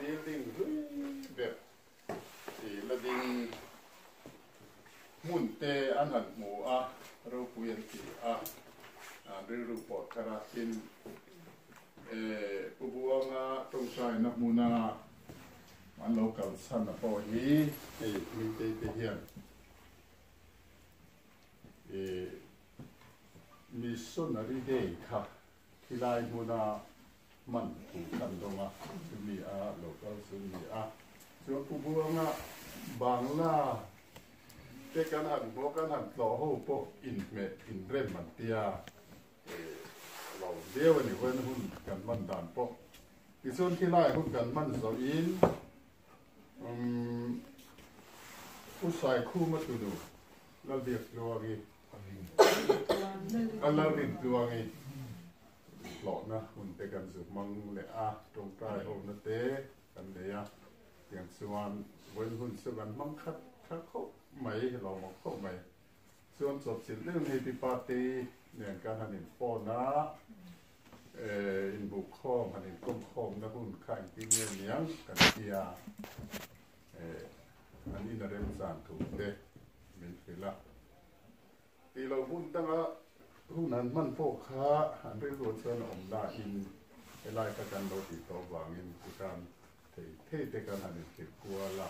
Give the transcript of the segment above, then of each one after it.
building hlui ber tih la ding hmun te an han hmu a, ropui an ti a, an rilru pawh thar a, tin Pu Buanga tawngtaina hmuna an lo kalsan a pawh hi hei Hmingtei te hian Missionary Day kha khilai hmuna hman thu kan dawng a, chumi a lo kal chu ni a. Chuan Pu Buanga Bangla te kan han hmuh a, kan han tlawh ho pawh inhmeh inrem an tia lo viau a ni huan hun kan hman dan pawh. Tichuan khilai hun kan hman zawhin Pu Saikhuma tunu Lalbiaktluangi a Lalrintluangi hlawhna hun te kan zu hmang leh a, tawngtai hona te kan nei a, tiang chuan vawiin hun chu kan hmang khat khat khawp mai, lawmawm khawp mai. Chuan chawpchilh deuh ni pi party nen kan han in phone a, inbuhkhawm han inkawmkhawmna hun kha engtin nge niang kan tia, an in a remchan thu te min hrilh a. Tih loh hun danga hun an hman pawh kha an rilru chuan a awm nain helai kha kan lo tih tawh vangin tikhan thei thei te kan han inhrilh kual a,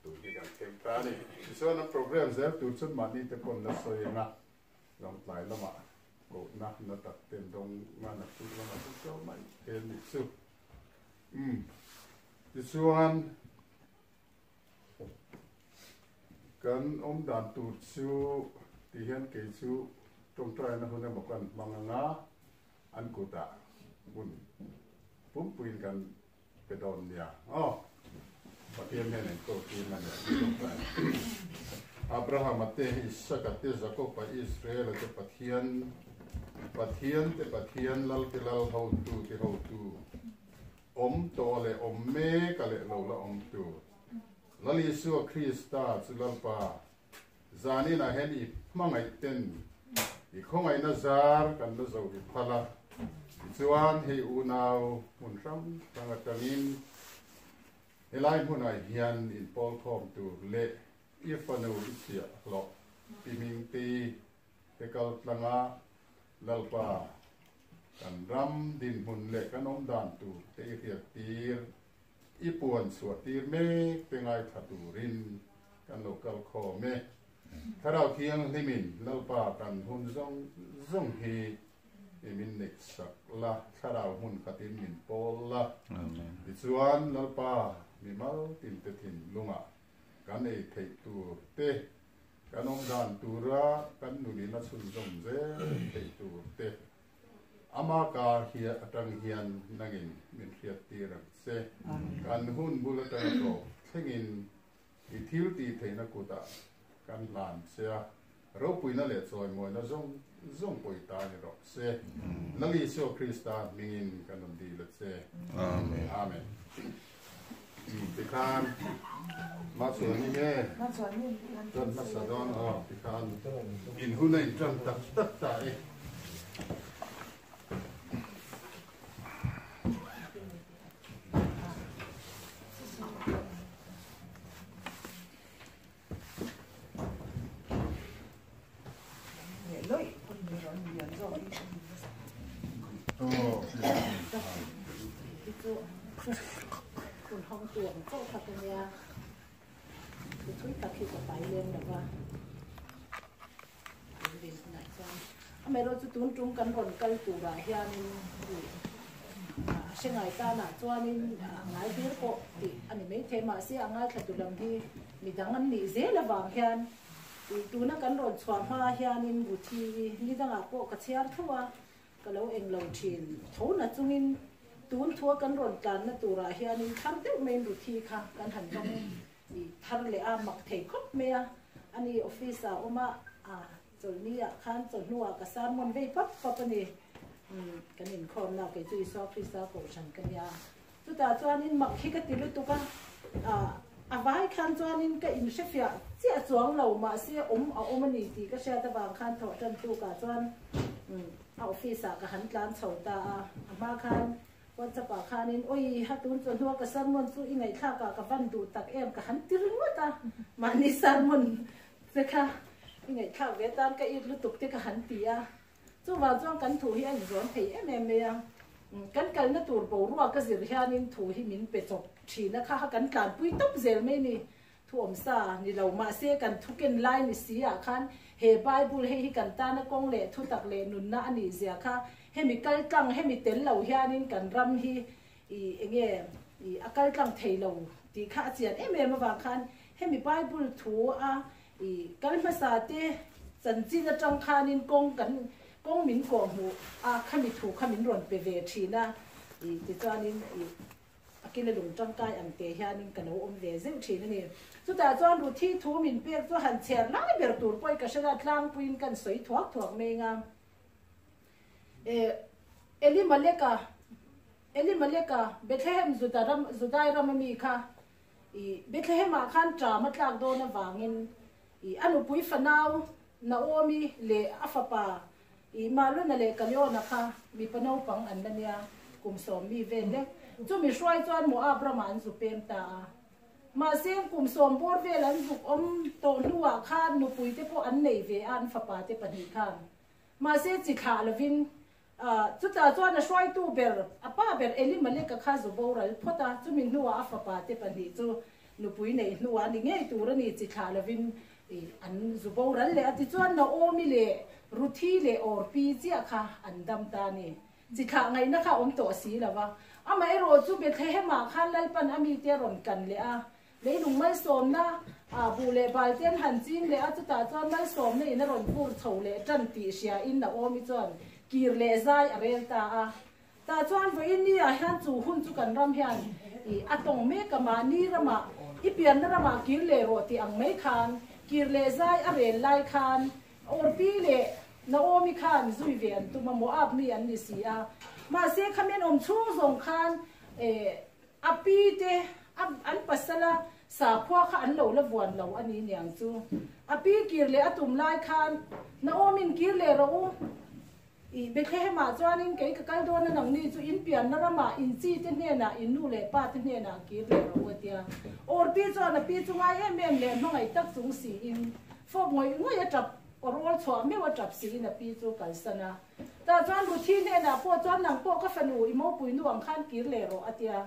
tun hi kan thleng ta a ni. Tichuan an program zel tur chuan mahni te pawn la sawi ang a, Lawngtlai lamah kohna na tak ten dawng nga na chu lamah chu chaw mai thei a nih chu. Umm tichuan. Kan awm dan tur chu ti hian kei chu tawngtaina hun emaw kan hmang anga an kutah hun pumpuiin kan pe dawn nia aw. Pathian hian enkawl tir na nia tih tawngtaina. Abrahama te, Isaka te, Jakoba, Israela te Pathian, Pathian te Pathian, Lal te Lal, Hotu te Hotu. Awm tawh leh awm mek a leh lo la awm tur. Lal Isua Krista chu Lalpa, zaninah hian i hmangaih ten i khawngaihna zar kan la zo hi phal a, tichuan hei unau hmun hrang hrang atangin helai hmunah hian inpawlkhawm tur leh i fanu i chhiah hlawh pi Hmingtei te kal tlanga Lalpa, kan ram dinhmun leh kan awm dan tur te i hriat tir, i puan chhuah tir mek te ngaithla turin kan lo kal khawm e. Thlarau Thianghlimin Lalpa kan hun zawng zawng hi i min neih sak la, Thlarau hmun khatin min pawl la. Tichuan Lalpa mimal tinte thinlungah kan ei theih tur te, Kan awm dan tura kan nunin a chhunzawm zel theih tur te ama kar hi atang hian nangin min hriat tir ang che. Kan hun bul atanga tawp thlengin i thil tih theihna kutah kan hlan che a, ropuina leh chawimawina zawng zawng pawi ta ni rawh se. Lal Isua Krista hmingin kan rawn dil a che. Amen. Tikhan Machuani nge tan hmasa dawn aw tikhan in hun a intan tak tak ta e. Amaherawhchu tun tum kan rawn kal turah hianin a hre ngai tanah chuanin a ngai ber pawh tih a ni maithei mahse a ngaithlatu lam hi Midang an nih zel avang hian tuna kan rawn chhuah hma hianin Ruthi ni dangah pawh ka chhiar tho a, ka lo eng lo thin tho na chungin tun thua kan rawn tlanna turah hianin thar deuh maiin Ruthi kha kan han dawng thar leh a, mak thei khawp mai a, ani office ah awm a, chawlhni ah khan chawhnuah ka sermon vei pap pap a ni, kan inkhawmna kei chu Isua Krista kohhran ka nia. Chutah chuanin mak hi ka ti lutuk a, a vai khan chuanin ka inhrefiah chiah chuang lo, mahse awm a awm a ni tih ka hriat avang khan thawh tan tukah chuan a office ah ka han tlan chho ta a, a hma khan WhatsApp ah khanin Awi ha tun chawhnua ka sermon chu i ngaihthlak ah ka van duh tak em ka han ti ringawt a, mahni sermon te kha i ngaihthlak ve tan ka it lutuk te ka han ti a. Chuvang chuan kan thu hi a inzawn thei em em mai a, kan kalna tur boruak a zir hianin thu hi min pe chawp thin a, kha kha kan tlanpui tawp zel mai ni. Thu awmsa ni lo mahse kan thu ken lai ni si ah khan he Bible hei hi kan tana kawng leh thutak leh nunna a nih zia kha hemi kal tlang hemi tel lo hianin kan ram hi i enge i a kal tlang thei lo tih kha a chian em em avang khan hemi Bible thu a i kal hmasa te chanchin atang khanin kawng kan kawng min kawhhmuh a khami thu kha min rawn pe ve thin a i tichuanin i A kila lung tangkai ang te hianin ka lo awm ve zeuh thin a ni. Chutah chuan Ruthi thu min pek chu han chhiar lai ber tur pawh i ka hre la, tlangpuiin kan sawi thuak thuak mai anga. E, Elimeleka, Elimeleka, Bethlehem Juda ram, Judai rama mi kha, i Bethlehem-ah khan ṭam a tlak dawn avangin, i a nupui fanau Naomi leh a fapa I Maluna leh Kaliona kha mipa naupang an la nia, kum sawmmi vel lek. Chumi hruai chuan Moab ramah an zu pem ta a. Mahse, kum sawm bawr vel an zuk awm tawh hnuah khan nupui te pawh an nei ve a, an fapa te pahnih khan. Mahse, chi thlah lovin, chutah chuan a hruaitu ber, a pa ber Elimeleka kha zu boral phawt a, chumi hnuah a fapa te pahnih chu nupui neih hnuah a ni ngei tur a ni, chi thlah lovin I an zu boral leh a tichuan Naomi leh Ruthi leh Orpi chiah kha an dam ta a ni. Chi thlah ngaihna kha a awm tawh si lo va. Amaherawh chu Bethlehem-ah khan Lalpan a mite a rawn kan leh a, leilung malsawmna ah buh leh bal te an han ching leh a, chutah chuan malsawmna in a rawn vur chho leh tan tih hriain Naomi chuan kir leh zai a rel ta a. Tah chuan vawiin ni ah hian chu hun chu kan ram hian i a tawng mek a, mahni ramah i pianna ramah kir leh rawh tih ang mai khan kir leh zai a rel lai khan Orpi leh Naomi khan zui ve an tum a, Moab mi an ni si a. Mahse khamen awm chhung zawng khan a pi te an pasala sakhua kha an lo la vuan lo a ni niang chu. A pi kir leh a tum lai khan Naomi'n kir leh rawh u. I Bethlehem-ah chuanin kei ka kal dawn a, nangni chu in pianna ramah in chi te hnenah, in nu leh pa te hnenah kir leh rawh u a tia. Orpi chuan a pi chu ngai em em leh hmangaih tak chung siin, fawp ngawih ngawih a tap, awrawl chhuah meuh a tap siin a pi chu kalsan a. Tah chuan Ruthi hnenah pawh chuan nang pawh ka fanu i mopui nu ang khan kir leh rawh a tia.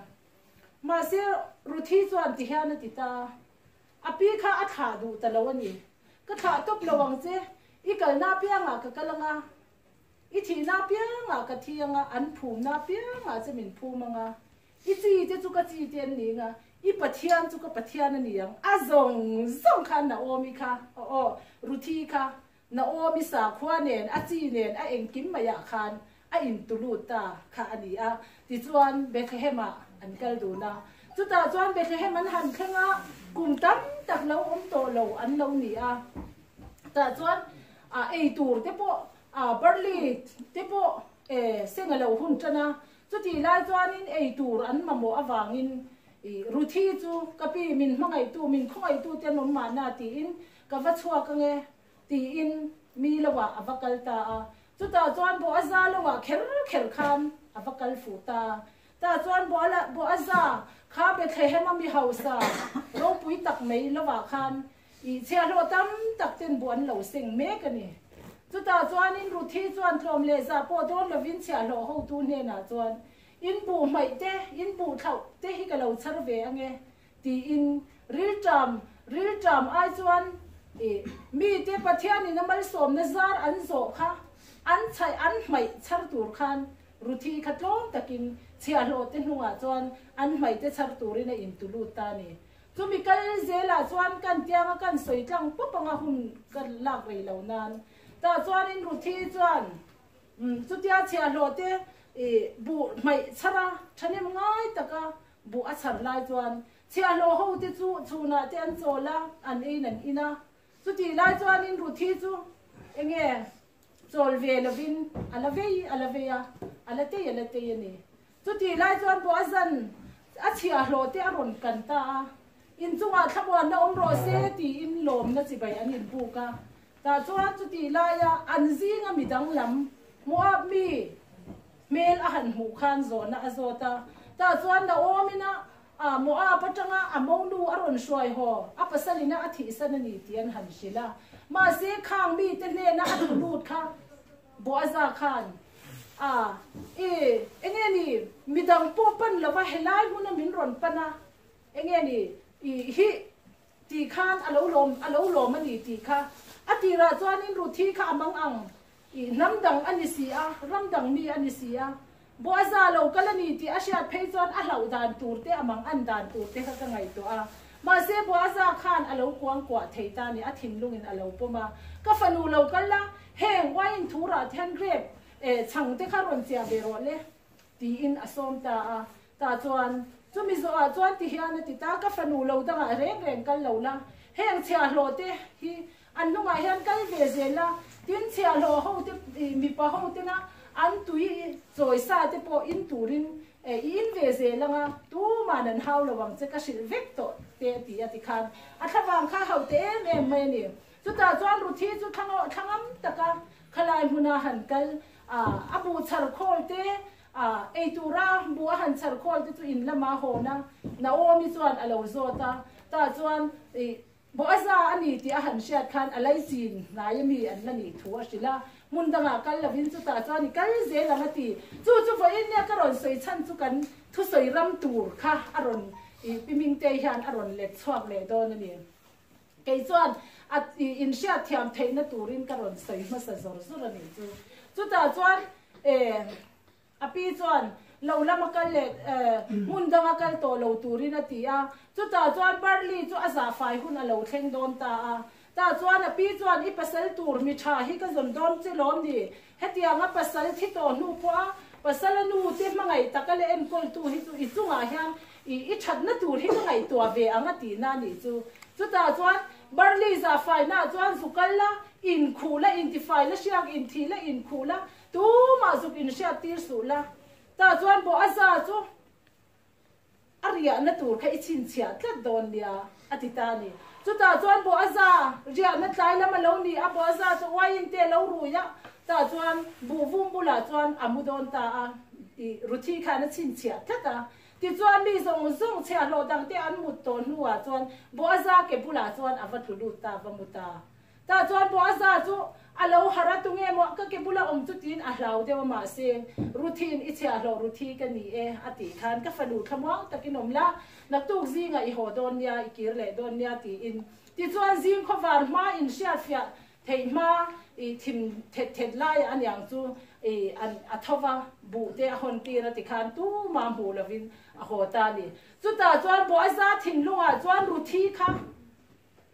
Mahse, Ruthi chuan tihian a ti ta. A pi kha a thlah duh ta lo a ni. Ka thlah tawp lo ang che, i kalna apiangah ka kal anga, i thihna apiangah ka thi anga, an phumna apiangah che min phum anga, i chi te chu ka chi te an ni anga, i Pathian chu ka Pathian a ni ang. A zawng zawng khan Naomi kha, aw aw, Ruthi kha, Naomi sakhua nen, a chi nen, a engkim maiah khan a intulut ta kha a ni a. Tichuan, Bethlehem-ah an kal dun a. Chutah chuan Bethlehem an han thleng a, kum tam tak lo awm tawh lo an lo ni a. Tah chuan ei tur te pawh, barley te pawh seng a lo hun tan a. Chutih lai chuanin ei tur an mamawh avangin Ruthi chu, Ka pi, min hmangaihtu, min khawngaihtu te an awm mahna tiin Ka va chhuak ange, tiin mi loah a va kal ta a. Chutah chuan Boaza loah kher kher khan a va kal fuh ta. Tah chuan Boaza kha Bethlehem a mi hausa ropui tak mai loah khan i chhiahhlawh tam tak ten buh an lo seng mek a ni. Chutah chuanin Ruthi chuan tlawm leh zah pawh dawn lovin chhiahhlawh hotu hnenah chuan, In buh hmaih te, in buh thlauh te hi ka lo chhar ve ange, Tiin rilṭam rilṭam ai chuan i mite Pathianin a malsawmna zar an zawh kha an chhaih an hmaih chhar tur khan Ruthi kha tlawm takin chhiahhlawh te hnungah chuan an hmaih te chhar turin a intu lut ta a ni. Chumi kal zelah chuan kan tianga kan sawi tlang pawp anga hun ka lak rei lo nan tah chuanin Ruthi chuan chutia chhiahhlawh te i buh hmaih chhar a thahnem ngai taka Buh a chhar lai chuan chhiahhlawh ho te chu chhunah te an chawl a, an ein an in a. Chutih lai chuanin Ruthi chu enge chawl ve lovin a la vei a la vei a, a la tei a la tei a ni. Chutih lai chuan Boazan a chhiahhlawh te a rawn kan ta a, inchungah thlamuanna awm rawh se tiin lawmna chibai an inbuk a. Tah chuan chutih laia an zinga midang lam Moab mi. hmel a han hmuh khan zawhna a zawt a. Tah chuan Naomi-na a Moab atanga a monu a rawn hruai haw, a pasalina a thihsan a ni tih an han hrilh a. Mahse, khang mite hnena a thu lut kha Boaza khan a, I, enge ni, midang pawh pan lova helai hmuna min rawn pan a, enge ni, i hi tih khan a lo lawm, a lo lawm a ni tih kha. A tirah chuanin Ruthi kha a mang ang, i hnam dang a ni si a, ram dang mi a ni si a, Boaza lo kal a ni tih a hriat phei chuan a hlauh dan tur te, a mang an dan tur te kha ka ngaihtuah a. Mahse Boaza khan a lo kuang kuah thei ta ni, a thinlungin a lo pawm a, Ka fanu lo kal la, heng wine thurah te hian grape chhang te kha rawn chiah ve rawh le, tiin a sawm ta a. Tah chuan, chumi zawhah chuan ti hian a ti ta, Ka fanu lo dangah reng reng kal lo la, heng chhiahhlawh te hi an hnungah hian kal ve zel la, tin chhiahhlawh ho te, mipa ho tena an tui chawi sa te pawh in turin i in ve zel ang a, tuman an hau lo ang che, ka hrilh vek tawh te a ti a tikhan a thlavang kha hauh te em em mai a ni. Chutah chuan Ruthi chu thlangam taka khalai hmuna han kal a, a buh chhar khawl te, A, ei tura bu a han chhar khawl te chu in lama hawn a, Naomi chuan a lo zawt a, tah chuan i Boaza a ni tih a han hriat khan a laichin hnai a mi an la nih thu a hrilh a, hmun dangah kal lovin chutah chuan i kal zel ang a ti. Chu chu vawiin nia ka rawn sawi chhan chu kan thusawi ram tur kha a rawn i Pi Mingtei hian a rawn let chhuak leh dawn a ni. Kei chuan a inhriat thiam theihna turin ka rawn sawi hmasa zawr zawr a nih chu. Chutah chuan e a pi chuan lo lama kal leh hmun danga kal tawh lo turin a ti a. Chutah chuan Barley chu a zahfai hun a lo thleng dawn ta a. Tah chuan a pi chuan i pasal tur mi tha hi ka zawn dawn che lawm ni? Hetianga pasal thi tawh hnu pawha pasala nu te hmangaih taka leh enkawltu hi chu i chungah hian I i thatna tur hi ka ngaihtuah ve ang a tihna a nih chu. Chutah chuan Barley zah fainaah chuan zuk kal la, inkhuh la, intifai la, hriak inthih la, inkhuh la, tumah zuk inhriat tir suh la. Tah chuan Boaza chu a riahna tur kha i chhinchhiah tlat dawn nia a ti ta a ni. Chutah chuan Boaza riahna tlai lam a lo ni a, Boaza chu uaiin te a lo rui a, tah chuan buhvum bulah chuan a mu dawn ta a, i Ruthi khan a chhinchhiah tlat a. Tichuan mi zawng zawng chhiahhlawh dangte an mut tawh hnuah chuan Boaza ke bulah chuan a va tlu lut ta, a va mu ta. Tah chuan Boaza chu a lo harh a, tunge maw ka ke bula awm chu tiin a hlau deuh a, mahse Ruthi'n i chhiahhlawh Ruthi ka ni e a tih khan ka fanu thlamuang takin awm la, naktuk zingah i haw dawn nia, i kir leh dawn nia tiin. Tichuan zing khawvar hma inhriatfiah Theih hma i thim thet thet laiah a niang chu i an a tho va, buh te a hawn tir a ti khan tuma hmuh lovin a haw ta a ni. Chutah chuan Boaza thinlungah chuan Ruthi kha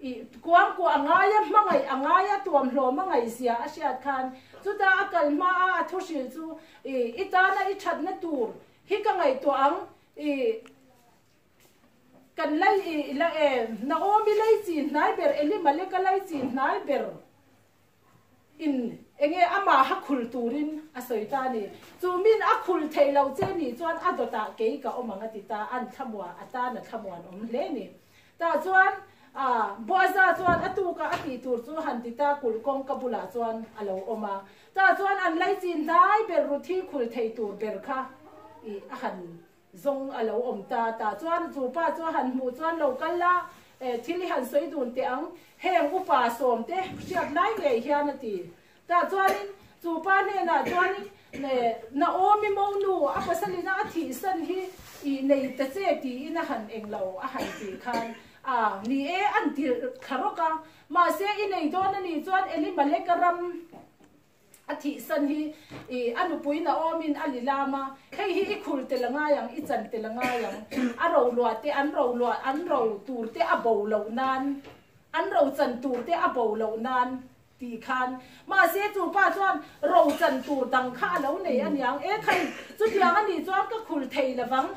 i kuang kuah a ngai a, hmangaih a ngai a, tuamhlawm a ngaihzia a hriat khan chutah a kal hma a a thu hrilh chu i i tana i thatna tur hi ka ngaihtuah ang i Kan lei i la e, Naomi lei chi hnai ber, Elimaleka lei chi hnai ber in enge amah ha khul turin a sawi ta a ni. Chu min a khul theih loh che nih chuan a dawtah kei ka awm ang a ti ta, an thlamuah a tan a thlamuan awm hle a ni. Tah chuan Boaza chuan a tukah a tih tur chu han ti ta, kulh kawngka bulah chuan a lo awm a. Tah chuan an lei chi hnai ber Ruthi khul thei tur ber kha i a han Zawng a lo awm ta ta chuan chu pa chu a han hmuh chuan lo kal la, thil i han sawi dun teh ang, heng upa sawm te hriat lai ngei hian a ti. Tah chuanin chu pa hnenah chuanin Naomi monu a pasalina a thihsan hi i nei ta che tiin a han eng lo a han tih khan a ni e an ti thla rawk a, mahse i nei dawn a nih chuan Elimaleka ram A thihsan hi i a nupui Naomi'n a li lam a, hei hi i khul tel a ngai ang, i chan tel a ngai ang, a ro luah te an ro luah an ro tur te a bo loh nan, an ro chan tur te a bo loh nan tih khan. Mahse chu pa chuan ro chan tur dang kha a lo nei aniang, e khai chutiang a nih chuan ka khul thei lovang,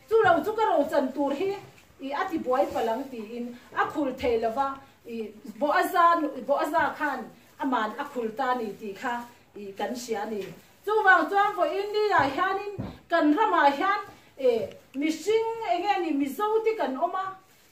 chu lo chu ka ro chan tur hi i a ti buai palh ang tiin a khul thei lova, i Boaza Boaza khan Aman a khul ta ni tih kha i kan hria a ni. Chuvang chuan vawiin ni ah hianin kan ramah hian e mihring enge ni Mizo te kan awm a,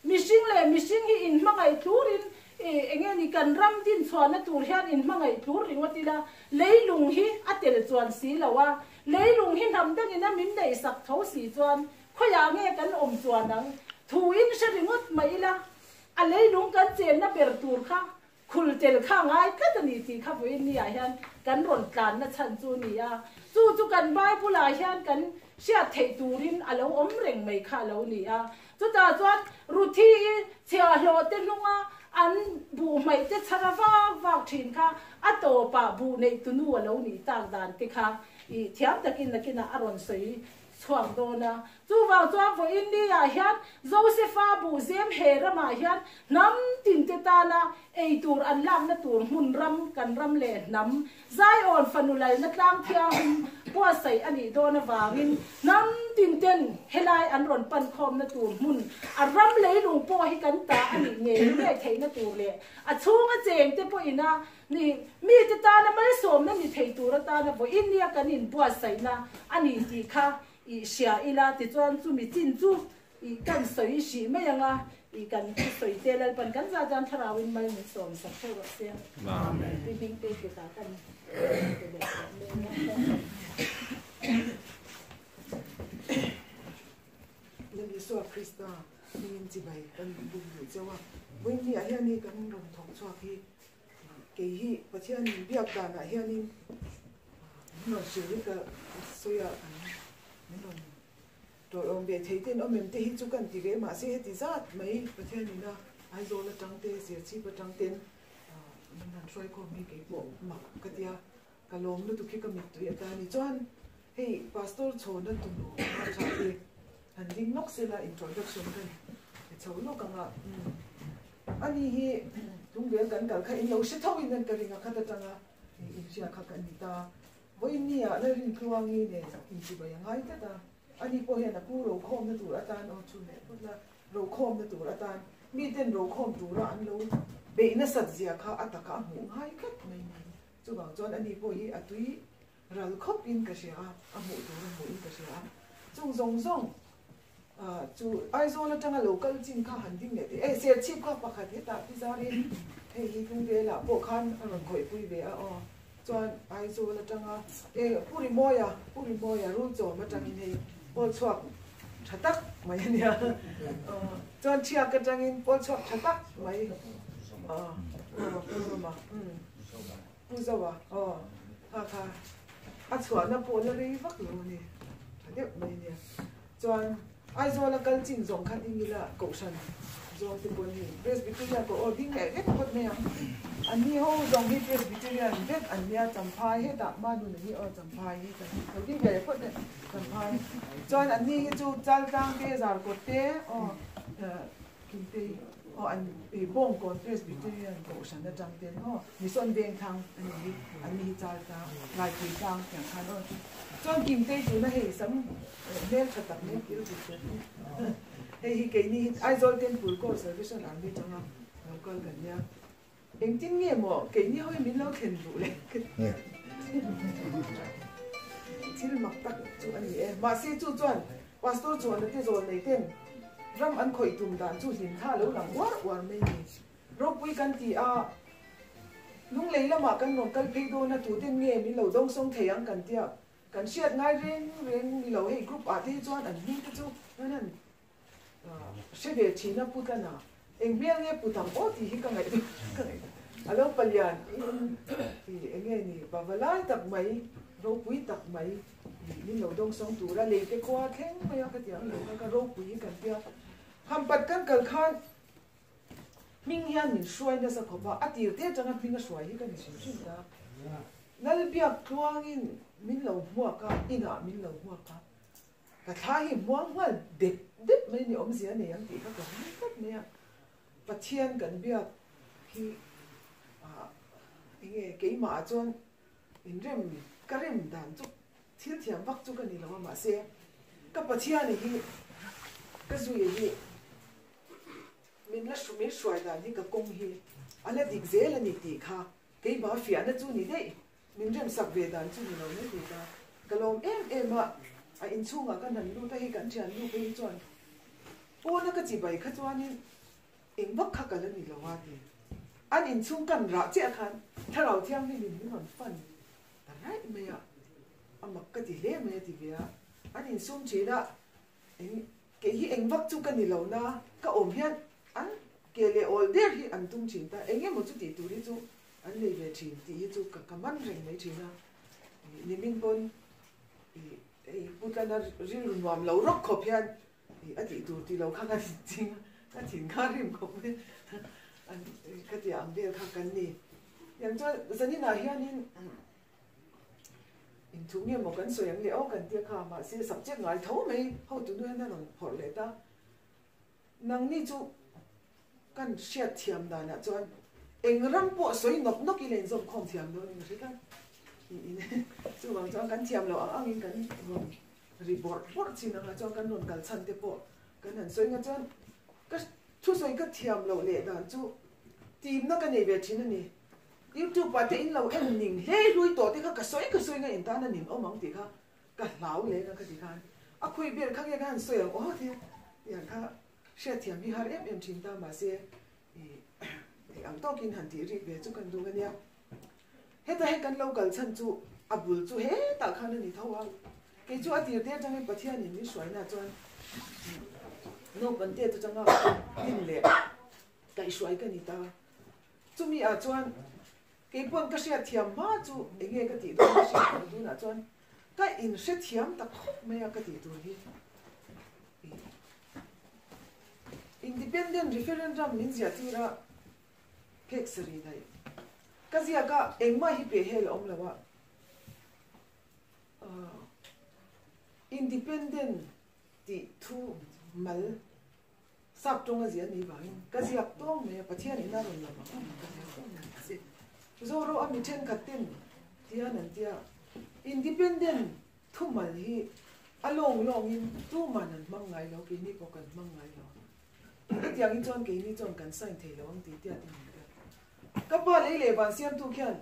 mihring leh mihring hi inhmangaih tlurin e enge ni kan ram dinchhuahna tur hian inhmangaih tlur ringawt ila leilung hi a tel chuan si lo a. Leilung hi hnam dangin a min neihsak tho si chuan khawiah nge kan awm chuan ang? Thu in hre ringawt mai ila, a leilung kan chenna ber tur kha khul tel kha a ngai tlat a ni tih kha vawiin ni ah hian kan rawn tlanna chhan chu a ni a. Chu chu kan Bible ah hian kan hriat theih turin a lo awm reng mai kha a lo ni a. Chutah chuan Ruthi i chhiahhlawh te hnunga an buh hmaih te chhara vak vak thin kha a tawpah buh neih tunu a lo nih tak dan te kha i thiam takin nakinah a rawn sawi chhuak dawn a. Chuvang chuan vawiin ni ah hian Josefa buh zem he ramah hian hnam tin te tana ei tur an lakna tur hmun ram kan ram leh hnam Zion fanu lalna tlang thianghlim buatsaih a nih dawn avangin hnam tin ten helai an rawn pan khawmna tur hmun a ram leilung pawh hi kan ta a nih ngei ngei theihna tur leh a chhunga chengte pawhin a ni mite tana malsawmna ni thei tur atana vawiin nia kan inbuatsaihna a ni tih kha i hria ila tichuan chumi chin chu I kan sawi hrih mai ang a, i kan thu sawi te Lalpan kan zah chuan Thlarauin mal min sawm sak theuh rawh se. Amen. Pi hming te kutah kan pe leh tawh mai a. Lal Isua Krista hmingin chibai kan buk duh cheu a, vawiin ah hian hei kan rawn thawk chhuak hi kei hi Pathian min biak danah hianin min rawn hrilh hi ka sawi a, min rawn Tawlawm ve thei ten awm em te hi chu kan ti ve mahse heti zat mai Pathian ina Aizawl atang te Serchhip atang ten min han hruaikhawm hi kei pawh mak ka tia ka lawm lutuk hi ka mittui a ta ni chuan hei Pastor chhawna tunu hma tha te han ding lawk sela introduction kan pe chho lawk anga ani hi Tlungvel kan kal kha in lo hre tho in an ka ring a khat atanga inhria kha ka ni ta. Vawiin ni ah Lalrintluangi nen inchibai a ngai tlat a, ani pawh hian a pu rokhawmna tur atan aw chu leh phawt la, rokhawmna tur atan miten rokhawm tura an lo beih nasat zia kha a taka a hmuh ngai tlat mai ni. Chuvang chuan ani pawh hi a tui ral khawp in ka hria a, a hmuh tur a hmuh in ka hria a. Chung zawng zawng chu Aizawl atanga lo kal chin kha han ding leh teh e, Serchhip kha pakhat hetah pi zarin hei hi Tlungvelah pawh khan a rawn khawihpui ve a aw. Chuan Aizawl atanga e Pu Rimawia, Pu Rimawia Rulchawm atangin hei pawl chhuak tha tak mai a nia. Chuan Thiak atangin pawl chhuak tha tak mai Pu Roma, Pu Zoa aw kha kha a chhuahna pawh la rei vak lo a ni, tha deuh mai a nia. Chuan Aizawl a kal chin zawng kha ding ila Kohhran zawng te pawn hei Presbyterian pawh aw ding leh vek phawt mai ang. An ni ho zawng hi Presbyterian vek an nia Champhai hetah Manuna hi aw Champhai hi kan lo ding leh phawt e Champhai. Chuan an ni hi chu Chaltlang te Zarkawt te aw Kimtei aw an Bawngkawn Presbyterian Kohhran atang ten aw Mission Vengthlang a ni hi an ni hi Chaltlang Laipui tlang tiang khan aw Chuan Kimtei tuna hei sam Hmel tha tak mai kil ti tep hi. Hei hi keini hi Aizawl Temple Corps Salvation Army atanga lo kal kan nia. Engtin nge maw keini ho hi min lo thlen duh le? Thil mak tak chu a ni e. Mahse chu chuan Pastor Chhuana te zawl nei ten ram an khawih tum dan chu hlim tha lo lang uar uar mai ni. Ropui kan ti a, lunglei lamah kan rawn kal phei dawn a, tuten nge min lo dawngsawng thei ang kan tia. Kan hriat ngai reng reng ni lo hei group ah te hi chuan an hming te chu an han hre ve thin a pu tlan a eng hmel nge pu tam aw tih hi ka ngaih ka ngaih a lo palian i eng nge ni bava lai tak mai ropui tak mai i min lo dawng sawng tur a lei te khua thleng mai a khatiang lo kha ka ropui hi kan tia hampat kan kal khan hming hian min hruai nasa khawp a a tir te atanga hming a hruai hi ka ni hrim hrim ta. Lalbiak tluangin min lo hmuak a, inah min lo hmuak a. Ka thla hi hmuang nghal dep dep mai ni awmzia nei ang tih kha ka hmu tlat mai a. Pathian kan biak hi ah enge keimah ah chuan inrem ka rem dan chu thil thiam vak chu ka ni lo a mahse ka Pathian hi ka zui hi min la min hruai dan hi ka kawng hi a la dik zel a ni tih kha Keimah fiahna chu ni daih, min remsak ve dan chu ni lo mai thei ta. Ka lawm em em a, a inchhungah ka hnan lut a hei kan thian nu phei hi chuan pawna ka chibai kha chuanin eng vak kha ka la ni lo a ti. An inchhung kan rah chiah khan Thlarau Thianghlimin min rawn fan ta raih mai a. a mak ka ti hle mai a ti ve a, an insum thin a, eng kei hi eng vak chu ka ni lo na, ka awm hian an ke leh awl der hi an tum thin ta, eng emaw chu tih tur hi chu an nei ve thin tih hi chu ka ka man reng mai thin a, nimin pawn ih hei Pu Tlana rilru nuam lo rawk khawp hian ih a tih tur ti lo kha ka ching a, ka thin kha rim khawp mai an ka tih ang vel kha kan ni. Tiang chuan zaninah hianin Inthu nge maw kan sawi ang leh aw kan tia kha mahse subject ngai tho mai hotu nu hian a rawn phawrh leh ta. Nangni chu kan hriat thiam danah chuan eng ram pawh sawi nawk nawk ila inzawm khawm thiam dawn in ka hre tlat tiin chuvang chuan kan thiam loh ang angin kan rawn ri bawrh bawrh chin anga chuan kan rawn kal chhan te pawh kan han sawi nga chuan ka thusawi ka thiam loh leh dan chu timna ka nei ve thin a ni. YouTube ah te in lo en ning hle hlui tawh te kha ka sawi ka sawi nga in tan a nin awm ang tih kha ka hlau leh nga ka ti khan a khawi ber kha nge ka han sawi ang aw tia tiang kha hriatthiam hi har em em thin ta mahse ih theih ang tawkin han tih rik ve chu kan duh ania heta hei kan lo kal chhan chu a bul chu hetah khan a ni tho a kei chu a tir te atangin Pathianin min hruaina chuan naupang te atanga din leh kaihhruai ka ni ta. Chumi ah chuan keipawn ka hriat thiam hma chu enge ka tih dawn ka hriat loh tunah chuan ka in hrethiam ta khawp mai a ka tih tur hi. Independent referendum min ziah tir a phek sarih daih ka ziak a engmah hi peh hel a awm lo a Independent tih thu mal Sap tawng a ziah ni vangin ka ziak tawng mai a, Pathian in a rawn lam ang ang ka ziak tawng mai a si. Zoro a mi thenkhat ten tian an tia, Independent thumal hi a lawng lawngin tuman an hmang ngai lo, keini pawh kan hmang ngai lo. Hetiangin chuan keini chuan kan sign thei lo ang tih tiat in an tia. Ka pa lei leh van siamtu khian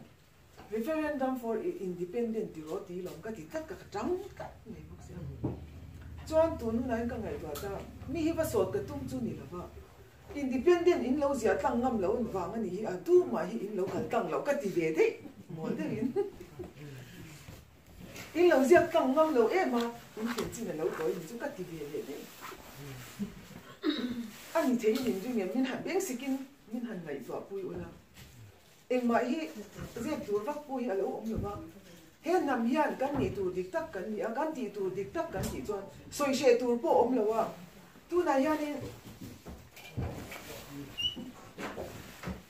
Referendum for independent ti rawh ti lawm ka ti tlat ka ka tang tlat mai bawk sia. Chuan tun hunah hian ka ngaihtuah ta mi hi va sawt ka tum chu ni lova independent in lo ziah tlang ngam lo vang a nih hi a tumah hi in lo kal tlang loh ka ti ve daih mawl deuhin in lo ziak tlang ngam lo em a in thlen chin a lo tawi ni chu ka ti ve leh daih a ni theiin in ring em min han beng sikin min han ngaihtuah pui ula. Engmah hi zep tur vak pawh hi a lo awm lo va, he hnam hian kan nih tur dik tak kan ni a, kan tih tur dik tak kan tih chuan sawi hreh tur pawh awm lo a, tunah hianin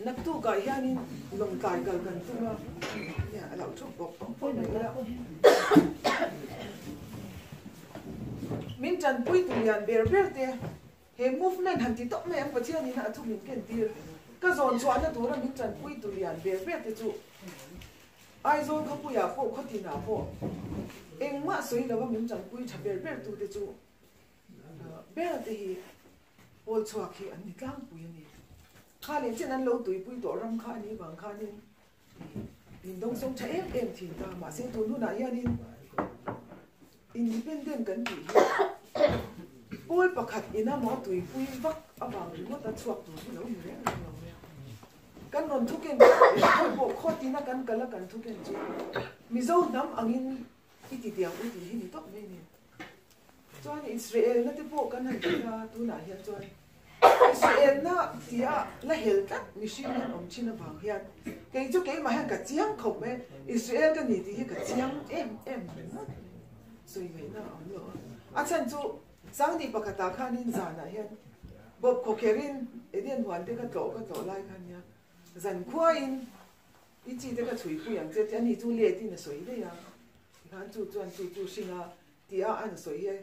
naktukah hianin lawngtlai kal kan tum a, a lo thup bawk bawk pawh mai ila. Min tanpui tu lian ber ber te. He movement han ti tawp mai ang Pathian in a thu min ken tir. Ka zawn chhuahna tura min tanpui tu lian ber ber te chu Aizawl khawpuiah pawh khawtinah pawh engmah sawi lova min tanpui tha ber ber tu te chu ber te hi pawl chhuak hi an ni tlangpui a ni. Kha leh chen an lo tuipui tawh ram kha a nih vang khanin min dawngsawng tha em em thin ta. Mahse tun hunah hianin Independent kan tih hi pawl pakhat ina maw tuipui vak avang ringawt a chhuak tur hi lo ni reng reng lo mai a. Kan rawn thuken khawi pawh khawtina kan kal a kan thuken chu Mizo hnam angin i ti tiang u tih hi ni tawp mai a ni. Chuan Israel na te pawh kan han ti a tunah hian chuan Israel na tia la hel tlat mihring hian awm thin avang hian kei chu keimah hian ka chiang khawp mai Israel ka ni tih hi ka chiang em em ringawt mai sawi ngaihna a awm lo a. A chhan chu Sangni pakhatah khanin zanah hian bawp khawkherin Eden huan te ka tlawh ka tlawh lai kha nia zankhuain i chi te ka chhuipui ang che tih ani chu letin a sawi daih a tikhan chu chuan chu chu hringa Tia an sawi hi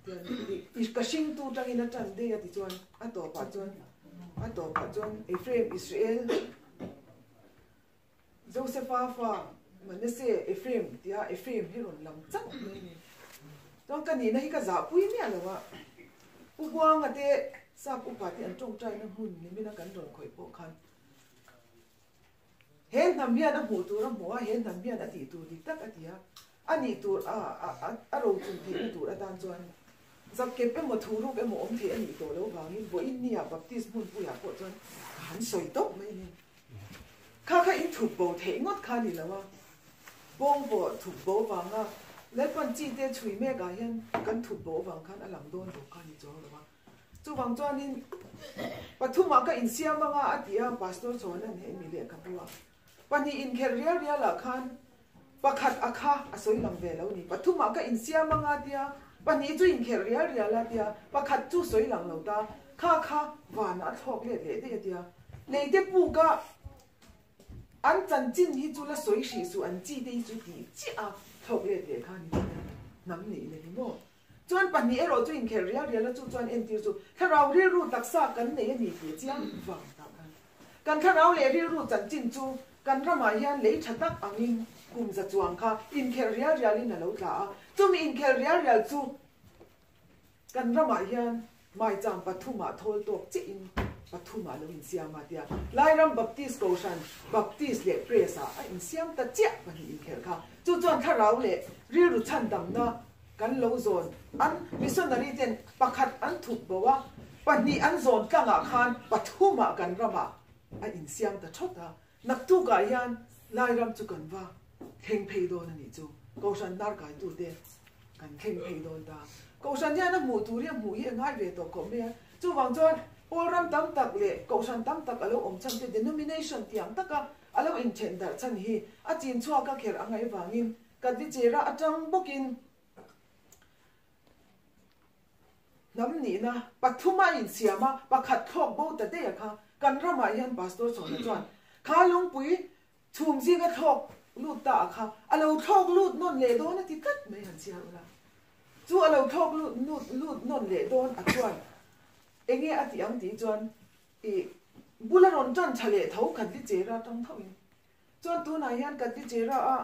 tian ka hringtu tangin a tan daih a ti chuan a tawpah chuan a tawpah chuan Ephraim Israel Josepha fa Manasseh Ephraim tia Ephraim hi rawn lam chauh mai a ni. Chuan ka nihna hi ka zahpui miah lo a, Pu Buanga te sap upa te an tawngtaina hmun nimina kan rawn khawih pawh khan He hnam hian a hmuh tur a hmu a, he hnam hian a tih tur dik tak a ti a, a nih tur a a rochun theihna tur atan chuan zapkep emaw thuruk emaw awm thei a nih tawh loh vangin vawiin nia Baptist hmunpuiah pawh chuan ka han sawi tawp mai a ni. Kha kha in thup bo theih ngawt kha a ni lo a, pawng pawh thup bo vanga. Lalpan chi te chhui mek ah hian kan thup bo avang khan a lang dawn lo kha ni chuang lo a. Chuvang chuanin pathumah ka insiam anga a ti a, Pastor Chhuanan hei mi lehkhabu a pahnih inkhelh rial rial ah khan pakhat a kha a sawi lang ve lo ni. Pathumah ka insiam anga a tia, pahnih chu inkhelh rial rial a tia, pakhat chu sawi lang lo ta, kha kha vanah a thlawk let leh daih a tia. Leite puka An chanchin hi chu la sawi hrih suh, an chi te hi chu tih chiah a thlawk let leh kha ni thin a, hnam nih na hi maw? Chuan pahnih erawh chu inkhelh rial rial a chu chuan entir chu thlarau rilru taksa kan nei a ni tih a chiang vang tak a. Kan thlarau leh rilru chanchin chu kan ramah hian lei tha tak angin kum za chuang kha inkhelh rial rialin a lo tla a, chumi inkhelh rial rial chu Kan ramah hian maicham pathumah thawl tawk chiahin pathumah lo insiam a tia Lairam Baptist Kohhran Baptist leh Press ah a insiam ta chiah pahnih inkhelh kha. Chu chuan thlarau leh rilru chhandamna kan lo zawn an missionary ten pakhat an thup bo a, pahnih an zawn tlangah khan pathumah kan ramah a insiam ta thawt a. Naktukah hian Lairam chu kan va thleng phei dawn a nih chu. Kohhran hnarkaitute kan thleng phei dawn ta. Kohhran hian a hmuh tur hi a hmuh hi a ngai ve tawh khawp mai a. Chuvang chuan pawl ram tam tak leh kohhran tam tak a lo awm chhan te denomination tiang taka a lo inthen darh chhan hi a chin chhuak a kherh a ngaih vangin Kadvichera atang bawkin Hnam nihna pathum a insiam a, pakhat thlawk bo ta daih a kha. Kan ramah hian Pastor Chhawna chuan kha lungpui chhum zinga thlawk lut ta a kha a lo thlawk lut nawn leh dawn a ti tlat mai han chhiar ula. Chu a lo thlawk lut lut lut nawn leh dawn a chuan enge a tih ang tih chuan i bula rawn tan tha leh tho khat li chera tang tho in chuan tunah hian khat li chera a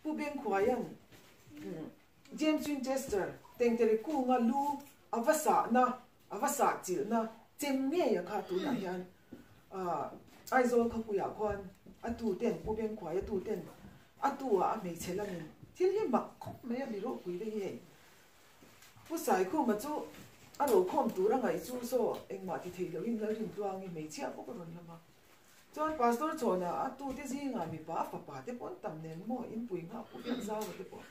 Pu Bengkhuaian James Winchester, Tengtere kunga lu a va sahna, a va sah chilhna chem ngei a kha tunah hian Aizawl khawpuiah khuan a tu ten, Pu Bengkhuai a tu ten a tu ah a hmeichhe lamin thil hi mak khawp mai a mi ropui te hi hei. Pu Saikhuma chu a rokhawm tur a ngaih chu saw engmah ti thei loin Lalrintluangi hmeichhia bawk a rawn lam a. Chuan Pastor Chhawna a tute zingah mipa a fapa te pawh an tam nen maw inpui nghah pawh hian zau te pawh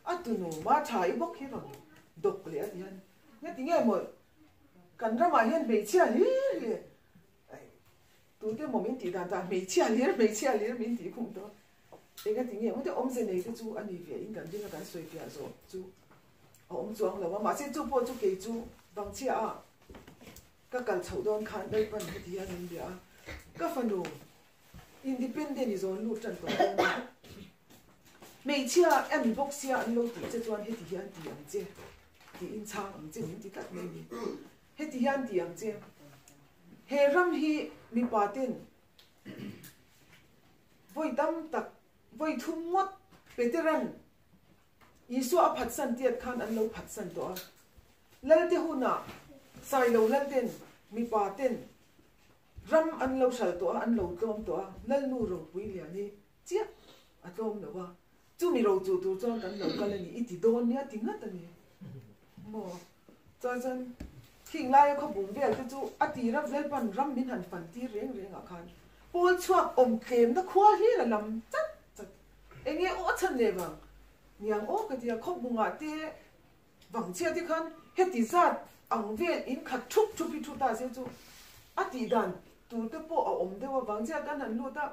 a tunu ma tha i bawk hi rawn dawk leh a ti hian ngati nge maw kan ramah hian hmeichhia hlir hi tute maw min tih dan ta hmeichhia hlir hmeichhia hlir min tih khum tawh engati nge maw te awmze nei te chu a ni ve in kan ring a kan sawi fiah zawh chu a awm chuang lo a mahse chu pawh chu kei chu vangchhia a Ka kal chhoh dawn khan Lalpan heti hian min bia a, Ka fanu, independent i zawn lut tan tawh dawn a, hmeichhia en bawk sia an lo tih che chuan heti hian ti ang che, tiin chhang ang che min ti tlat mai ni. Heti hian ti ang che, he ram hi mipa ten vawi tam tak, vawi thum ngawt Peteran Isua a phatsan tiat khan an lo phatsan tawh a. Lalte hunah Sailo Lalten mipa ten ram an lo hral tawh a, an lo tlawm tawh a, Lalnu ropui lian hi chiah a tlawm lo a, chumi ro chu tur chuan kan lo kal a ni, i ti dawn nia ti ngat a ni maw? Chuan chuan khing laia khawbung vel te chu a tira Lalpan ram min han fan tir reng reng ah khan pawl chhuak awm tlemna khua hlir a lam chat chat enge aw a chhan leh vang niang aw ka ti a, khawbungah te Vangchhia te khan heti zat ang vel in khat thup thup hi thu ta se chu a tih dan tur te pawh a awm deuh a, Vangchhia kan han lut a,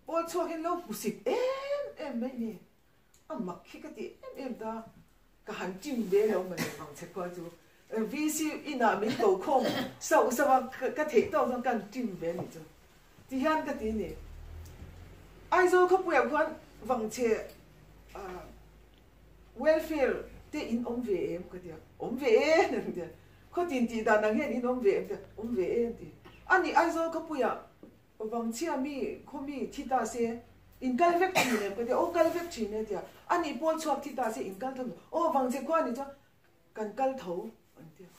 pawl chhuak hian lo hmusit em em mai ni, a mak khi ka ti em em ta, ka han chim ve lo mawle Vangchhe khua chu VC inah min ko khawm sauh sauh a, ka theih tawk chuan ka han chim ve a nih chu, ti hian ka ti ni. Aizawl khawpuiah khuan Vangchhe ah. Welfare te in awm ve em ka ti a, awm ve e an ti a, khawtin tih dan ang hian in awm ve em ti a, awm ve e an ti. A nih Aizawl khawpuiah Vangchhia mi khaw mi thi ta se in kal vek thin em ka ti a, aw kal vek thin e a ti a, a nih pawl chhuak thi ta se in kal tho em, aw Vangchhe khua nih chuan kan kal tho an ti a.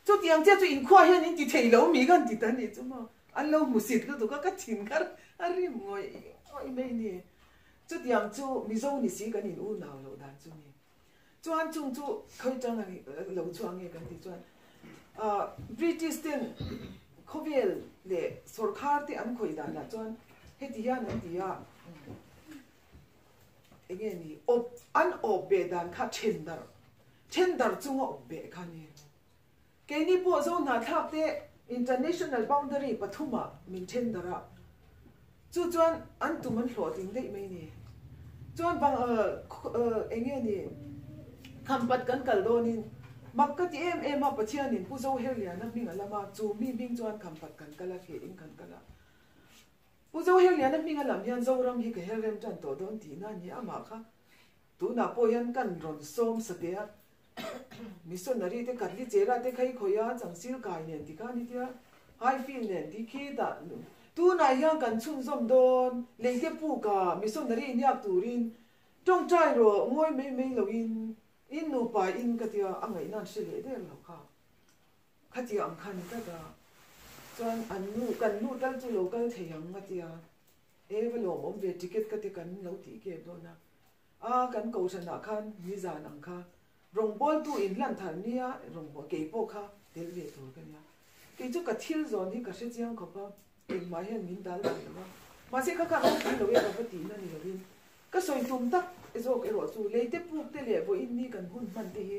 Chutiang chiah chu in khua hian in ti thei lo mi kan ti ta nih chu maw, an lo hmusit lutuk a, ka thin kha a rim ngawih ngawih mai ni. Chutiang chu Mizo ni si kan in unau loh dan chu ni. Chuan chung chu khawi tang lo chuang nge kan tih chuan British ten khawvel leh sawrkhar te an khawih dan lah chuan heti hian an ti a. enge ni awp an awp beh dan kha then darh then darh chunga awp beh kha a ni. Keini pawh zo hnahthlak te international boundary pathumah min then darh a, chu chuan an tum an hlawhtling daih mai ni. Chuan bang enge ni khampat kan kal dawnin mak ka ti em em a Pathianin Pu Zoherliana hming a lam a, chu mi hming chuan khampat kan kal a, hlehin kan kal a. Pu Zoherliana hming a lam hian Zoram hi ka her rem tan tawh dawn tihna a ni amah kha tunah pawh hian kan rawn sawm sateh a, Missionary te Katli Chera te khai khawih a changsil kai nen ti khan itia Highfield nen ti khi tah tunah hian kan chhunzawm dawn leite puk a missionary iniak turin tawngtai rawh ngawi mai mai loin in nupa in ka tia a ngaihna an hre leh der lo kha khatia ang khan tlat a chuan an nu kan nu tal chu lo kal thei ang a tia e va lawmawm ve ticket ka ti kan lo tih kep dawn a. A kan kohhranah khan nizan ang kha rawngbawltu inhlan thar nia rawngbâwl kei pawh kha tel ve tur ka nia. Kei chu ka thil zawn hi ka hre chiang khawp a, engmah hian min dal ve lo a. Mahse kha kha ropui lo e ka va tihna ni lovin ka sawi tum tak zawk erawh chu leite puk te leh vawiin ni kan hun hman te hi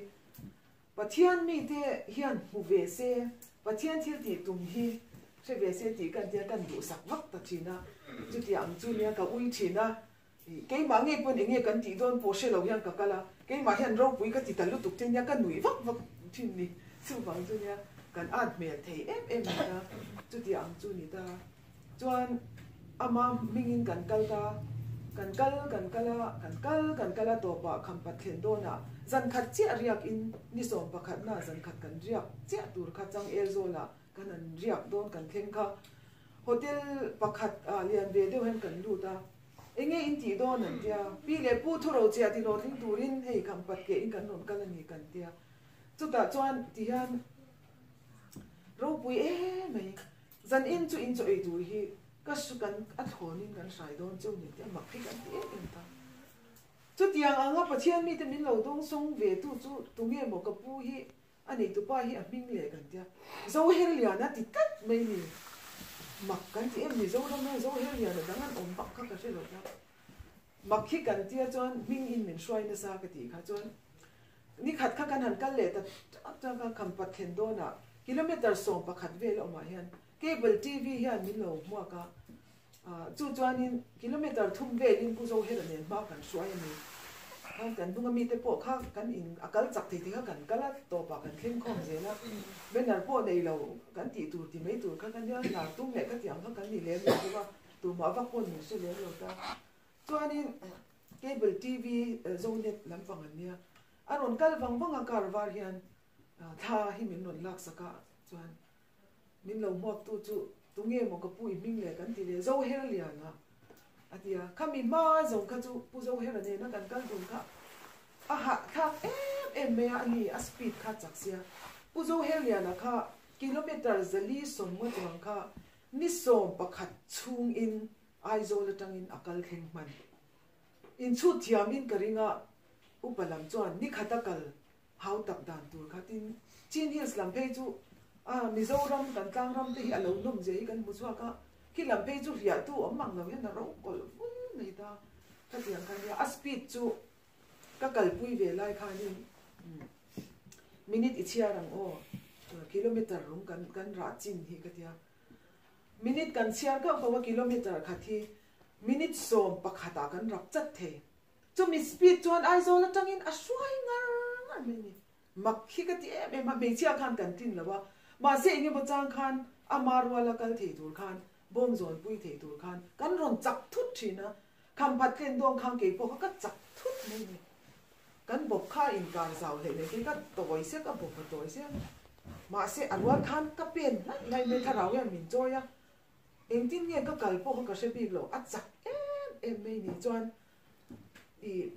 Pathian mite hian hmu ve se, Pathian thil tih tum hi hre ve se tih ka tia kan duhsak vak ta thin a, chutiang ang chu nia ka ui thin a. Keimah ngei pawn enge kan tih dawn pawh hre lo hian ka kal a, keimah hian ropui ka ti ta lutuk che nia ka nuih vak vak thin ni, chuvang chu nia kan at hmel thei em em ni ta, chuti ang chu ni ta. Chuan ama hmingin kan kal ta, kan kal kan kal a, kan kal kan kal a tawpah khampat thlen dawnah zan khat chiah riak in ni 11na zan khat kan riak chiah tur kha changel zawlah kan han riak dawn kan thleng kha hotel pakhat ah lian ve deuh hian kan lut a. Enge in tih dawn an tia, pi leh pu thu ro chiah ti hlawhtling turin hei kham pat ke in kan rawn kal a ni kan tia. Chutah chuan ti hian ropui em mai, zan in chu in chaw ei tur hi ka su kan a thlawn in kan hrai dawn cheu ni tia mak hi kan ti em em ta. Chutiang anga Pathian mite min lo dawng sawng ve tu chu tunge maw ka pu hi A neitupa hi a hming leh kan tia, Zoherliana ti tlat mai ni. Mak kan ti em ni, Zorama Zoherliana dang an awm bak kha ka hre lo ta. Mak hi kan tia chuan hming in min hruai nasa ka tih kha chuan ni khat kha kan han kal leh ta tap tap a, khampat thlen dawnah kilometre 11 vel a awmah hian cable TV hian min lo hmuak a, Chu chuanin kilometre thum velin Pu Zohera nen hma kan hruai a ni. Khan kan hnunga mite pawh kha kan in a kal chak thei thei kha kan kal a, tawpah kan thleng khawm zel a. Banner pawh nei lo kan tih tur ti mai tur kha kan nia, lar tum leh khatiang kha kan ni lem lo bawk a, tumah vak pawn min hre lem lo ta. Chuanin cable TV Zonet lampang an nia, a rawn kal vang vang a car var hian thla hi min rawn laksak a, chuan Min lo hmuaktu chu tunge maw ka pu i hming leh kan ti leh Zoherliana a ti a, khami hma zawng kha chu Pu Zohera nena kan kal dun kha a hahthlak em em mai a, a ni a speed kha chak sia, Pu Zoherliana kha kilometre 410 chuang kha ni 11 chhungin Aizawl atangin a kal thleng hman. Inchhut thiamin ka ring a, upa lam chuan ni khata kal Hau tak dan tur kha tin Chin Hills lam phei chu a Mizoram kan tlang ram te hi a lo nawm zia hi kan hmu chhuak a, khi lam phei chu hliah tu awm mang lo hian a ro kawlh vul mai ta. Khatiang kha nia a speed chu ka kalpui ve lai khanin minute i chhiar ang aw kilometer rum kan kan rah chin hi ka tia minute kan chhiar kauh kauh a kilometer khat hi minute 11 ah kan rap chat thei. Chumi speed chuan Aizawl atangin a hruai ngar ngar mai a ni. Mak hi ka ti em em a, hmeichhia khan kan tlin lo a, mahse eng emaw chang khan ama ruala kal thei tur khan, bawm zawn pui thei tur khan kan rawn chak thut thin a, khamphat tlen dawn khan kei pawh kha ka chak thut mai a ni. Kan bawp kha inkar zau hleih nei kei ka tawi sia, ka bawp a tawi sia, mahse a rual khan ka pen hlaih hlaih mai, thlarau hian min chawi a, engtin nge ka kal pawh kha ka hre bik lo, a chak em em mai ni chuan I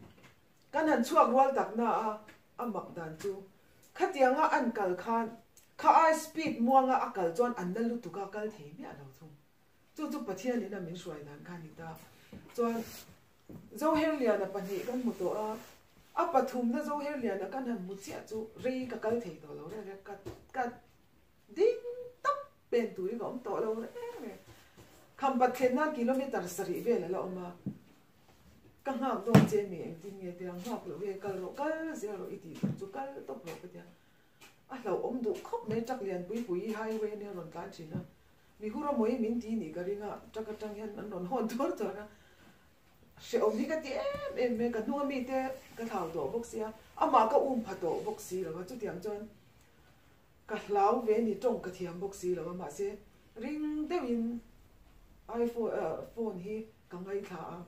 kan han chhuak rual tak na a, a mak dan chu khatianga an kal khan kha ai speed muanga a kal chuan an na lutuk a kal thei miah lo thung. Chu chu Pathian in a min hruai dan kha a ni ta. Chuan Zoherliana pahnih kan hmu tawh a, a pathumna Zoherliana kan han hmu chiah chu rei ka kal thei tawh lo reng reng, ka ka ding tawp pen turin ka awm tawh lo reng reng. Khampat thlen nan kilometre sarih vel a la awm a. Ka nghak dawn che mi engtin nge tia nghak loh e kal rawh kal zel rawh i tih tur chu kal tawp rawh ka tia. A hlauhawm duh khawp mai truck lian pui pui hi highway ania rawn tlan thin a. Mi hur a mawi min ti nih ka ring a truck atang hian an rawn hawn tuar tuar a. Hrehawm hi ka ti em em mai ka hnung a mite ka thlau tawh bawk sia amah ka um pha tawh bawk si lo a chutiang chuan ka hlau ve ni tawng ka thiam bawk si lo a mahse ring deuhin iphone phone hi ka ngaithla a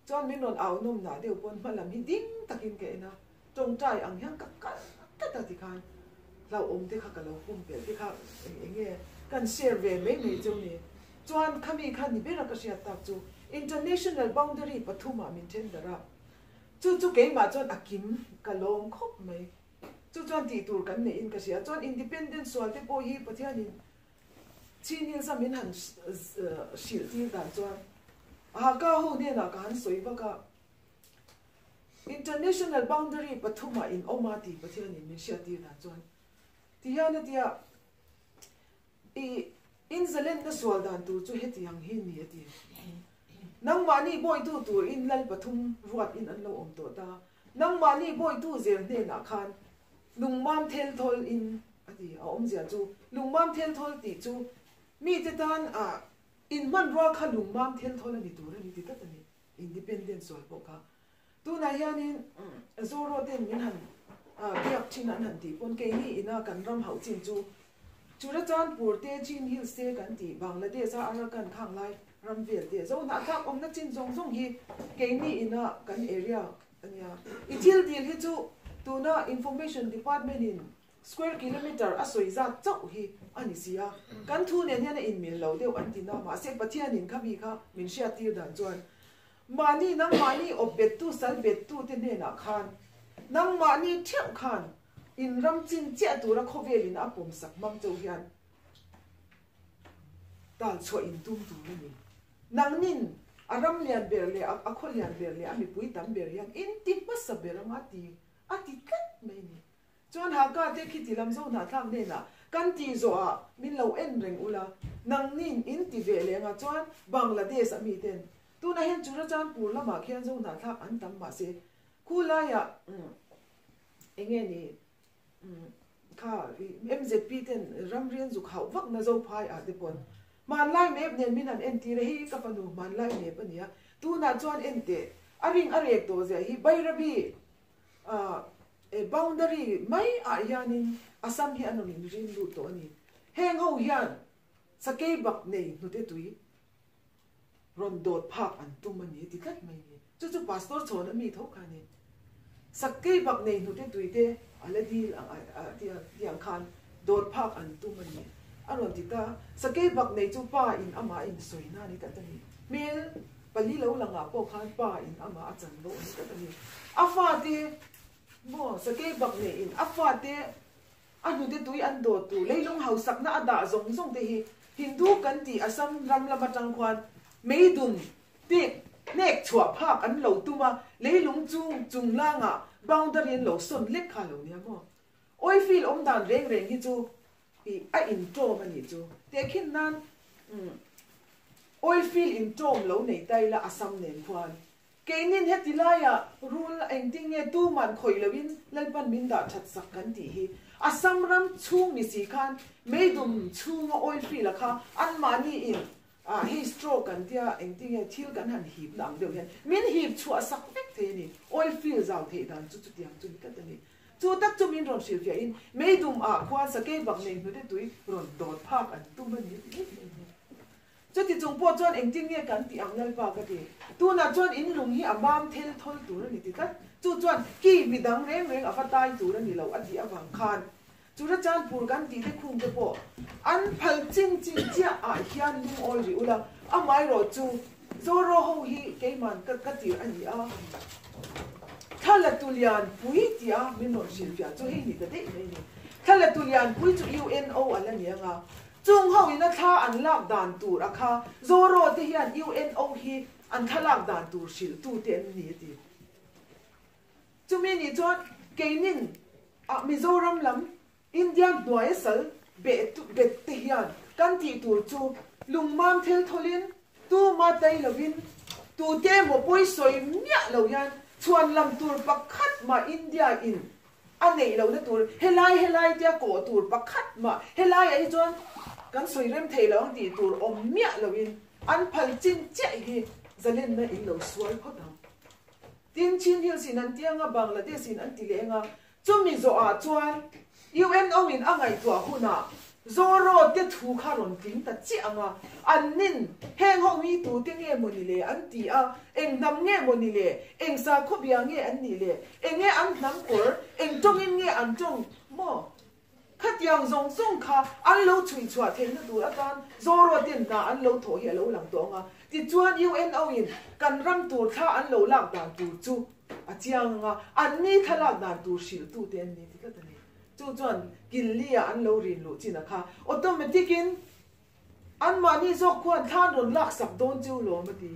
chuan min rawn au nawm nah deuh pawn hma lam hi ding takin ka en a tawngtai ang hian ka kal tlat a tikhan hlauhawm te kha ka lo pumpelh te kha eng eng nge kan share ve mai mai chu ni. Chuan khami kha ni bera ka hriat tak chu international boundary pathumah min then darh a, chu chu keimah chuan a kim ka lawm khawp mai. Chu chuan tih tur kan neihin ka hria. Chuan independent sual te pawh hi Pathianin Chin Hills a min han hrilh tir dan chuan Haka ho hnenah ka han sawi vak a, international boundary pathumah in awm a tih Pathianin min hriat tir dan chuan tihian a tia. I inzalenna sual dan tur chu hetiang hi ni a ti. Nangmahni bawitu tur in lal pathum ruat in an lo awm tawh ta. Nangmahni bawitu zel hnenah khan lungmam thel thawl in a ti. A awmzia chu lungmam thel thawl tih chu mite tan a in hmanrua kha lungmam thel thawl a ni tur a ni ti tlat a ni. Independent sual pawh kha tunah hianin Zoro ten min han biak thin an han tih pawn keini ina kan ram hauh chin chu Churachandpur te Chin Hills te kan tih Bangladesh a Arakan khang lai ram vel te zo hnahthlak awmna chin zawng zawng hi keini ina kan area ania. I thil dil hi chu tuna Information Department in Square kilometre a sawi zat chauh hi a ni si a, kan thu nen hian a inmil lo deuh an ti na, mahse Pathianin kha mi kha min hriattir dan chuan mahni nangmahni awp bettu sal bettu te hnenah khan nangmahni theuh khan in ram chin chiah tura khawvelin a pawmsak hmang chauh hian tal chhuah in tum tur a ni. Nangnin a ram lian ber leh a khaw lian ber leh a mipui tam ber hian in ti hmasa ber anga ti a ti tlat mai a ni. Chuan Haka te khi ti lam zo hnahthlak hnenah kan tih zawhah min lo en reng ula, nangnin in ti ve leh anga chuan Bangladesh a mi ten tunah hian Churachandpur lamah khian zo hnahthlak an tam mahse khu laiah eng nge ni kha MZP ten ramrian zuk hauh vak na zo phai ah te pawn hmanlai map nen min han entir a, hei ka fanu hmanlai map a nia tunah chuan en teh a ring a rek tawh zia hi Bairabi Boundary mai ah hianin Assam hi an rawn in rin lut tawh a ni. Heng ho hian sakei bak nei hnute tui rawn dawt phak an tum a ni ti tlat mai a ni. Chu chu Pastor chhawn a mi tho kha a ni. Sakei bak nei hnute tui te a la dil ang ti ang khan dawt phak an tum a ni a rawn ti ta. Sakei bak nei chu pa in amah in sawi na a ni tlat a ni. Hmel Pali lo langah pawh khan pa in amah a chan dawh ni tlat a ni. A fate maw sakei bak neiin a fate a hnute tui an dawt tur leilung hausakna a dah zawng zawng te hi Hindu kan tih Assam ram lam atang khuan meidum pek hnek chhuah phak an lo tum a, leilung chung chung langah boundary an lo sawn lek kha lo nia maw. Oil field awm dan reng reng hi chu I a intawm a nih chu. Tehkhin nan oil field intawm lo nei ta ila Assam nen khuan keinin heti laiah rul engtin nge tuman khawih loin Lalpan min dah that sak kan tih hi Assam ram chhung ni si khan meidum chhunga oil field a kha anmahni in hei straw kan tia engtin nge thil kan han hip na ang deuh hian min hip chhuah sak vek thei a ni. Oil field zau theih dan chu chutiang chu ni tlat a ni. Chu tak chu min rawn hrilhfiah in meidum ah khuan sakei bak nei hnute tui rawn dawt phak an tum a ni ti em em hi. Chuti chung pawh chuan engtin nge kan tih ang Lalpa ka ti. Tunah chuan in lung hi a mam thel thawl tur a ni ti tlat. Chu chuan ki midang reng reng a va tai tur a ni lo a tih avang khan Churachandpur kan tih te khung te pawh an phal chin chin chiah ah hian lungawi rih ula, amaherawh chu Zoro ho hi keiman ka ka tirh a ni a, thla la tu lian pui tia min rawn hrilhfiah chu hei ni ta daih mai ni. Thla la tu lian pui chu UNO a la ni anga, chung ho ina thla an lak dan tur a kha Zoro te hian UNO hi an thla lak dan tur hrilh tu te an ni a ti. Chumi nih chuan keinin ah Mizoram lam India hnuaia sal beh bet te hian kan tih tur chu lungmam thel thawlin tuma tai lovin Tute emaw pawi sawi miah lo hian chhuan lam tur pakhat mah India in a neih lohna tur helai helai tia kawh tur pakhat mah helaiah hi chuan kan sawi rem thei lo ang tih tur awm miah loin an phal chin chiah hi zalenna in lo sual phawt ang. Tin, Chin Hills in an ti anga Bangladesh in an ti leh anga Chumi zawhah chuan UNO in a ngaihtuah hunah Zoro te thu kha rawn tling ta chiah ang a, an nin heng ho hi tute nge maw ni le an ti a, eng hnam nge maw ni le, eng sakhaw bia nge an nih le, eng nge an hnam kawr, eng tawngin nge an tawng maw? Khatiang zawng zawng kha an lo chhui chhuah theihna tur atan Zoro ten hna an lo thawh hi a lo lang tawh ang a, tichuan UNO in kan ram tur thla an lo lak dan tur chu A chiang anga an ni thlalak dan tur hrilhtute an ni ti tlat a ni. Chu chuan Killi-ah an lo rin luh chin a kha. Automatic-in anmahni zawk khuan thla an rawn laksak dawn chu lawm a ti.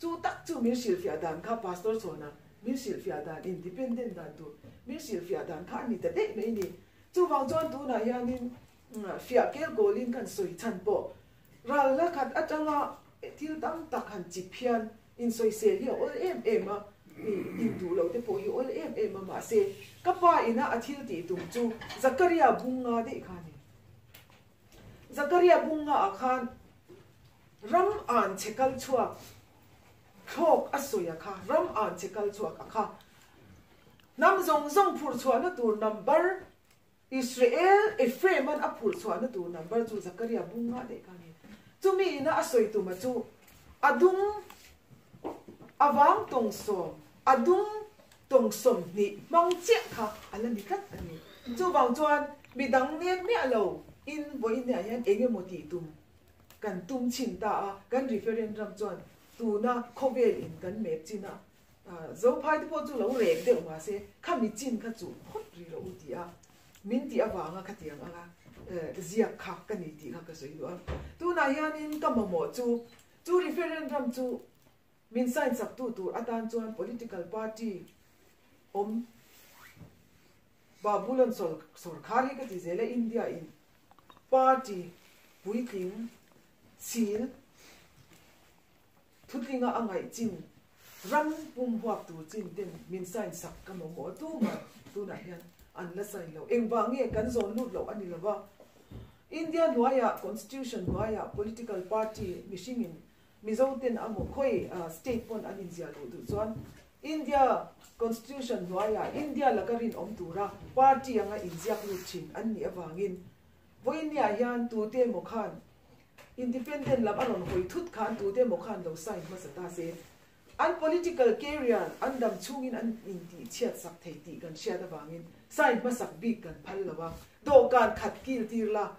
Chu tak chu min hrilhfiah dan kha Pastor Chhawna min hrilhfiah dan, independent dan tur min hrilhfiah dan kha a ni ta daih mai ni. Chuvang chuan tunah hianin fiah kel kawlin kan sawi chhan pawh ral la khat atanga thil tam tak han chip hian Insawisel hi a awl em em a, i induh loh te pawh hi awl em em a, mahse ka pa ina a thil tih tum chu Zakaria bunga daih kha a ni. Zakaria bunga ah khan ram an che kal chhuak thlawk a sawi a kha, ram an che kal chhuak a kha. Hnam zawng zawng phurh chhuahna tur number Israel Ephraim an a phurh chhuahna tur number chu Zakaria bunga daih kha a ni. Chumi ina a sawi tuma chu a dung a vang tawng sawm, a dung tawng 20 hmang chiah kha a la ni tlat a ni. Chuvang chuan midang nek miah lo in vawiinah hian eng emaw tih tum kan tum chhin ta a, kan referendum chuan tuna khawvel in kan mep chin a, Zophai te pawh chu lo rek deuh mahse khami chin kha chu phawt rih rawh u ti a, min tih avanga khatiang anga ziak kha ka ni tih kha ka sawi duh a. Tunah hianin ka mamawh chu, chu referendum chu min sign sak tu tur atan chuan political party awm Babulon sawrkhar hi ka ti zel a, India in party puitling chil Thutlinga a ngaih chin, ram pum huap tur chin ten min sign sak ka mamawh a tumah tunah hian an la sign lo. Engvah nge kan zawn lut loh a ni lova, India hnuaiah constitution hnuaiah political party mihringin Mizo ten amaw khawi state pawn an inziah luh duh chuan India constitution hnuaiah India laka rinawm tura party anga inziak lut thin an nih avangin vawiinniah hian tute emaw khan Independent lam a rawn hawi thut khan tute emaw khan lo sign hmasa ta se, an political career an dam chhungin an intih chhiat sak thei tih kan hriat avangin sign hmasak bik kan phal lo a, dawhkan khat kil tir la,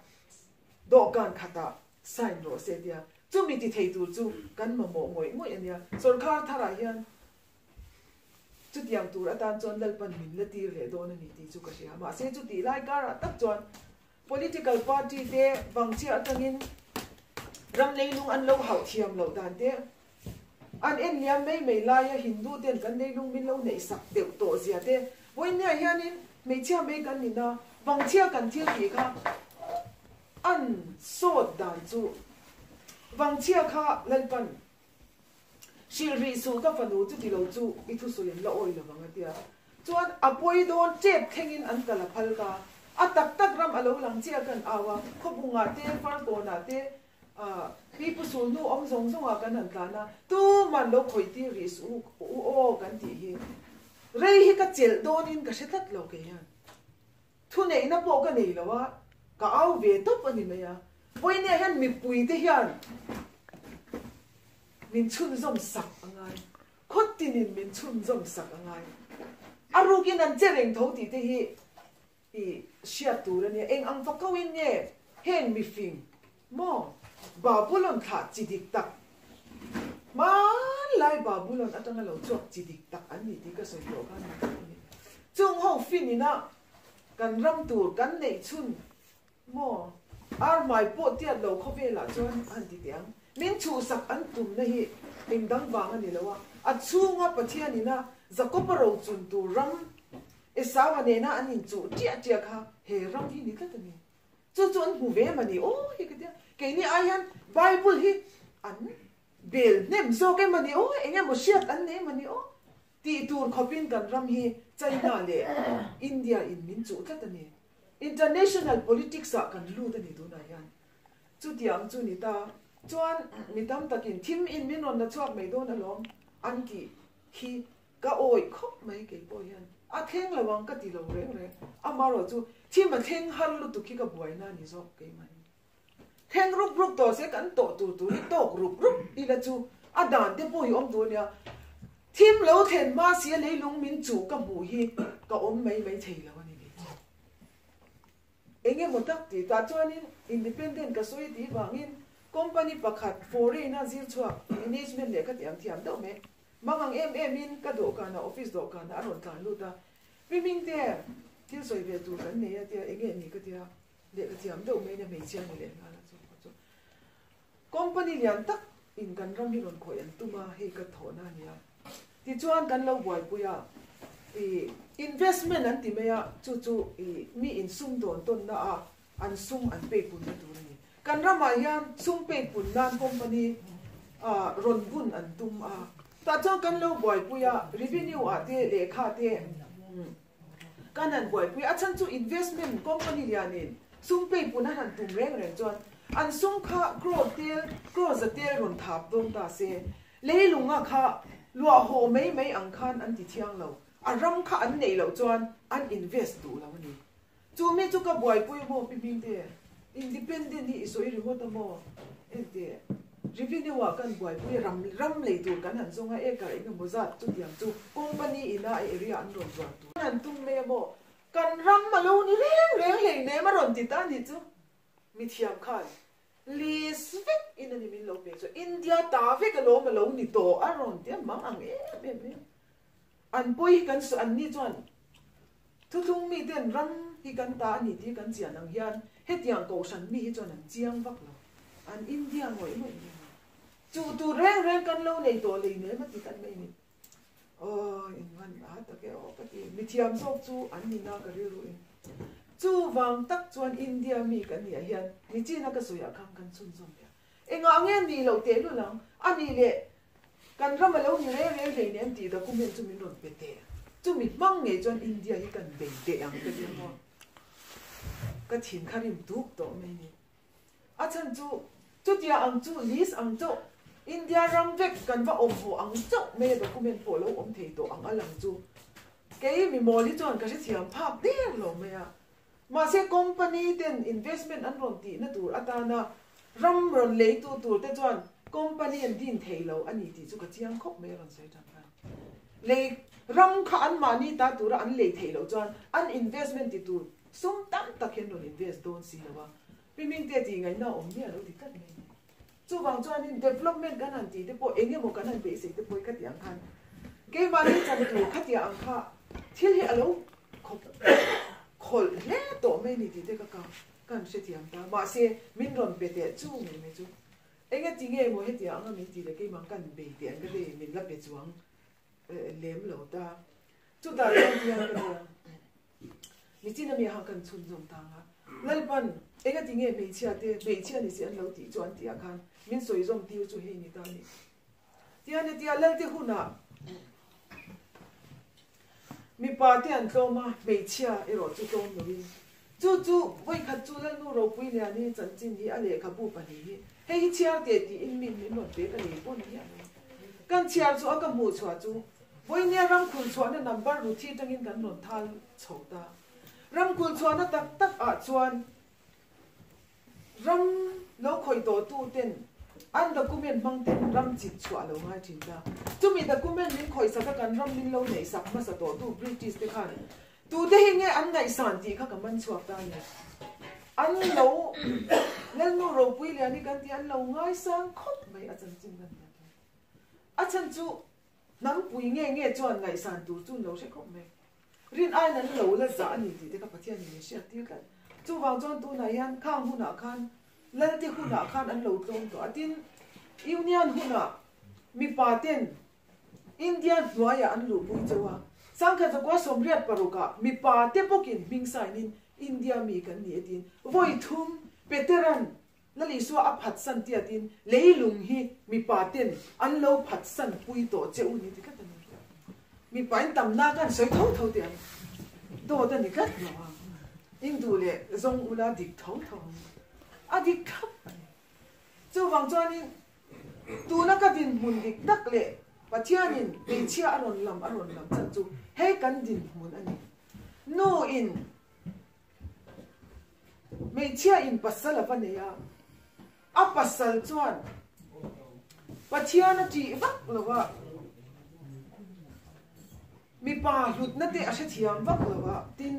dawhkan khatah sign rawh se tia chumi ti thei tur chu kan mamawh ngawih ngawih a nia. Sorkar tharah hian chutiang tur atan chuan Lalpan min la tir leh dawn a ni tih chu ka hria. Mahse chutih lai karah tak chuan Political party te vangchhia atangin ram leilung an lo hauh thiam loh dan te an en liam mai mai laia Hindu ten kan leilung min lo neih sak deuh tawh zia te vawiinniah hianin hmeichhia mai kan ni na vangchhia kan thil tih kha an sawt dan chu vangchhia kha Lalpan hrilh rih suh ka fanu chuti lo chu i thusawi an la awi lo vang a tia. Chuan a pawi dawn tep thlengin an kal a phal ta. A tak tak ram a lo lang chiah kan au a, khawbungah te, farkawnah te, pipu sulhnu awm zawng zawngah kan han tlan a, tuman lo khawih tir rih suh u u aw kan tih hi. Rei hi ka chelh dawnin ka hre tlat lo kei hian. Thuneihna pawh ka nei lo a, ka au ve tawp a ni mai a. Vawinia hian mipuite hian min chhunzawm sak a ngai. Khawtinin min chhunzawm sak a ngai. A rukin an che reng tho tih te hi i hriat tur a nia. Eng ang fakauin nge heng mifing maw Babulon thlah chi dik tak hmanlai Babulon atanga lo chhuak chi dik tak an ni tih ka sawi tawh khan a ni. Chung ho fin ina kan ram tur kan neih chhun Maw? Ar hmai pawh tiat lo khawvelah chuan a han ti teh ang. Min chhuhsak an tumna hi eng dang vang a ni lo a, a chhunga Pathian ina Jakob-a rochun tur ram Esau-a nena an inchuh ṭiah ṭiah kha he ram hi ni tlat a ni. Chu chu an hmu ve mah ni aw hi ka tia. Keini ai hian Bible hi an. bel hnem zawk em a ni aw, eng emaw hriat an nei em a ni aw tih tur khawpin kan ram hi China leh India in min chuh tlat a ni. International politics ah kan lut a ni tunah hian. Chutiang chu ni ta chuan mi tam takin thim in min rawn la chhuak mai dawn alawm an tih hi ka awih khawp mai kei pawh hian a thleng lo ang ka ti lo reng reng. Amaherawh chu thim a thleng har lutuk hi ka buaina a ni zawk keimahni. Thleng rup rup tawh se kan tawh tur tur hi tawk rup rup ila chu a dan te pawh hi awm tur a nia. Thim lo thlen hma sia leilung min chuh ka hmuh hi ka awm mai mai thei lo a ni kei chu. Eng emaw tak tih tah chuanin independent ka sawi tih vangin company pakhat foreign a zir chhuak management leh khatiang thiam deuh mai mangang em em in ka dawhkanah office dawhkanah a rawn tlan lut a. Pi Mingte thil sawi ve tur kan nei a tia enge ni ka tia. Lehkha thiam deuh mai nia hmeichhia ni leh nghal a chu pawh chu company lian tak in kan ram hi rawn khawih an tum a hei ka thawhna a nia tichuan kan lo buaipui a ih investment an ti mai a chu chu ih mi in sum dawn tawn na a an sum an pek pun na tur a ni kan ramah hian sum pek pun nan company ah rawn bun an tum a tah chuan kan lo buaipui a revenue ah te lehkha te Kan han buaipui a chhan chu investment company lianin sum pei pun a han tum reng reng chuan an sum kha crore tel crore za tel rawn thap dawn ta se leilunga kha luah haw mai mai ang khan an ti thiang lo a ram kha an neih loh chuan an invest duh lo a ni. Chu mi chu ka buaipui maw Pi Hmingte? Independent hi i sawi ringawt a maw? Enteh Revenue ah kan buaipui ram ram lei tur kan han zawng a, acre eng emaw zat chutiang chu company ina a area an rawn zuar tur an han tum mai a maw? Kan ram a lo ni reng reng hleinem a rawn ti ta a nih chu mithiam khan list vek in a ni min lo pe chu India ta vek alawm a lo ni tawh a rawn ti a mang ang em em mai a. An pawi hi kan sawi an ni chuan thuthlung miten ram hi kan ta a ni tih kan chian ang hian hetiang kohhran mi hi chuan an chiang vak lo. An India ngawih ngawih mai a. Chuh tur reng reng kan lo nei tawh lei nem a ti tlat mai ni. Aw in van a tak e aw ka ti. Mithiam zawk chu an ni na ka rilru in. Chuvang tak chuan India mi kan nih ah hian nichina ka sawi ah khan kan chhunzawm leh a. Engah nge nih loh tehlul ang? A nih leh kan ram a lo ni reng reng hleinem tih document chu min rawn pe teh. Chumi hmang ngei chuan India hi kan bei teh ang ka ti a maw? Ka thin kha rim tuk tawh mai ni. A chhan chu chutia ang chu list ang chauh India ram vek kan va awm haw ang chauh mai a document pawh lo awm thei tawh ang a lang chu kei mi mawl hi chuan ka hrethiam phak der lo mai a. Mahse company ten investment an rawn tihna tur atana ram rawn leitu tur te chuan company an din thei lo a ni tih chu ka chiang khawp mai a rawn sawi tan khan. Lei ram kha anmahni ta tura an lei theih loh chuan an investment ti tur sum tam tak hian rawn invest dawn si lo a, Pi Mingte tih ngaihna a awm miah lo ti tlat mai a ni. Chuvang chuanin development kan han tih te pawh eng emaw kan han beisei te pawh hi khatiang khan keimahni chan tur khatiang ang kha thil hi a lo khawp khawlh hle tawh mai ni tih te ka ka kan hrethiam ta. Mahse min rawn pe teh chu ngei mai chu enge ti nge maw hetiang anga min tih leh keimah kan bei teh ang ka hei min la pe chuang lem lo ta. Chutah chuan tiang ka tia. Nichin ami ha kan chhunzawm ta ang a, Lalpan enga ti nge hmeichhia te hmeichhia ni si an lo tih chu an tih ah khan min sawi zawm tir chu hei ni ta a ni. Tian hetia Lalte hunah mipa te an tlawm a, hmeichhia erawh chu tlawm lovin chu chu vawikhat chu Lalnu Ropui Liani chanchin hi a lehkhabu pahnih hi hei hi chhiar teh tiin min min rawn pe ka nei pawh ni hian kan chhiar chu a ka hmuh chhuah chu Vawinia ram khul chhuahna number Ruthi atangin kan rawn thal chho ta. Ram khul chhuahna tak tak ah chuan ram lo khawih tawh tu ten an document hmang ten ram chit chhuah a lo ngai thin ta. Chumi document min khawih sak a kan ram min lo neih sak hmasa tawh tu British te khan tute hi nge an ngaihsan tih kha ka man chhuak ta a ni. An lo Lalnu Ropui Liani kan tih an lo ngaisang khawp mai a chanchin kan hriat hian. A chhan chu Hnam pui nge nge chuan ngaihsan tur chu lo hre khawp mai. Rin aiin an lo la zah a ni tih te kha Pathian in min hriat tir tlat. Chuvang chuan tunah hian khang hunah khan Lalte hunah khan an lo tlawm tawh a, tin Union hunah mipa ten India hnuaiah an luhpui chauh a, Sangkhat zakua 86 ah mipa te bawkin hming sign in India mi kan ni e tiin vawi thum Peteran. Lal Isua a phatsan tiatin leilung hi mipa ten an lo phatsan pui tawh che u ni ti tlat a ni. Mipa in tamna kan sawi tho tho teh ang. Dawt a ni tlat lo a. In duh leh zawng ula dik tho tho ang. A dik thlap a ni. Chuvang chuanin tuna ka dinhmun dik tak leh Pathianin hmeichhia a rawn lam a rawn lam chan chu hei kan dinhmun a ni. Nu in Hmeichhia in pasal a va nei a, a pasal chuan Pathian a ṭih vak lo a, mipa hlutna te a hrethiam vak lo a, tin,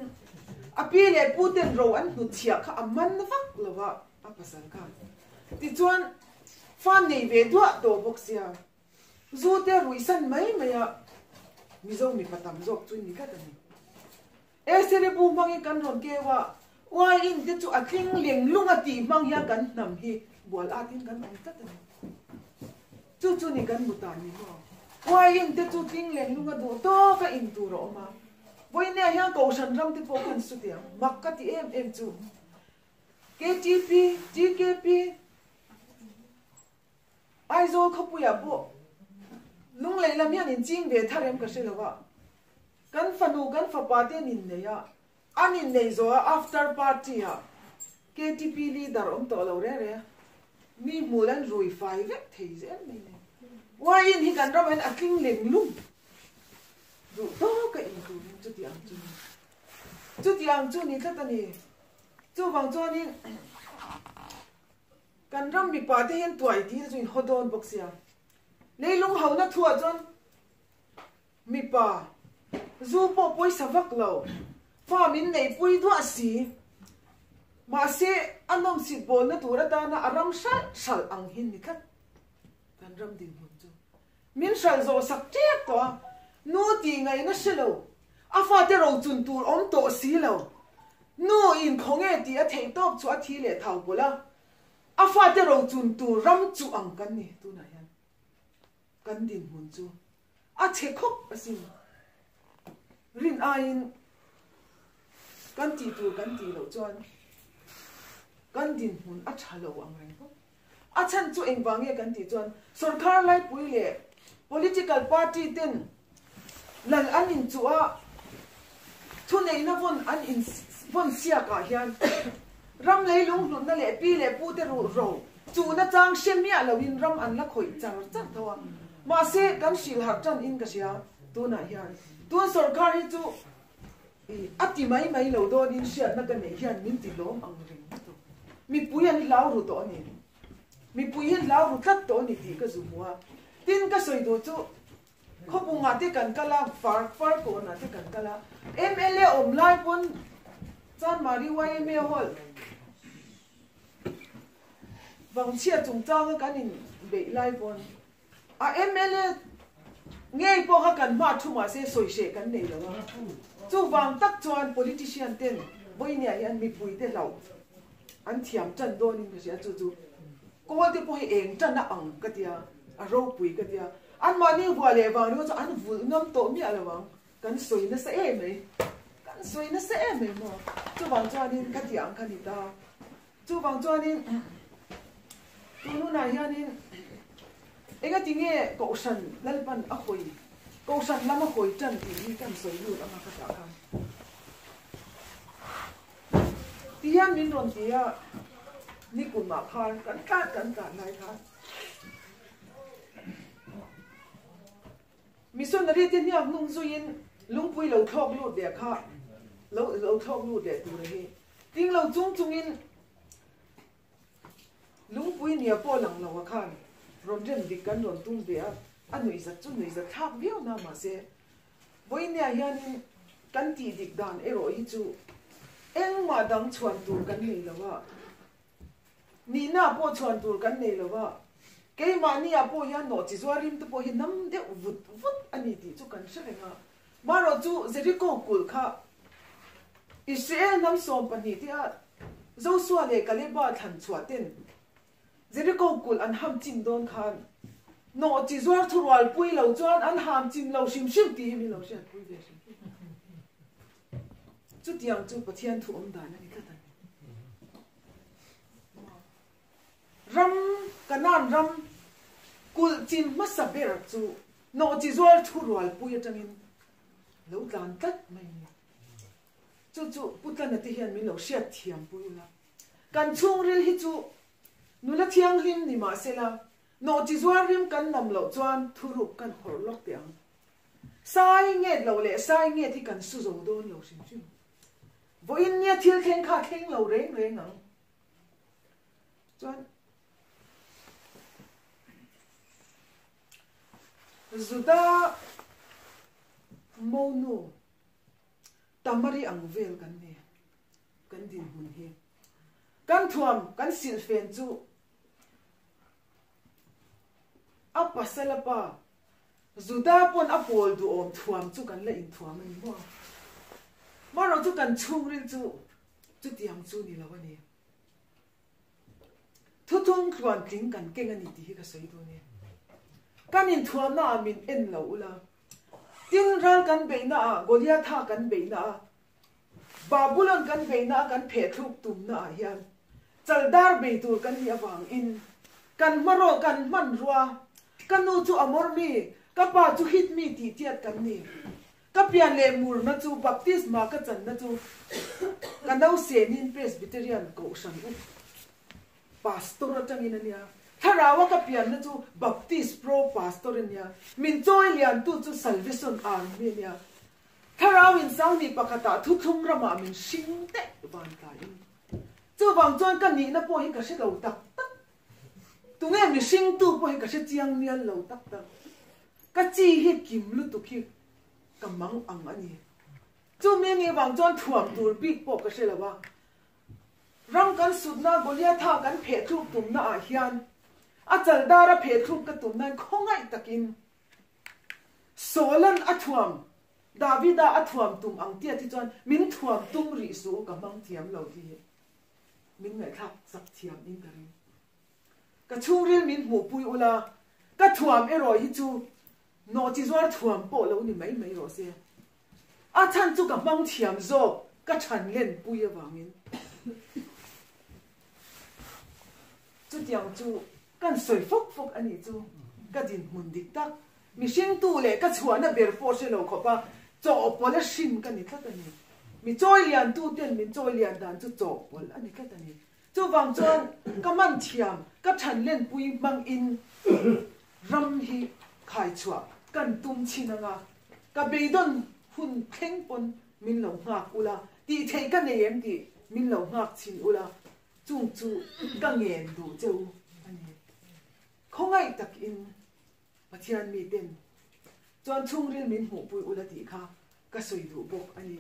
a pi leh pu ten ro an hnutchhiah kha a man vak lo a, a pasal khan. Tichuan, fa nei ve duah tawh bawk sia, zu te ruihsan mai mai a, Mizo mipa tam zawk chu ni tlat a ni. Esere bu hmangin kan rawn keu a, uaiin te chu a tling leng lung a tih hmang hian kan hnam hi bual atin kan awm tlat a ni. Chu chu ni kan mutah ni maw? Uaiin te chu tling leng lung a duh tawk a in tur a awm a. Vawinia hian Kohhran ram te pawh khan sute ang, mak ka ti em em chu. KTP, TKP, Aizawl khawpuiah pawh lunglei lam hian inching ve thar em ka hre lo a, kan fanu kan fapa te an innei a, an innei zawh a after party ah KTP leader awm tawh lo reng reng a, mi hmul an rui fai vek thei zel mai nei. Wine hi kan ramah hian a tling leng lung duh tawk a in turin chuti ang chu ni. Chuti ang chu ni tlat a ni. Chuvang chuanin. Kan ram mipa te hian tuai dil chu in haw dawn bawk sia. Leilung hona thuah chuan mipa zu pawh pawisa vak lo, fa min neihpui duah si. Mahse a nawmsit bawlna tur atana a ram hralh hralh ang hi ni tlat kan ram dinhmun chu. Min hralh zawh sak tep tawh a, nu tih ngaihna hre lo, a fate rochun tur awm tawh si lo. Nu in khawnge tih a theih tawp chu a thi leh thau pawlh a, a fate rochun tur ram chuh ang kan ni tunah hian kan dinhmun chu a chhe khawp asin. Rin aiin kan tih tur kan tih loh chuan kan dinhmun a tha lo ang reng khawp. A chhan chu engvang nge kan tih chuan sorkar laipui leh political party ten lal an inchuh a, thuneihna vawn an in vawn siak ah hian ram leilung hlutna leh pi leh pu te ruh ro chuhna chang hre miah lo in ram an la khawih char char tho a. Mahse kan hrilh harh tan in ka hria tunah hian tun sorkar hi chu A ti mai mai lo dawnin hriatna ka neih hian min ti lawm ang reng tawh. Mipui an hlau ru tawh a ni. Mipui hi an hlau ru tlat tawh a ni tih ka zu hmu a. Tin, ka sawi duh chu khawpungah te kan kal a, far far kawnah te kan kal a, mla awm lai pawn Chanmari yma Hall Vangchhia chungchanga kan inbeih lai pawn A mla ngei pawh kha kan hma thu mahse sawi hreh kan nei lo a, chuvang tak chuan politician ten vawinia hian mipui te hlauh an thiam tan dawnin ka hria, chu chu kawl te pawh hi eng tan a ang ka tia, a ropui ka tia, anmahni vuah leh vang ringawt chu an vulh ngam tawh miah lo ang, kan sawi nasa em mai, kan sawi nasa em mai maw, chuvang chuanin ka tih ang kha ni ta. Chuvang chuanin tun hunah hianin engati nge Kohhran Lalpan a hawi, Kohhran lam a hawi tan tih hi kan sawi lut anga ka tah khan. Ti hian min rawn ti a, nikumah khan kan tlat kan tlan lai khan Missionary te hniak hnung zuiin lungpui lo thlawk lut leh kha lo lo thlawk lut leh tur a hi. Ting lo chung chungin lungpui nia pawh lang lo a khan rawn rem dik kan rawn tum ve a, a nuihzat chu nuihzat thlak viau na mahse vawinia hianin kan tih dik dan erawh hi chu engmah dang chhuan tur kan nei lo a, nihna pawh chhuan tur kan nei lo a, keimahnia pawh hian nawhchi zuar rim te pawh hi nam deuh vut vut a ni tih chu kan hre reng a. Marawh chu Jeriko kulh kha Israel hnam 12 te a Josua leh Kaleba thlan chhuah ten Jeriko kulh an ham chin dawn khan nawh chi zuar thurual pui lo chuan an ham chin lo hrim hrim tih hi min lo hriat pui ve hrim hrim. Chutiang chu Pathian thu awm dan a ni tlat a ni. Kanaan ram kulh chin hmasa ber chu nawhchizual thurualpui atangin lo tlan tlat mai a ni. Chu chu Pu Tlana te hian min lo hriat thiam pui ula. Kan chhungril hi chu nula thianghlim ni mah sela, nawhchizual rim kan nam loh chuan thuruk kan hawrh lawk teh ang. Sai nget loh leh sai nget hi kan su zo dawn lo hrim hrim. Vawiin nia thil thleng kha thleng lo reng reng ang. Chuan Juda monu Tamari ang vel kan ni, kan dinhmun hi. Kan thuam, kan silhfen chu a pasal a pa Juda pawn a pawl duhawm thuam chu kan la inthuam a ni maw? Marawh chu kan chhungril chu chutiang chu ni lo a ni. Thuthung tluan tling kan keng a ni tih hi ka sawi dawn e. Kan inthuamna ah min en lo ula. Tin, ral kan beihna ah, Goliatha kan beihna ah, Babulon kan beihna ah kan phehthluk tumna ah hian chaldar bei tur kan nih avangin kan hmarawh kan hmanrua, ka nu chu Amor mi, ka pa chu Hit mi tih tiat kan ni. Ka pian leh murna chu baptisma ka channa chu ka nausenin Presbyterian Kohhran up Pastor atangin a nia. Thlaraua ka pianna chu Baptist Pro Pastor a nia. Min chawi liantu chu Salvation Army a nia. Thlarau in Sangni pakhatah thuthlung ramah min hring daih van tlaiin. Chuvang chuan ka nihna pawh hi ka hre lo tak tak. Tunge mihringtu pawh hi ka hre chiang mial lo tak tak. Ka chi hi kim lutuk hi ka mang ang a ni. Chumi nih vang chuan thuam tur bik pawh ka hre lo a. Ram kan sutna Goliatha kan phehthluk tumna ah hian a chaldara phehthluk ka tum nan khawngaih takin Sawlan a thuam Davida a thuam tum ang tiat hi chuan min thuam tum rih suh u ka hmang thiam lo tih hi. Min ngaihthlak chak thiam in ka ring. Ka chhungril min hmuhpui ula, ka thuam erawh hi chu nawhchi zuar thuam pawh lo ni mai mai rawh se. A chhan chu ka hmang thiam zawk ka chhan len pui avangin. Chutiang chu kan sawi fawk fawk a nih chu ka dinhmun dik tak. Mihringtu leh ka chhuahna ber pawh hre lo khawpa chawhpawlh a hrin ka ni tlat a ni. Mi chawi liantu ten min chawi lian dan chu chawhpawlh a ni tlat a ni. Chuvang chuan ka man thiam, ka than lenpui hmangin ram hi khaichhuah kan tum chhin anga, ka beidawn hun thleng pawn min lo nghak ula, tih theih ka nei em tih min lo nghak chhin ula, chung chu ka ngen duh che u a ni. Khawngaih takin Pathian miten chuan chhungril min hmuhpui ula tih kha ka sawi duh bawk a ni.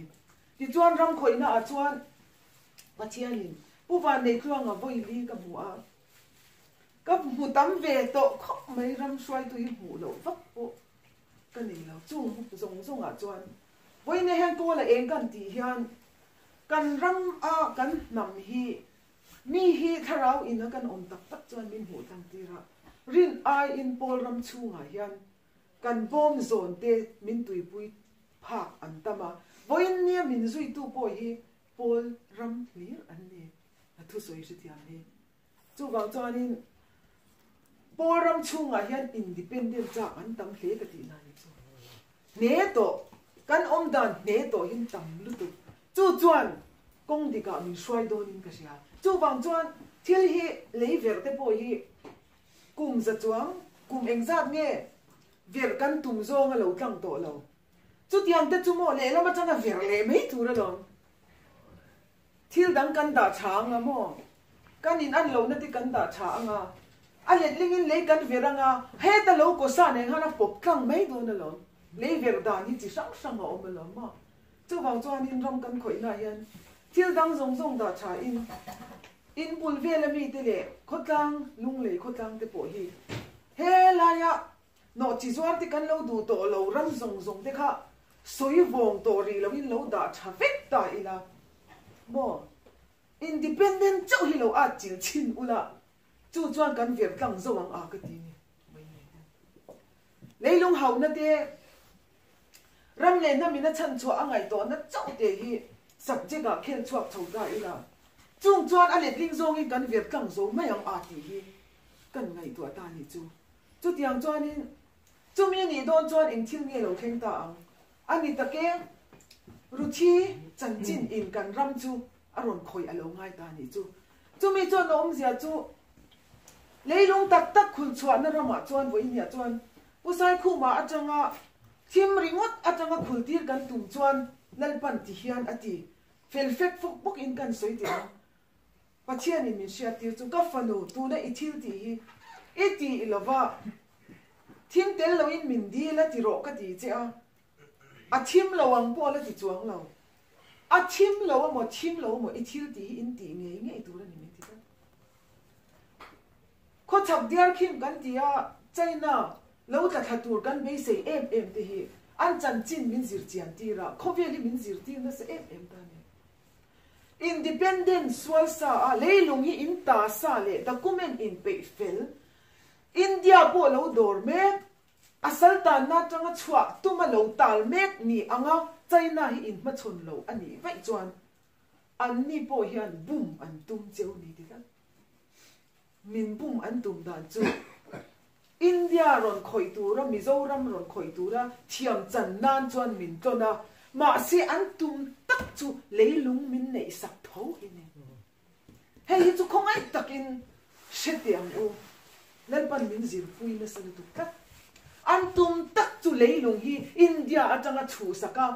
Tichuan ram khawihna ah chuan Pathianin Pu Vanneitluanga vawi li ka hmu a, ka hmu tam ve tawh khawp mai ram hruaitu hi hmuh loh vak pawh ka nei lo. Chung zawng zawng ah chuan vawiin hian kawl a eng kan tih hian kan ram a kan hnam hi Mi hi thlarau ina kan awm tak tak chuan min hmuh tlang tir a, rin aiin Paul ram chhungah hian kan bawm zawn te min tuipui phak an tam a, vawiin nia min zuitu pawh hi Paul ram hlir an ni, a thusawi hrethiam hi. Chuvang chuanin Paul ram chhungah hian independent chak an tam hle ka tih na ni chu. Hne tawh, kan awm dan hne tawh hin tam lutuk. Chu chuan kawng dikah min hruai dawnin ka hria. Chuvang chuan thil hi lei verh te pawh hi kum za chuang, kum engzat nge verh kan tum zawng a lo tlang tawh lo. Chutiang te chu maw lehlam atanga verh leh mai tur alawm. Thil dang kan dah tha anga maw? Kan in an lohna te kan dah tha anga, a letlingin lei kan ver anga, heta lo kawsa nen khan a pawp tlang mai dawn alawm. Lei ver dan hi chi hrang hrang a awm alawm maw? Chuvang chuanin ram kan khawihnaah hian thil dang zawng zawng dah tha in, in bul vela mite leh khawtlang, lunglei khawtlang te pawh hi helaia Nawhchi zuar te kan lo duh tawh lo, ram zawng zawng te kha sawi vawng tawh rih loin lo dah tha vek ta ila maw? Independent chauh hi lo at chil chhin ula, chu chuan kan ver tlang zo ang a ka ti ni mai ni. Leilung hauna te, ram leh hnam in a chhan chhuah a ngaihtuahna chauh te hi subject ah khel chhuak chho ta ila, chung chuan a letling zawngin kan ver tlang zo mai ang a tih hi. Kan ngaihtuah ta nih chu. Chutiang chuanin chumi nih dawn chuan eng thil nge lo thleng ta ang? A ni tak e, Ruthi chanchin in kan ram chu a rawn khawih a lo ngai ta nih chu. Chumi chuan a awmzia chu leilung tak tak khul chhuahna ramah chuan vawiinniah chuan Pu Saikhuma atanga thim ringawt atanga khul tir kan tum chuan Lalpan ti hian a ti fel fek fawk bawkin kan sawi teh ang. Pathianin min hriattir chu ka fanu tuna i thil tih hi i tih lova thim tel loin min dil a ti rawh ka ti che a, a thim lo ang pawh la ti chuang lo. A thim lo amaw thim lo amaw i thil tih hi in tih ngei ngei tur a ni min ti tlat. Khawchhak diarkhim kan ti a, China lo tla thla tur kan beisei em em te hi an chanchin min zirchian tir a, khawvel hi min zirtir nasa em em ta a ni. Independent sual sa a leilung hi in ta sa leh document in peih fel. India pawh lo dawr mek, a saltanna atanga chhuah tuma lo tal mek ni anga China hi in hmachhawn lo a nih vaih chuan anni pawh hian bum an tum cheu ni ti tlat. Min bum an tum dan chu India rawn khawih tura Mizoram rawn khawih tura thiam chan nan chuan min tlawn a, mahse an tum tak chu leilung min neih sak tho hi ni. Hei hi chu khawngaih takin hre teh ang u, Lalpan min zirpui nasa lutuk tlat. An tum tak chu leilung hi India atanga chhuhsak a,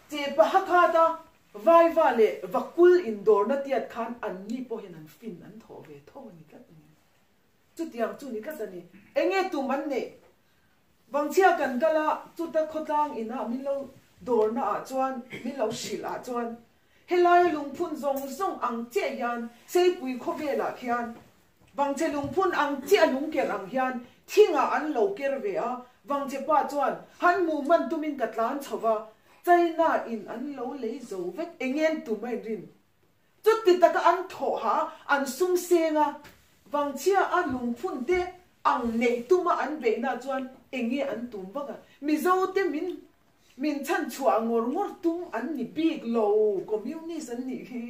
Che pahakhata Vaiva leh Vakul indawrna tiat khan anni pawhin an fin an thawh ve tho a ni tlat a ni. Chutiang chu ni tlat a ni. Enge tum an neih? Vangchhia kan kal a, chuta khawtlang inah min lo dawrna ah chuan, min lo hrilh ah chuan helaia lungphun zawng zawng ang chiah hian Seipui khawvelah khian Vangchhe lungphun ang chiah lungker ang hian thingah an lo ker ve a, Vangchhe pa chuan han hmuh hman tumin ka tlan chho va, China in an lo lei zo vek engen tum a inrin. Chuti taka an thawh ha an sum seng a, Vangchhia a lungphun te ang neih tuma an beihna chuan enge an tum vak a, Mizo te min min chhan chhuah ngawr ngawr tum an ni bik lo, Communist an nih hi.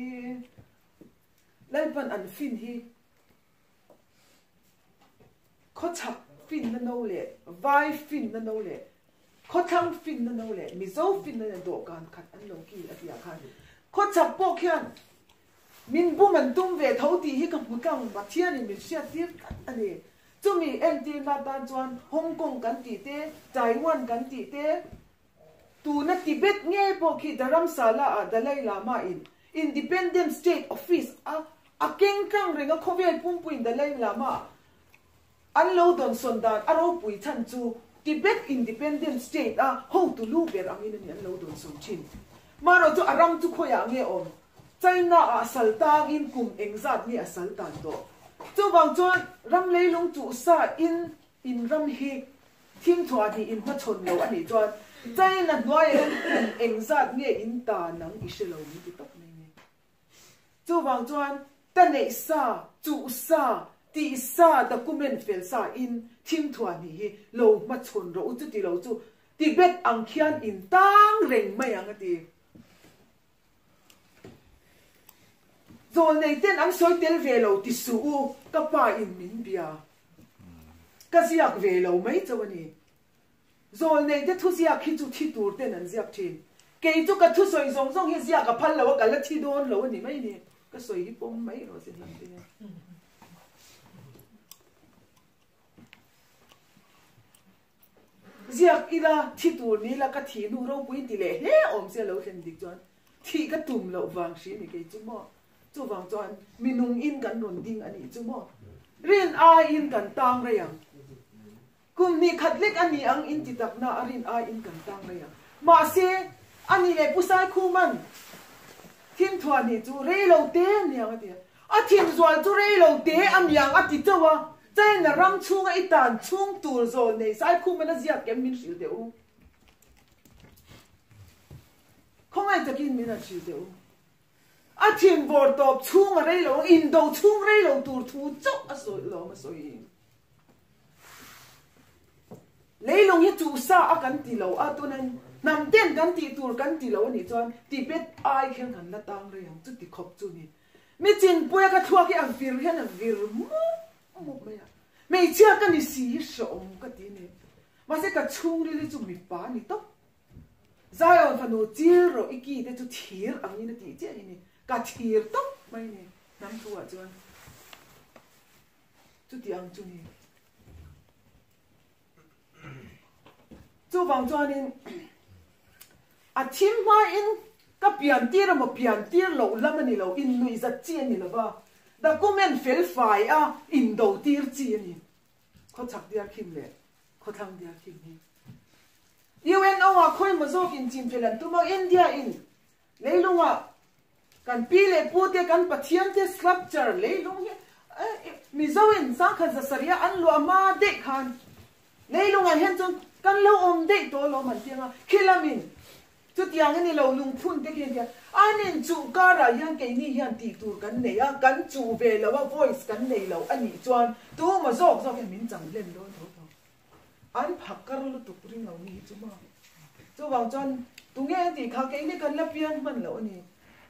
Lalpan an fin hi khawchhak finna no leh vai finna no leh khawthlang finna no leh Mizo finna leh dawhkan khat an lo kil a tih ah khan khawchhak pawh khian min bum an tum ve tho tih hi ka hmu tlang Pathianin min hriat tir tlat a ni. Chumi entirna atan chuan Hong Kong kan tih te, Taiwan kan tih te, Tuna Tibet ngei pawh khi Dharamsala ah Dalai Lama in Independent State Office a a keng tlang reng a khawvel pumpuiin Dalai Lama an lo dawnsawn dan a ropui chhan chu Tibet Independent State a hotu lu ber angin a ni an lo dawnsawn thin. Marawh chu a ram chu khawiah nge awm? China ah sal tangin kum engzat nge a sal tan tawh? Chuvang chuan ram leilung chuhsa in in ram hi Thim thuah hnih in hmachhawn lo a nih chuan China hnuaiah hian kum engzat nge in ta nang i hre lo min ti tawp mai nge. Chuvang chuan ta neih sa, chuh sa, tih sa, document fel sa in thim thuah hnih hi lo hmachhawn rawh u chuti lo chu Tibet ang khian in tang reng mai ang a ti. Zawlnei ten an sawi tel ve lo ti suh u, ka pa in min bia. Ka ziak ve lo mai chauh a ni. Zawlnei te thuziak hi chu thi tur ten an ziak thin. Kei chu ka thusawi zawng zawng hi ziak a phal lo a, ka la thi dawn lo a ni mai ni. Ka sawi hi pawm mai rawh se hnam te hian. Ziak ila, thi tur ni ila ka thih hnu ropui in ti leh hle awm sia lo thlen dik chuan thih ka tum loh vang hri a ni kei chu maw. Chuvang chuan mi nung in kan rawn ding a nih chu maw. Rin aiin kan tang rei ang. Kum hnih khat lek a ni ang in ti tak na a rin aiin kan tang rei ang. Mahse, a ni leh Pu Saikhuman thim thuah hnih chu rei lo te a ni ang a ti a. A thim zual chu rei lo te a niang a ti chauh a, China ram chhunga i tan chhung tur zawl nei Saikhuman a ziak kem min hrilh teh u. Khawngaih takin min han hrilh teh u. A thim vawr tawp chhung a rei lo ang, indo chhung rei lo tur thu chauh a sawi lawm a sawi. Leilung hi chuh sa a kan ti lo a, tunan hnam ten kan tih tur kan ti lo a nih chuan Tibet ai khian kan la tang rei ang, chuti khawp chu ni. Mi chinpuia ka thluak hi a vir hian a vir mup mup mai a, hmeichhia ka ni si hi hrehawm ka ti a ni. Mahse ka chhungril hi chu mipa a ni tawp. Zion fanu chil rawh i ki te chu thir angin a tih chiah hi ni. Ka thir tawp mai ni hnam thu ah chuan chuti ang chu ni. Chuvang chuanin a thim hmain ka pian tir emaw pian tir loh lam a ni lo, innuihzat chi a ni lo va, document fel fai a indo tir chi a ni. Khawchhak diar khim leh khawthlang diar khim hi UNO ah khawimaw zawk inchimfel an tum a, India in Leilungah kan pi leh pu te kan Pathian te sculpture leilung hi Mizo in sangkhat zasaria an luah hma daih khan leilungah hian chuan kan lo awm daih tawh alawm an ti anga khilamin chutiang a ni lo lungphun te khi an ti a an inchuh karah hian keini hian tih tur kan nei a kan chuh ve lo a voice kan nei lo a nih chuan tuma zawk zawk hian min chang hlen dawn tho tho. An phakar lutuk ring lo ni hi chu maw. Chuvang chuan tunge an tih kha keini kan la piang hman loh a ni.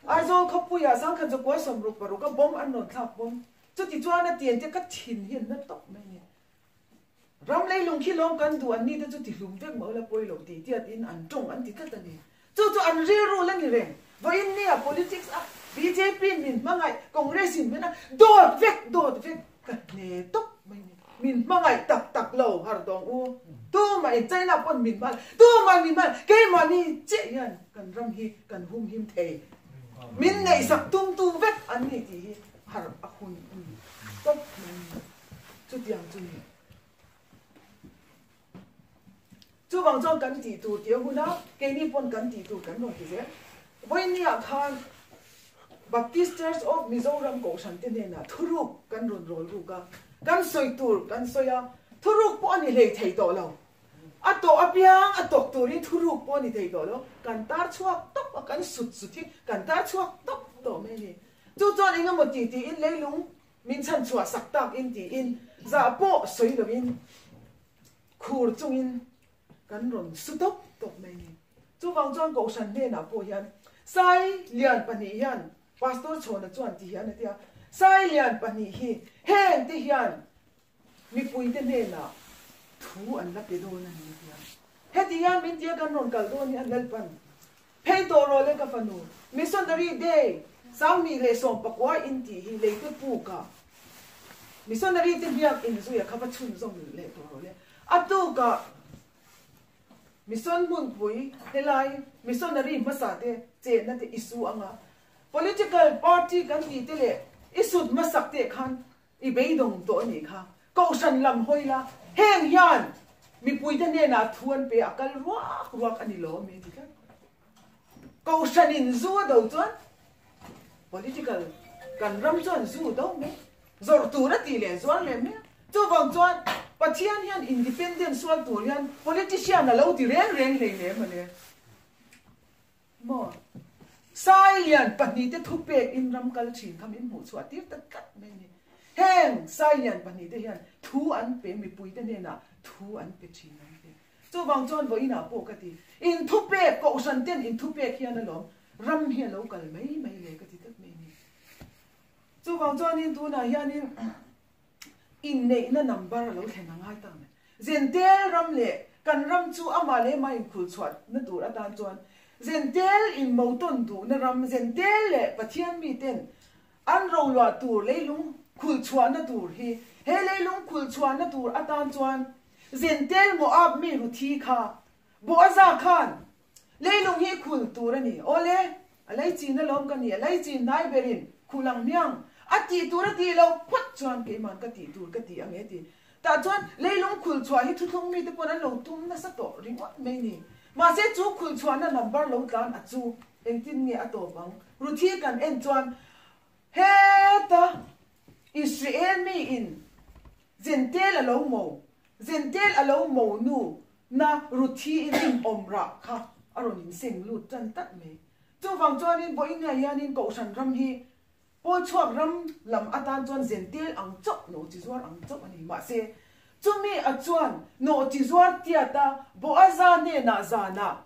Aizawl khawpuiah sangkhat zakua 66 a bomb an rawn thlak bawm. Chuti chuan a tian te ka thin hi an na tawp mai a ni. Ram leilung khi lawm kan duh an ni te chu ti hlum vek mah ula pawi lo tih tiat in an tawng an ti tlat a ni. Chu chu an rilru la ni reng. Vawiin nia politics a bjp in min hmangaih, Congress in min a dawt vek dawt vek ka hne tawp mai ni. Min hmangaih tak tak lo har dawng u. Tumah in China pawn min hman, tumah min hman, keimahni chiah hian kan ram hi kan hum him thei. Min ngaihsak tum tu vek an ni tih hi har a hun a ni tawp mai ni. Chutiang chu ni. Chuvang chuan kan tih tur tih a hun a, keini pawn kan tih tur kan rawn ti zel. Vawinia khan Baptist Church of Mizoram Kohhran te hnenah thuruk kan rawn rawl ruk a, kan sawi tur kan sawi a, thuruk pawh a ni hlei thei tawh lo. A tawh apiang a tawk turin thuruk pawh a ni thei tawh lo. Kan tar chhuak tawp a, kan sut sut hi kan tar chhuak tawp tawh mai a ni. Chu chuan engemaw ti tiin leilung Min chhan chhuah sak tak in tiin zah pawh sawi loin khur chungin kan rawn su tawp tawp mai ni. Chuvang chuan Kohhran hnenah pawh hian Sai lian pahnih hian Pastor Chhawna chuan ti hian a ti a, Sai lian pahnih hi heng te hian mipuite hnenah thu an la pe dawn a ni a ti a. Heti hian min tia kan rawn kal dawn hi a Lalpan Phei tawh rawh le ka fanu, Missionary Day 2019 in tih hi leite puk ah Missionary te biak in zui a kha va chhunzawm leh tawh rawh le. A tuk ah Mission hmunpui helai Missionary hmasa te chenna te i su anga Political Party kan tih te leh i sut hmasak te khan I beidawng tawh a nih kha. Kohhran lam hawi la, heng hian mipuite hnenah thu an pe a kal ruak ruak a ni lo ami a ti tlat. Kohhranin zu a do chuan political kan ram chuan zu do mai, zawrh tur a tih leh zuar leh mai a. Chuvang chuan Pathian hian independent sual tur hian politician a lo ti reng reng hleinem mawle. Maw? Sailian pahnihte thupek in ram kal thin kha min hmuh chhuah tir ta tlat mai a ni. Heng Sailian pahnihte hian thu an pe, mipuite hnenah thu an pe thin ang ti. Chuvang chuan vawiinah pawh ka ti, in thupek, kohhran ten in thupek hian alawm ram hi a lo kal mai mai le ka ti tlat mai a ni. Chuvang chuanin tunah hianin inneihna number a lo thlen a ngai ta mai. Zentel ram leh kan ram chu amah leh amah inkhul chhuahna tur atan chuan Zentel in motawn duhna ram, Zentel leh Pathian miten an roluah tur leilung khul chhuahna tur hi he leilung khul chhuahna tur atan chuan Zentel Moab mi Ruthi kha Boaza khan leilung hi khul tur a ni. Awle, a leichin alawm ka ni, a leichin hnai berin khul ang hmiang a tih tur a tih loh phawt chuan keiman ka tih tur ka ti ang e ti. Tah chuan leilung khul chhuah hi thuthlung mite pawn an lo tum nasa tawh ringawt mai ni. Mahse chu khul chhuahna number lo tlan a chu engtin nge a tawp ang? Ruthi kan en chuan heta Israel miin Zentel a lo mo, Zentel a lo mo nu na Ruthi in in awm rah kha a rawn in seng lut tan tlat mai. Chuvang chuanin vawiin hianin Kohhran ram hi Pawl chhuak ram lam atan chuan zentel ang chauh, nawhchi zuar ang chauh a ni. Mahse, chumi a chuan nawhchi zuar tiata Boaza hnenah zanah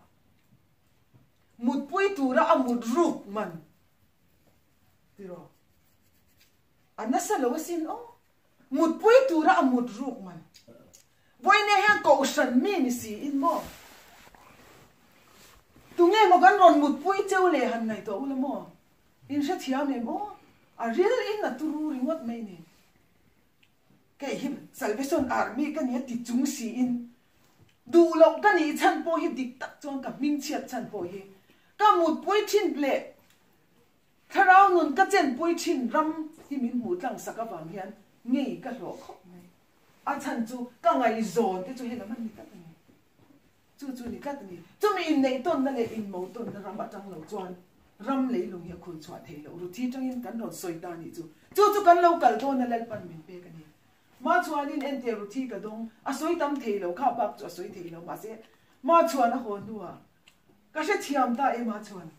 mutpui tura a mut ruk man tiraw? A nasa lo asin aw. Mutpui tura a mut ruk man. Vawiin hian kohhran mi ni si in maw? Tunge maw kan rawn mutpui cheu le han ngaihtuah ula maw? In hrethiam em aw? A ril in a turu ringawt mai ni. Kei hi Salvation Army ka nia ti chung si in duh loh ka nih chhan pawh hi dik tak chuan ka hmingchhiat chhan pawh hi ka mutpui thin leh Thlarau nun ka chenpui thin ram hi min hmuh tlang sak avang hian ngei ka hlawh khawp mai. A chhan chu ka ngaihzawn te chu helam an ni tlat a ni. Chu chu ni tlat a ni. Chumi inneih tawnna leh inmo tawnna ram atang lo chuan ram leilung hi a khul chhuah thei loh. Ruthi tangin kan rawn sawi ta nih chu. Chu chu kan lo kal dawn a Lalpan min pek a ni. Ma chuanin entir Ruthi ka dawng a sawi tam thei lo kha bak chu a sawi thei lo mahse Ma chuan a haw hnuah Ka hrethiam ta em a chuan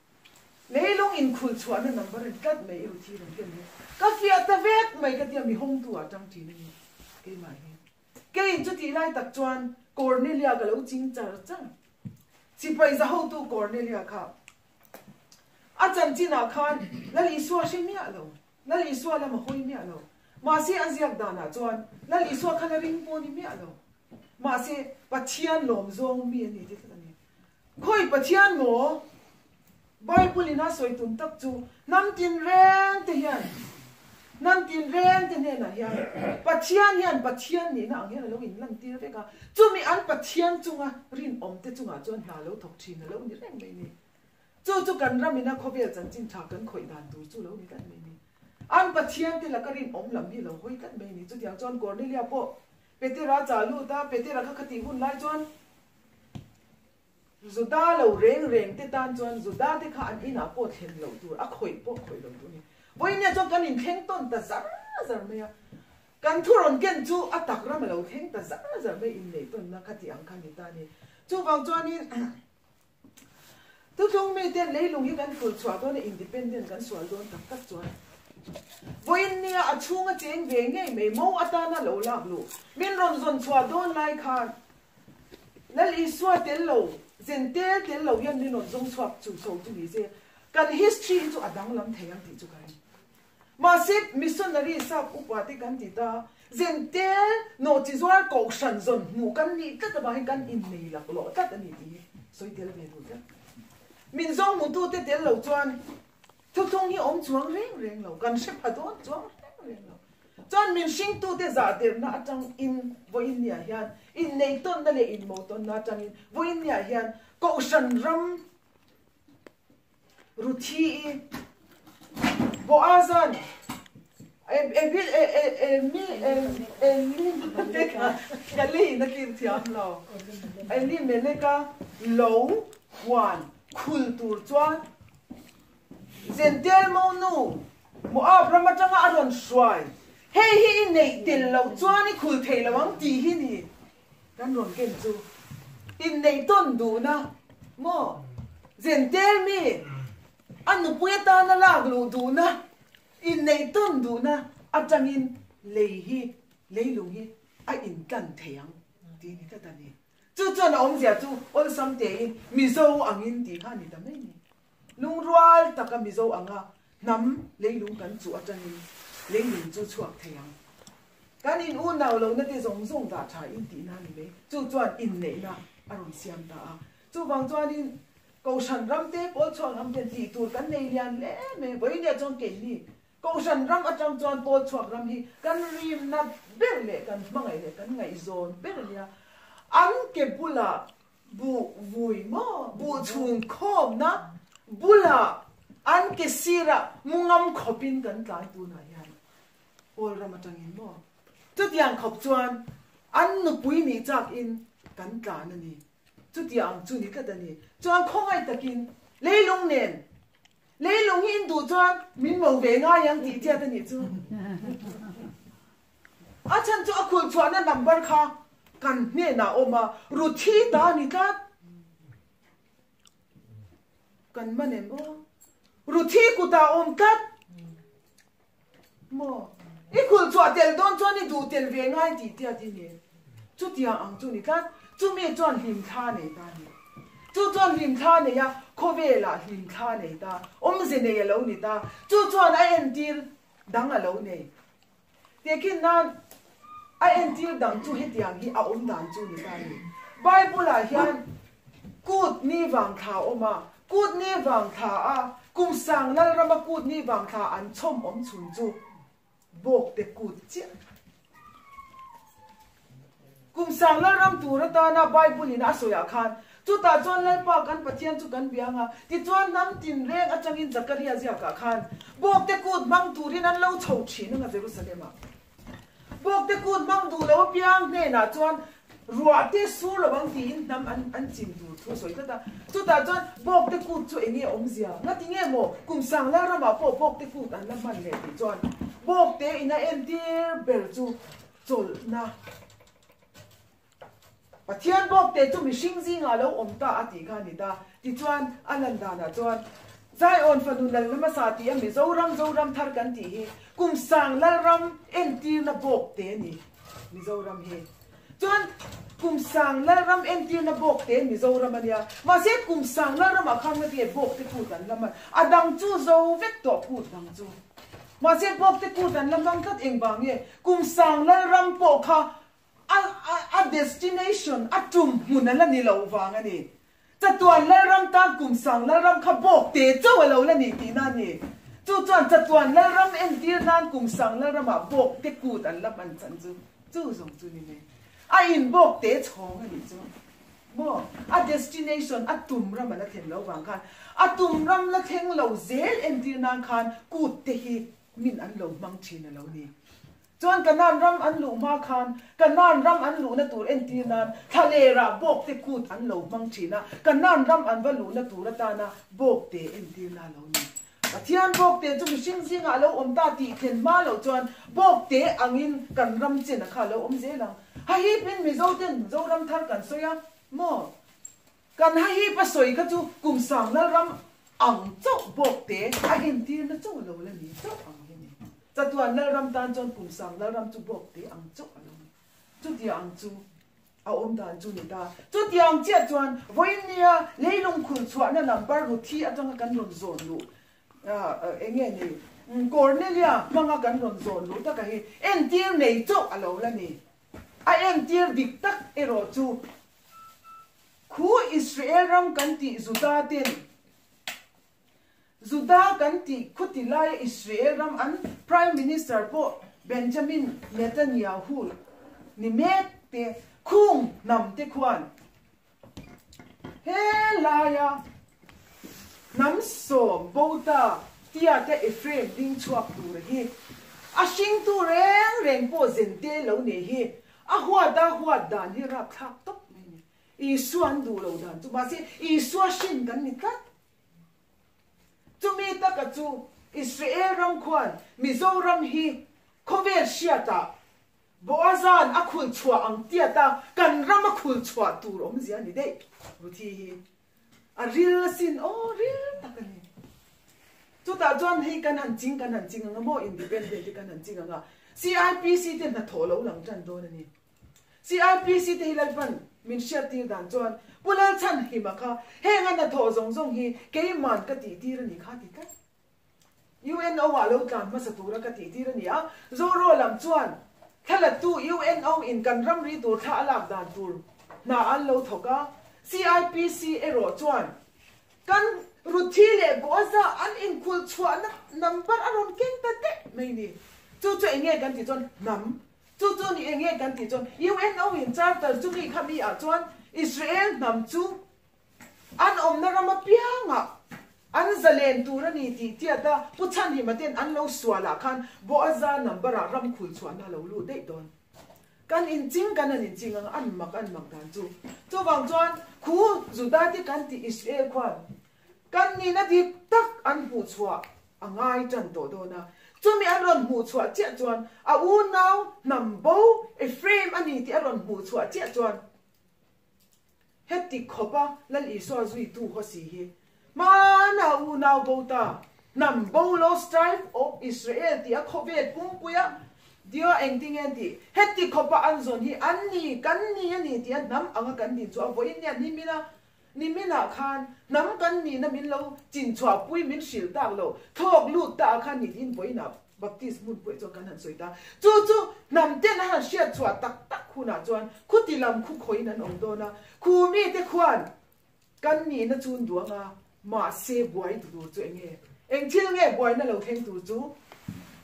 leilung inkhul chhuahna number in tlat mai i ruthi rawn ken hi ka fiah ta vek mai ka tia mi hawngtu ah tang thin a ni keimah hi. Keiin chutih lai tak chuan Cornelia ka lo ching char char. Sipai za hotu Cornelia kha a chanchin ah khan Lal Isua hre miah lo, Lal Isua lam a hawi miah lo. Mahse a ziak dan ah chuan Lal Isua kha la ring pawh ni miah lo. Mahse Pathian lawm zawng mi a ni ti tlat a ni. Khawi Pathian maw? Bible in a sawi tum tak chu hnam tin reng te hian hnam tin reng te hnenah hian Pathian hian Pathian nihna ang hian a lo inlantir vek a, chumi an Pathian chunga rinawm te chungah chuan hna lo thawk thin a lo ni reng mai ni. Chu chu kan ram ina khawvel chanchin tha kan khawih dan tur chu lo ni tlat mai ni. An Pathian te laka rinawm lam hi lo hawi tlat mai ni. Chutiang chuan Cornelia pawh Petera chah lut a, Petera kha khatih hun lai chuan Juda lo reng reng te tan chuan Juda te kha an inah pawh thlen loh tur, a khawih pawh khawih loh tur a ni. Vawiin chuan kan inthleng tawn ta zar zar mai a, kan thu rawn ken chu a tak ram a lo thleng ta zar zar mai inneih tawnna kha tih ang kha ni ta a ni. Chuvang chuanin Thuthlung mite leilung hi kan phul chhuah dawn a, independent kan sual dawn tak tak chuan vawiin nia a chhunga cheng ve ngei mai mo atana lo lak luh min rawn zawn chhuah dawn lai khan Lal Isua tel lo, zen tel tel lo hian min rawn zawng chhuak chu so chu ni se kan history hi chu a danglam thei ang tih chu ka ring. Mahse missionary sap upa te kan ti ta, zen tel nawh chi zuar kohhran zawn hmuh kan nih tlat avangin kan innei laklawh tlat a ni tih hi sawi tel ve duh tlat. Min zawng hmutu te tel lo chuan thuthlung hi awm chuang reng reng lo, kan hre pha dawn chuang reng reng lo. Chuan min hringtute zahderna atangin vawiinniah hian innei tawnna leh inmo tawnna atangin vawiinniah hian kohhran ram Ruthi-i, Boaz-a'n Elimeleka lo huan khul tur chuan Zentel monu Moab ram atanga a rawn hruai, Hei hi i neih tel loh chuan i khul thei lo ang tih hi ni. Kan rawn ken chu inneih tawn duhna maw? Zentel mi a nupui atana lak luh duhna, inneih tawn duhna atangin lei hi, leilung hi a intlan thei ang tih ni tlat a ni. Chu chuan a awmzia chu awlsam tein Mizo angin tih kha a ni ta mai ni. Lungrual taka Mizo anga hnam leilung kan chuh atangin leilung chu chhuak thei ang. Kan in unau lohna te zawng zawng dah tha in tihna a ni mai. Chu chuan inneihna a rawn siam ta a. Chuvang chuanin Kohhran ram te, Pawl chhuak ram ten tih tur kan nei lian hle mai. Vawinia chuan keini Kohhran ram atang chuan Pawl chhuak ram hi kan rimna ber leh kan hmangaih leh kan ngaihzawn ber a nia. An ke bulah Buh vui maw? Buh chhung khawmna bulah an ke sirah mu ngam khawpin kan tlan tunah hian Pawl ram atangin maw? Chutiang khawp chuan an nupui nih chakin kan tlan a ni. Chutiang chu ni tlat a ni. Chuan khawngaih takin leilung nen leilung hi in duh chuan min mo ve ngai ang tih chiat a nih chu. A chhan chu a khulh chhuahna number kha kan hnenah awm a, Ruthi ta a ni tlat. Kan man em aw? Ruthi kutah awm tlat. Maw? I khulh chhuah tel dawn chuan i duh tel ve ngai tih tiat i ni. Chutiang ang chu ni tlat. Chumi chuan hlimthla nei ta a ni. Chu chuan hlimthla nei a, khawvelah hlimthla nei ta, awmze nei a lo ni ta. Chu chuan a entir dang a lo nei. Tehkhin nan a entir dang chu hetiang hi a awm dan chu ni ta a ni. Bible-ah hian kut ni vang thla a awm a, kut ni vang thla a kum sang Lalrama kut ni vang thla an chhawm awm chhun chu bawkte kut chiah. Kum sang Lalram tur atana Bible-in a sawiah khan, Chutah chuan Lalpa kan Pathian chu kan biang a, tichuan hnam tinreng atangin Zakaria ziakah khan bawkte kut hmang turin an lo chho thin anga Jerusalem-ah. Bawkte kut hmang duh lo apiang hnenah chuan ruah te sur lo ang tiin hnam an an chim tur thu a sawi tlat a. Chutah chuan bawkte kut chu enge awmzia? Ngati nge maw kum sang Lalramah pawh bawkte kut an la hman leh tih chuan bawkte in a entir ber chu chawlhna Pathian bawkte chu mihring zingah lo awm ta a tih kha a ni ta. Tichuan, a lan danah chuan Zion fanu lal hmasa tih a Mizoram Zoram thar kan tih hi kum sang Lalram entirna bawkte a ni Mizoram hi. Chuan kum sang Lalram entirna bawkte Mizoram a nia. Mahse kum sang Lalramah khan nga tinge bawkte kut an la hman? A dang chu zo vek tawh kut dang chu. Mahse bawkte kut an la hmang tlat engvang nge kum sang Lalram pawh kha A a destination, a tum hmun a la ni loh vang a ni. Chatuan Lalram tan kum sang Lalram kha bawk te chauh a lo la ni tihna a ni. Chu chuan chatuan Lalram entir nan kum sang Lalramah bawk te kut an la hman chan chu chu zawng chu ni mai. A in bawk te chhawng a nih chu maw? A destination, a tum ram a la thlen loh vang khan a tum ram la thleng lo zel entir nan khan kut te hi min an lo hmang thin a lo ni. Chuan Kanaan ram an luh hma khan Kanaan ram an luhna tur entir nan thlalerah bawkte kut an lo hmang thin a, Kanaan ram an va luhna tur atana bawkte entirna a lo ni. Pathian bawkte chu mihring zingah a lo awm ta tih thlen hma loh chuan bawkte angin kan ram chen a kha a lo awm zel ang. Hahipin Mizoten Zoram thar kan sawi a maw? Kan hahip a sawi kha chu kum sang Lalram ang chauh bawkte a entirna chauh a lo la ni chauh ang hi a ni. Chatuan Lalram tan chuan kum sang Lalram chu bawkte ang chauh a lo ni. Chutiang chu a awm dan chu ni ta. Chutiang chiah chuan vawiin nia leilung khul chhuahna number Ruthi atanga kan rawn zawn luh eng nge ni Cornelia hmanga kan rawn zawn luh taka hi entir nei chauh a lo la ni. A entir dik tak erawh chu Khu Israel ram kan tih Juda ten Juda kan tih khuti laia Israel ram an Prime Minister pawh Benjamin Netanyahu ni mek te khung hnam te khuan he laia hnam sawm bota tiata Ephraim ding chhuak tur hi a hringtu reng reng pawh zente lo nei hi A huat a huat dan hi rapthlak tawp mai a ni. Isua an duh lo dan chu mahse Isua hrin kan ni tlat. Chumi taka chu Israel ram khuan Mizoram hi khawvel hriatah Boazan a khul chhuah ang tiata kan ram a khul chhuah tur awmzia a ni daih. Ruthi hi a ril asin aw ril tak a ni. Chutah chuan hei kan han ching kan han ching anga maw independent te kan han ching anga CIPC te hnathawh lo lang tan dawn a ni. CIPC te hi Lalpan min hriat tir dan chuan Pu Lalchhanhima kha heng a hnathawh zawng zawng hi keiman ka tih tir a ni kha ti tlat. UNO ah lo tlan hmasa tura ka tih tir a ni a, Zoro lam chuan thlalattu UNO in kan ramri tur thla a lak dan tur hna an lo thawk a, CIPC erawh chuan kan Ruthi leh Boaza an inkhul chhuahna number a rawn keng ta teh mai ni. Chu chu eng nge kan tih chuan hnam, chu chu ni eng nge kan tih chuan UNO in charter chu mi kha mi ah chuan Israel hnam chu An awmna ram apiangah an zalen tur a ni tih tiat a, Pu Chhanhima ten an lo sualah khan Boaza number-ah ram khul chhuahna a lo lut daih dawn. Kan inching kan han inching ang, an mak an mak dan chu. Chuvang chuan khu Juda te kan tih Israel khuan kan nihna dik tak an hmuh chhuah a ngai tan tawh dawn a. Chumi an rawn hmuh chhuah chiah chuan a unau hnam bo Ephraim a ni tih a rawn hmuh chhuah chiah chuan, Heti khawpa Lal Isua zuitu haw si hi hmana unau bo ta, hnam bo lost tribe of Israel tih a khawvel pumpuia Dio engtinge an tih? Heti khawpa an zawn hi an ni, kan ni a ni tih a hnam anga kan din chu a vawiin nia hnim ila. Niminah khan hnam kan nihna min lo chinchhuahpui min hrilh tak lo, thawk lut ta ah khan nitin vawiinah Baptist hmun pawh chuan kan han sawi ta. Chu chu hnam ten a han hriat chhuah tak tak hunah chuan khuti lam khu khawiin an awm dawn a, khu mite khuan kan nihna chun duang a, mahse buai tur chu eng nge? Eng thil nge buaina lo thleng tur chu?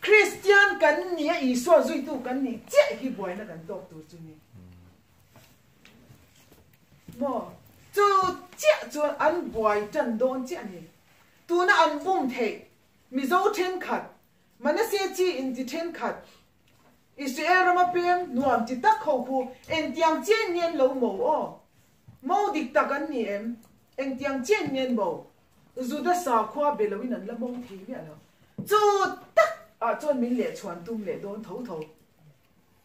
Kristian kan nih a Isua zuitu kan nih chiah hi buaina kan tawk tur chu ni. Maw? Chu chiah chuan an buai tan dawn chiah a ni. Tuna an bum theih Mizo thenkhat, Manase chi inti thenkhat, Israel rama peng nuam ti tak ho khu engtiang chian ngen lo mo aw? Mo dik tak an ni em? Engtiang chian ngen mo? Juda sakhua be loin an la mo thei miah lo. Chu tak ah chuan min lehchhuan tum leh dawn tho tho.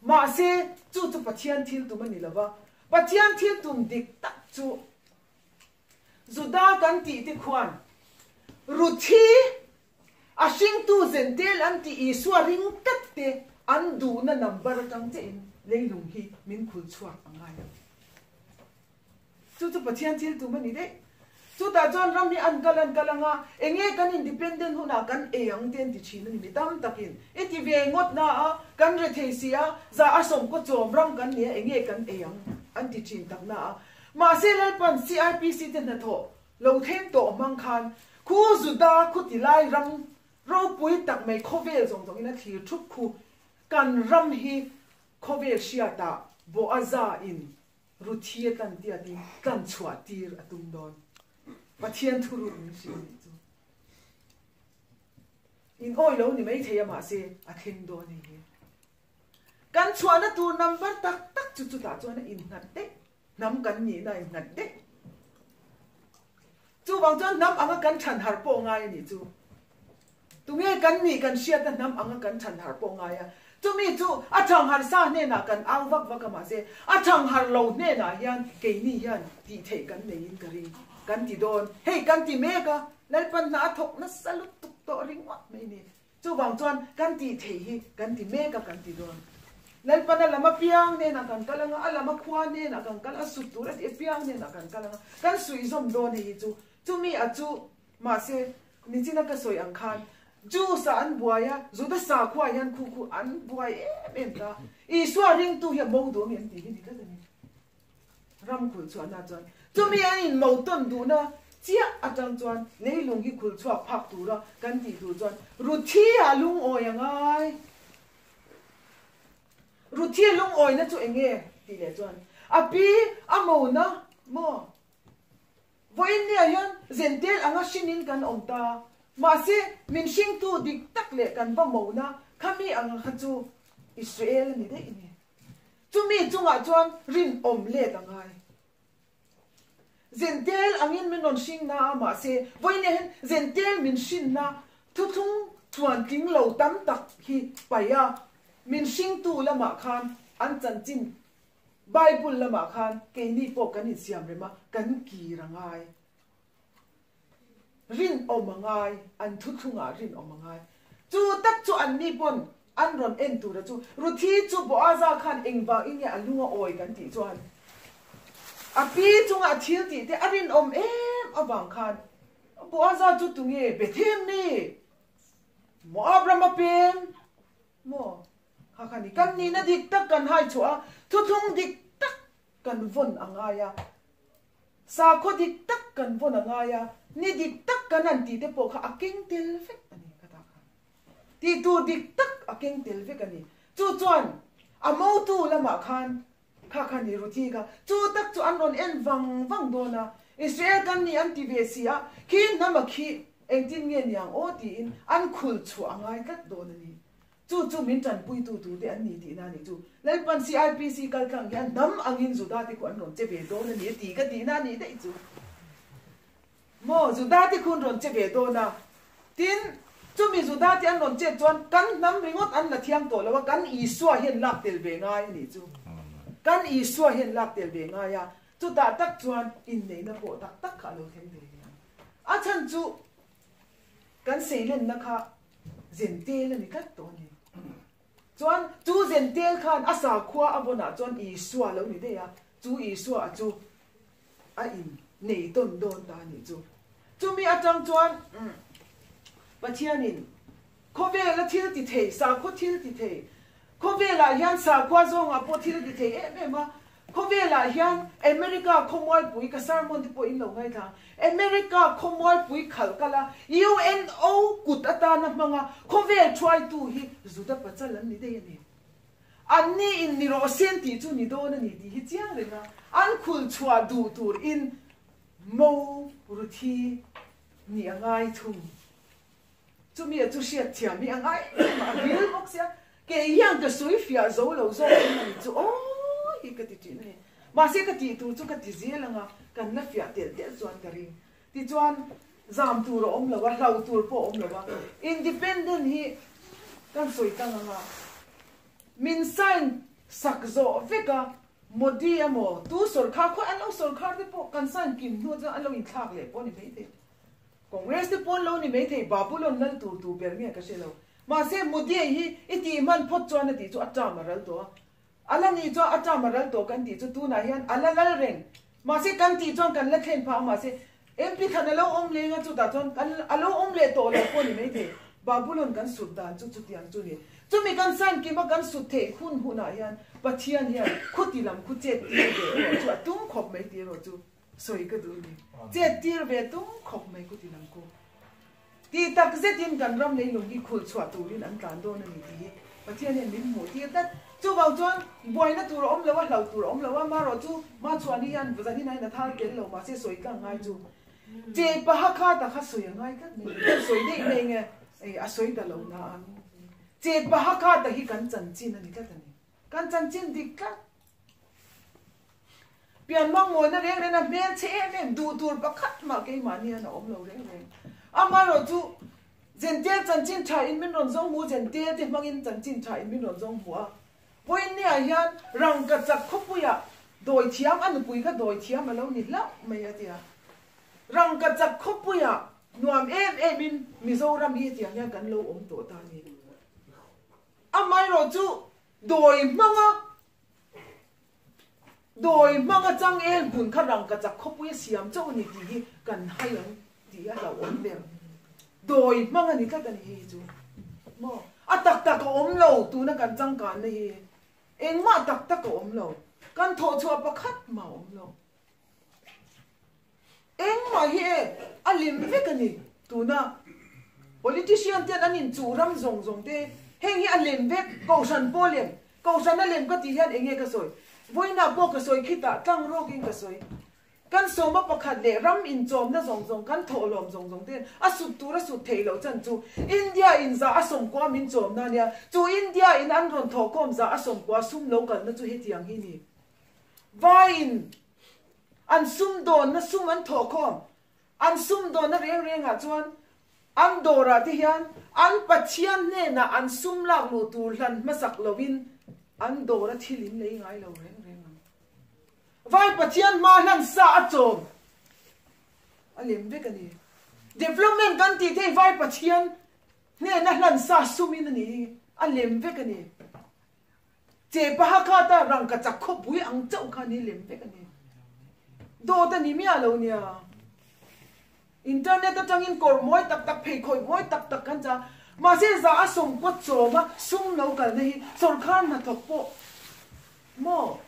Mahse, chu chu Pathian thil tum a ni lo va. Pathian thil tum dik tak chu Juda kan tih te khuan Ruthi a hringtu Zentel an tih Isua ring tlat te an duhna number atang chiahin leilung hi min khul chhuak a ngai lo. Chu chu Pathian thil tum a ni daih. Chutah chuan ram hi an kal an kal anga enge kan independent hunah kan ei ang te an ti thin a ni mi tam takin. I ti ve ngawt na a, kan rethei si a, za a sawmkaw chawm ram kan nia enge kan ei ang an ti thin tak na a. Mahse Lalpan CIPC te hnathawh lo thleng tawh hmang khan khu Juda khu ti lai ram ropui tak mai khawvel zawng zawng in a thlir thup khu kan ram hi khawvel hriatah Boaza in Ruthi a tlan tiat in tlan chhuah tir a tum dawn. Pathian thu ruk min hrilh anih chu. In awi lo ni mai thei a mahse a thleng dawn hei hi. Kan chhuahna tur number tak tak chu chutah chuan a innghat daih, hnam kan nihna a innghat daih. Chuvang chuan hnam anga kan chhan harh pawh ngai a nih chu. Tunge kan nih kan hriatna hnam anga kan chhan harh pawh ngai a. Chumi chu a thang harh sa hnenah kan au vak vak a mahse a thang harh lo hnenah hian keini hian tih theih kan neiin ka ring kan ti dawn. Hei kan ti mek a, Lalpan hna a thawk nasa lutuk tawh ringawt mai ni. Chuvang chuan kan tih theih hi kan ti mek a kan ti dawn. Lalpan a lam apiang hnenah kan kal anga, a lam a khua hnenah kan kal, a sut tur a tih apiang hnenah kan kal anga, kan suihzawm dawn hei hi chu. Chumi a chu mahse nichina ka sawi ang khan Jews ah an buai a, Juda sakhua hian khu khu an buai em em ta. Isua ringtu hi a mo duh ami an tih hi ni tlat a ni. Ram khul chhuahna chuan chumi an in mo tawn duhna chiah atang chuan leilung hi khul chhuak phak tura kan tih tur chuan Ruthi ah lungawi a ngai. Ruthi lungawina chu eng nge tih leh chuan a pi a mona maw vawiin nia hian zentel anga hringin kan awm ta mahse min hringtu dik tak leh kan va mona khami anga kha chu Israel a ni daih a ni. Chumi chungah chuan rinawm let a ngai. Zentel angin min rawn hring na a, mahse vawiin hian zentel min hrinna thuthlung chuan tling lo tam tak hi paih a, min hringtu lamah khan an chanchin Bible lamah khan keini pawh kan insiam rem a, kan kir a ngai. Rinawm a ngai, an thuthlungah rinawm a ngai. Chu tak chu anni pawn an rawn en tura chu Ruthi chu Boaza khan engvang in nge a lung a awi kan tih chuan a pi chunga a thil tih te a rinawm em avang khan Boaza chu tunge Bethlehem mi Moab rama peng maw kha kha ni kan nihna dik tak kan hai chhuah a thuthlung dik tak kan vawn a ngai a. Sakhaw dik tak kan vawn a ngai a, ni dik tak kan han tih te pawh kha a keng tel vek a ni ka ta kha. Tih tur dik tak a keng tel vek a ni. Chu chuan a motu lamah khan kha kha ni Ruthi kha chu tak chu an rawn en vang vang dawn a, Israel kan ni an ti ve si a, khi hnam a khi engtin nge niang aw tiin an khul chhuah a ngai tlat dawn a ni. Chu chu min tanpuitu turte an ni tihna a nih chu. Lalpan CIPC kaltlang hian hnam angin Juda te khu an rawn che ve dawn a ni a ti ka tihna a nih daih chu. Maw Juda te khu an rawn che ve dawn a, tin chumi Juda te an rawn chet chuan kan hnam ringawt an la thiang tawh lo a, kan Isua hian lak tel ve ngai a nih chu. Kan Isua hian lak tel ve ngai a, chutah tak chuan inneihna pawh tak tak kha a lo thleng ve nia. A chhan chu kan seilenna kha Zentel a ni tlat tawh a ni. Chuan chu Zentel khan a sakhua a vawnah chuan Isua a lo ni daih a, chu Isua a chu a in nei tawn dawn ta a nih chu. Chumi atang chuan Pathianin khawvela thil ti thei, sakhaw thil ti thei, khawvelah hian sakhua zawngah pawh thil ti thei em em a, khawvelah hian America khawmualpui, ka sermon te pawh in lo ngaithla ang, America khawmualpui khalh kal a, UNO kut atana hmanga khawvel thuaitu hi Juda pachal an ni daih a ni. An ni in ni rawh sen tih chu ni dawn a ni tih hi chiang reng a, an khul chhuah duh tur in Mo Ruthi nih a ngai thung. Chumi a chu hriat thiam hi a ngai em a, a ril bawk sia, kei hian ka sawi fiah zo lo zawk in a ni chu aw hi ka ti thin a ni. Mahse ka tih tur chu ka ti zel ang a, kan la fiah telh telh chuan ka ring. Tichuan zam tur a awm lo a, hlau tur pawh a awm lo a, independent hi kan sawi tlang ang a, min sign sak zawh vek a, Modi emaw tu sawrkhar khawi an lo sawrkhar te pawh kan sign kim hnu chuan an lo inthlak leh pawh a ni maithei. Congress te pawh an lo ni maithei, Babulon lal tur tu ber nge ka hre lo. Mahse Modi hi i tih hman phawt chuan a tih chu a term a ral tawh a, A la nih chuan a term a ral tawh kan tih chu tunah hian a la lal reng. Mahse kan tih chuan kan la thlen phah a mahse MP khan a lo awm leng a chutah chuan kan a lo awm leh tawh lo pawh ni maithei. Babulon kan sut dan chu chutiang chu ni. Chumi kan sign kim a kan sut theih hun hunah hian Pathian hian khuti lam khu chet tir ve erawh chu a tum khawp mai tih erawh chu sawi ka duh ni. Chet tir ve tum khawp mai khuti lam khu. Tih tak zetin kan ram leilung hi khulh chhuah turin an tlan dawn a ni tih hi Pathian hian min hmuh tir tlat. Chuvang chuan buaina tur a awm lo a, hlauh tur a awm lo a, marawh chu Machhuani hian zanin aiin a thal tel lo mahse sawi tlang ngai chu che paha kha ta kha sawi a ngai tlat mai kan sawi daih mai nge ei a sawi ta lo na a che paha kha ta hi kan chanchin a ni tlat a ni. Kan chanchin dik tlat. Pian mangmawina reng reng a hmel chhe em em duh tur pakhat mah keimahni hian a awm lo reng reng. Amaherawh chu Jentail chanchin tha in min rawn zawng hmu, Jentail te hmangin chanchin tha in min rawn zawng hmu a. Vawiinniah hian rangkachak khawpuiah dawithiam a nupui kha dawithiam a lo ni hlauh mai a ti a. Rangkachak khawpuiah nuam em em in Mizoram hi hetiang hian kan lo awm tawh ta a ni. Amaherawh chu dawi hmanga dawi hmanga changel hmun kha rangkachak khawpui a siam chauh a ni tih hi kan hai ang tih a hlauhawm ber. Dawi hmang a ni tlat a ni hei hi chu. Maw? A tak tak a awm lo tuna kan changkanna hi. Engmah tak tak a awm lo. Kan thawhchhuah pakhat mah a awm lo. Engmah hi e a lem vek a ni. Tuna politician ten an inchuh ram zawng zawng te heng hi a lem vek, Kohhran pawh lem, Kohhran a lem ka tih hian enge ka sawi? Vawiinah pawh ka sawi khitah tlang rawkin ka sawi. Kan sawma pakhat leh ram inchawmna zawng zawng kan thawhlawm zawng zawng ten a sut tur a sut theih loh chan chu India in za a sawmkua min chawmna a nia, chu India in an rawn thawhkhawm za a sawmkua sum lo kalna chu hetiang hi ni. Vaiin An sumdawnna sum an thawhkhawm. An sumdawnna reng rengah chuan an dawrah te hian an Pathian hnenah an sum lak luh tur hlan hmasak loin an dawra thil in lei ngai lo reng reng ang. Vai Pathian hma hlan sa a chawm a lem vek a ni. Development kan tih thei vai Pathian hnena hlan sa sumin a ni a lem vek a ni. Che paha kha ta rangka chak khawpui ang chauh kha ni lem vek a ni. Dawt a ni miah lo nia. Internet atangin kawr mawi tak tak, pheikhawih mawi tak tak kan cha. Mahse za a sawmkaw chawm a sum lo kalna hi sawrkhar hnathawk pawh maw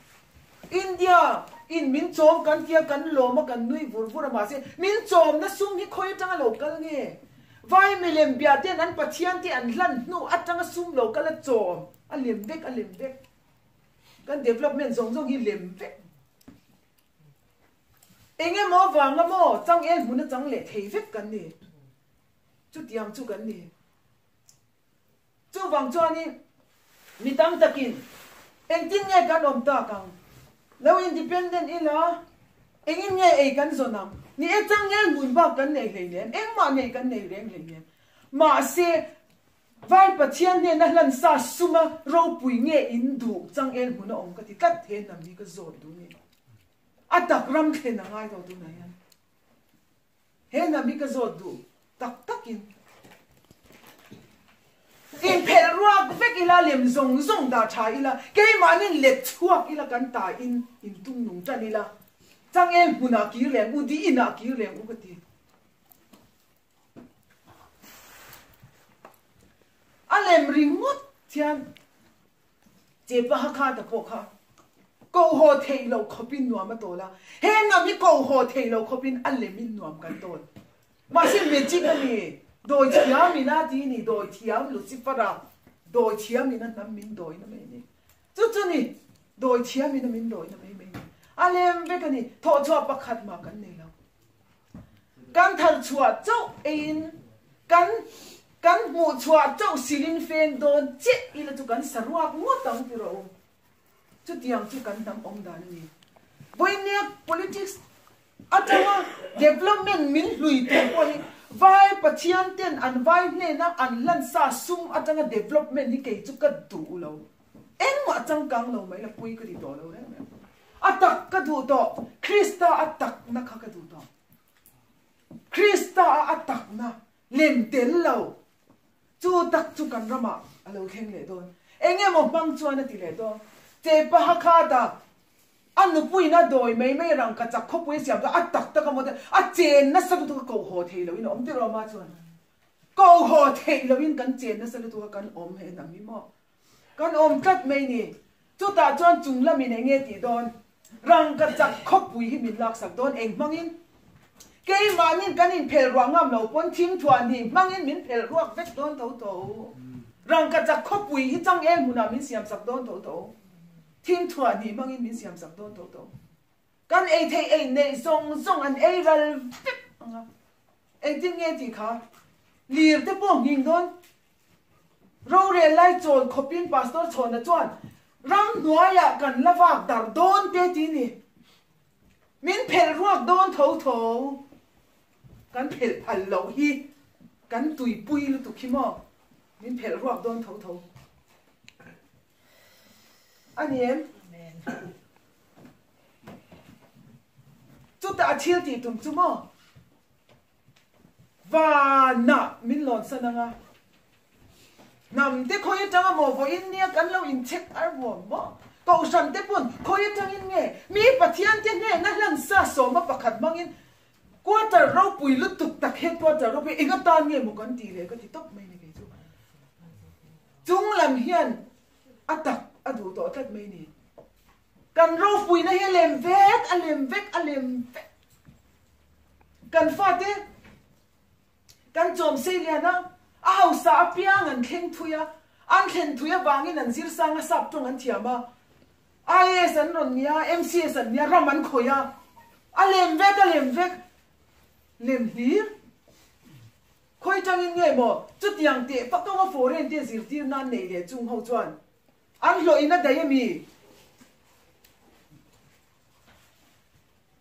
India in min chawm kan tia kan lawm a kan nui vur vur a mahse min chawmna sum hi khawi atanga lo kal nge? Vai milem bia ten an Pathian te an hlan hnu atanga sum lo kal a chawm. A lem vek, a lem vek. Kan development zawng zawng hi lem vek. Eng emaw vanga maw chang el hmun a chang leh thei vek kan ni. Chutiang chu kan ni. Chuvang chuanin mi tam takin engtin nge kan awm tak ang? Lo independent ila engin nge ei kan zawn ang? Ni e chang el hmun bak kan nei hleinem, engmah nei kan nei reng hleinem. Mahse Vai Pathian hnena hlan sa suma ropui nge in duh changel hmun a awm ka ti tlat he hnam hi ka zawt duh ni. A tak ram thlen a ngai lo tunah hian. He hnam hi ka zawt duh tak takin. Inphelh ruak vek ila lem zawng zawng dah tha ila keimahnin let chhuak ila kan ta in intung nung tan ila. Changel hmunah kir leh ang u, di inah kir leh ang u ka ti. A lem ringawt hian Chepa Hakha ta pawh kha ko haw theih loh khawpin nuam a tawl a, he ngam hi ko haw theih loh khawpin a lemin nuam kan tawl. Mahse magic a ni, dawi thiam in a ti ni, dawi thiam Lucifer-a dawi thiam in a hnam min dawi na mai a ni. Chu chu ni, dawi thiam in a min dawi na mai mai a ni. A lem vek a ni, thawhchhuah pakhat mah kan nei lo. Kan thar chhuah chauh eiin kan kan hmuh chhuah chauh silin feng dawn chiah ila chu kan saruak ngawt ang ti rawh u. Chutiang chu kan hnam awm dan a ni. Vawinia politics atanga development min hlui tur pawh hi vai Pathian ten an vai hnena an hlan sa sum atanga development hi kei chu ka duh lo. Engmah changkang lo mai la pui ka ti tawh lo reng reng. A tak ka duh tawh, Krista a takna kha ka duh tawh. Krista a a takna lem tel lo, chu tak chu kan ramah a lo thleng leh dawn. Eng emaw hmang chuan a ti leh dawn. Chepa Hakhata a nupuiin a dawi mai mai rangka chak khawpui a siam chuan a tak tak a maw te, a chen nasa lutuk a koh haw thei loin a awm tirh awm a chuan. Koh haw theih loin kan chen nasa lutuk a kan awm he hnam hi maw. Kan awm tlat mai ni. Chutah chuan chung lamin eng nge tih dawn? Rangka chak khawpui hi min laksak dawn eng hmangin? Keimahnin kan inphelh ruah ngam lo pawn thimthuah ni hmangin min phelh ruak vek dawn tho tho. Rangka chak khawpui hi changel hmunah min siamsak dawn tho tho. Thimthuah ni hmangin min siamsak dawn tho tho. Kan ei theih ei neih zawng zawng an ei ral vek ang a. Engtin nge tih kha? Lir te pawh nghing dawn. Rorel lai chawl khawpin Pastor Chhawna chuan ramhnuaiah kan la vak dar dawn te ti ni. Min phelh ruak dawn tho tho. Kan phelh phal loh hi kan tuipui lutuk hi maw? Min phelh ruak dawn tho tho. A ni em? Chutah a thil tih tum chu maw? Vanah min lawn san ang a, hnam te khawi atanga maw vawiin nia kan lo inchhek ar vuam maw? Kohhran te pawn khawi atangin nge mi Pathian te hnena hlan sa sawma pakhat hmangin quarter ropui lutuk tak headquarter ropui eng atan nge maw kan tih leh ka ti tawp mai ni kei chu. Chung lam hian a tak a duh tawh tlat mai ni. Kan ropuina hi a lem vek, a lem vek, a lem vek. Kan fate kan chawm sei lian a, a hausa apiang an thleng thui a, an thlen thui avangin an zir sang a, sap tawng an thiam a, IAS an rawn nia, MCS an nia, ram an khawih a, a lem vek, a lem vek, lem hlir. Khawi tangin nge maw chutiang teh fak kawnga foreign te zirtir nan neih leh chung ho chuan an hlawhin a daih a mi?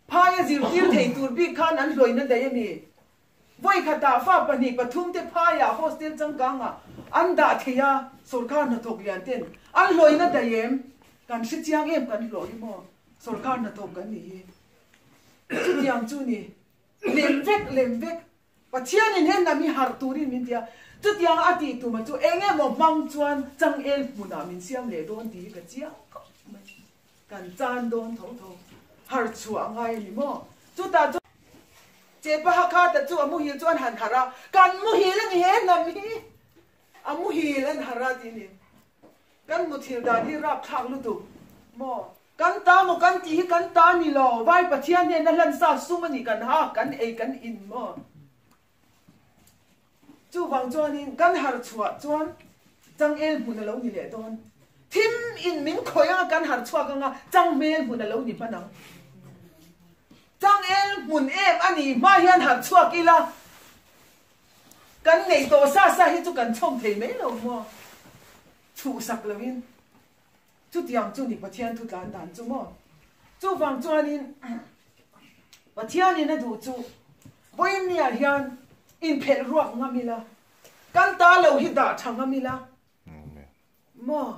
Phaia zirtir thei tur bik khan an hlawhin a daih a mi? Vawi khatah fa pahnih pathum te phaiah hostel changkangah an dah thei a, sorkar hnathawk lian ten an hlawhin a daih em? Kan hre chiang em kan hlawh hi maw sorkar hnathawk kan nih hi? Chutiang chu ni lem vek lem vek Pathianin he hnam hi harh turin min ti a, chutianga a tih tuma chu eng emaw hmang chuan changel hmunah min siam leh dawn tih hi ka chiang khawp mai. Kan chan dawn tho tho. Harh chhuah a ngai a ni maw? Chutah chuan Chepa Hakhata chu a muhil chu an han harh a, Kan muhil a ni he hnam hi! A muhil an harh a tih a ni. Kan muthil dan hi rapthlak lutuk maw? Kan ta maw kan tih hi kan ta ni lo, Vai Pathian hnena hlan sa sum a ni kan hak, kan ei, kan in maw? Chuvang chuanin kan harh chhuah chuan changel hmun a lo ni leh dawn. Thim in min khawih anga kan harh chhuak anga changhmel hmun a lo ni hman ang. Changel hmun em a nih hma hian harh chhuak ila kan neih tawh sa sa hi chu kan chhawm thei mai lo maw? Chhuhsak loin. Chutiang chu ni Pathian thu tlan dan chu maw? Chuvang chuanin Pathianin a duh chu vawiinniah hian inphelh ruak ngam ila, kan ta lo hi dah tha ngam ila maw?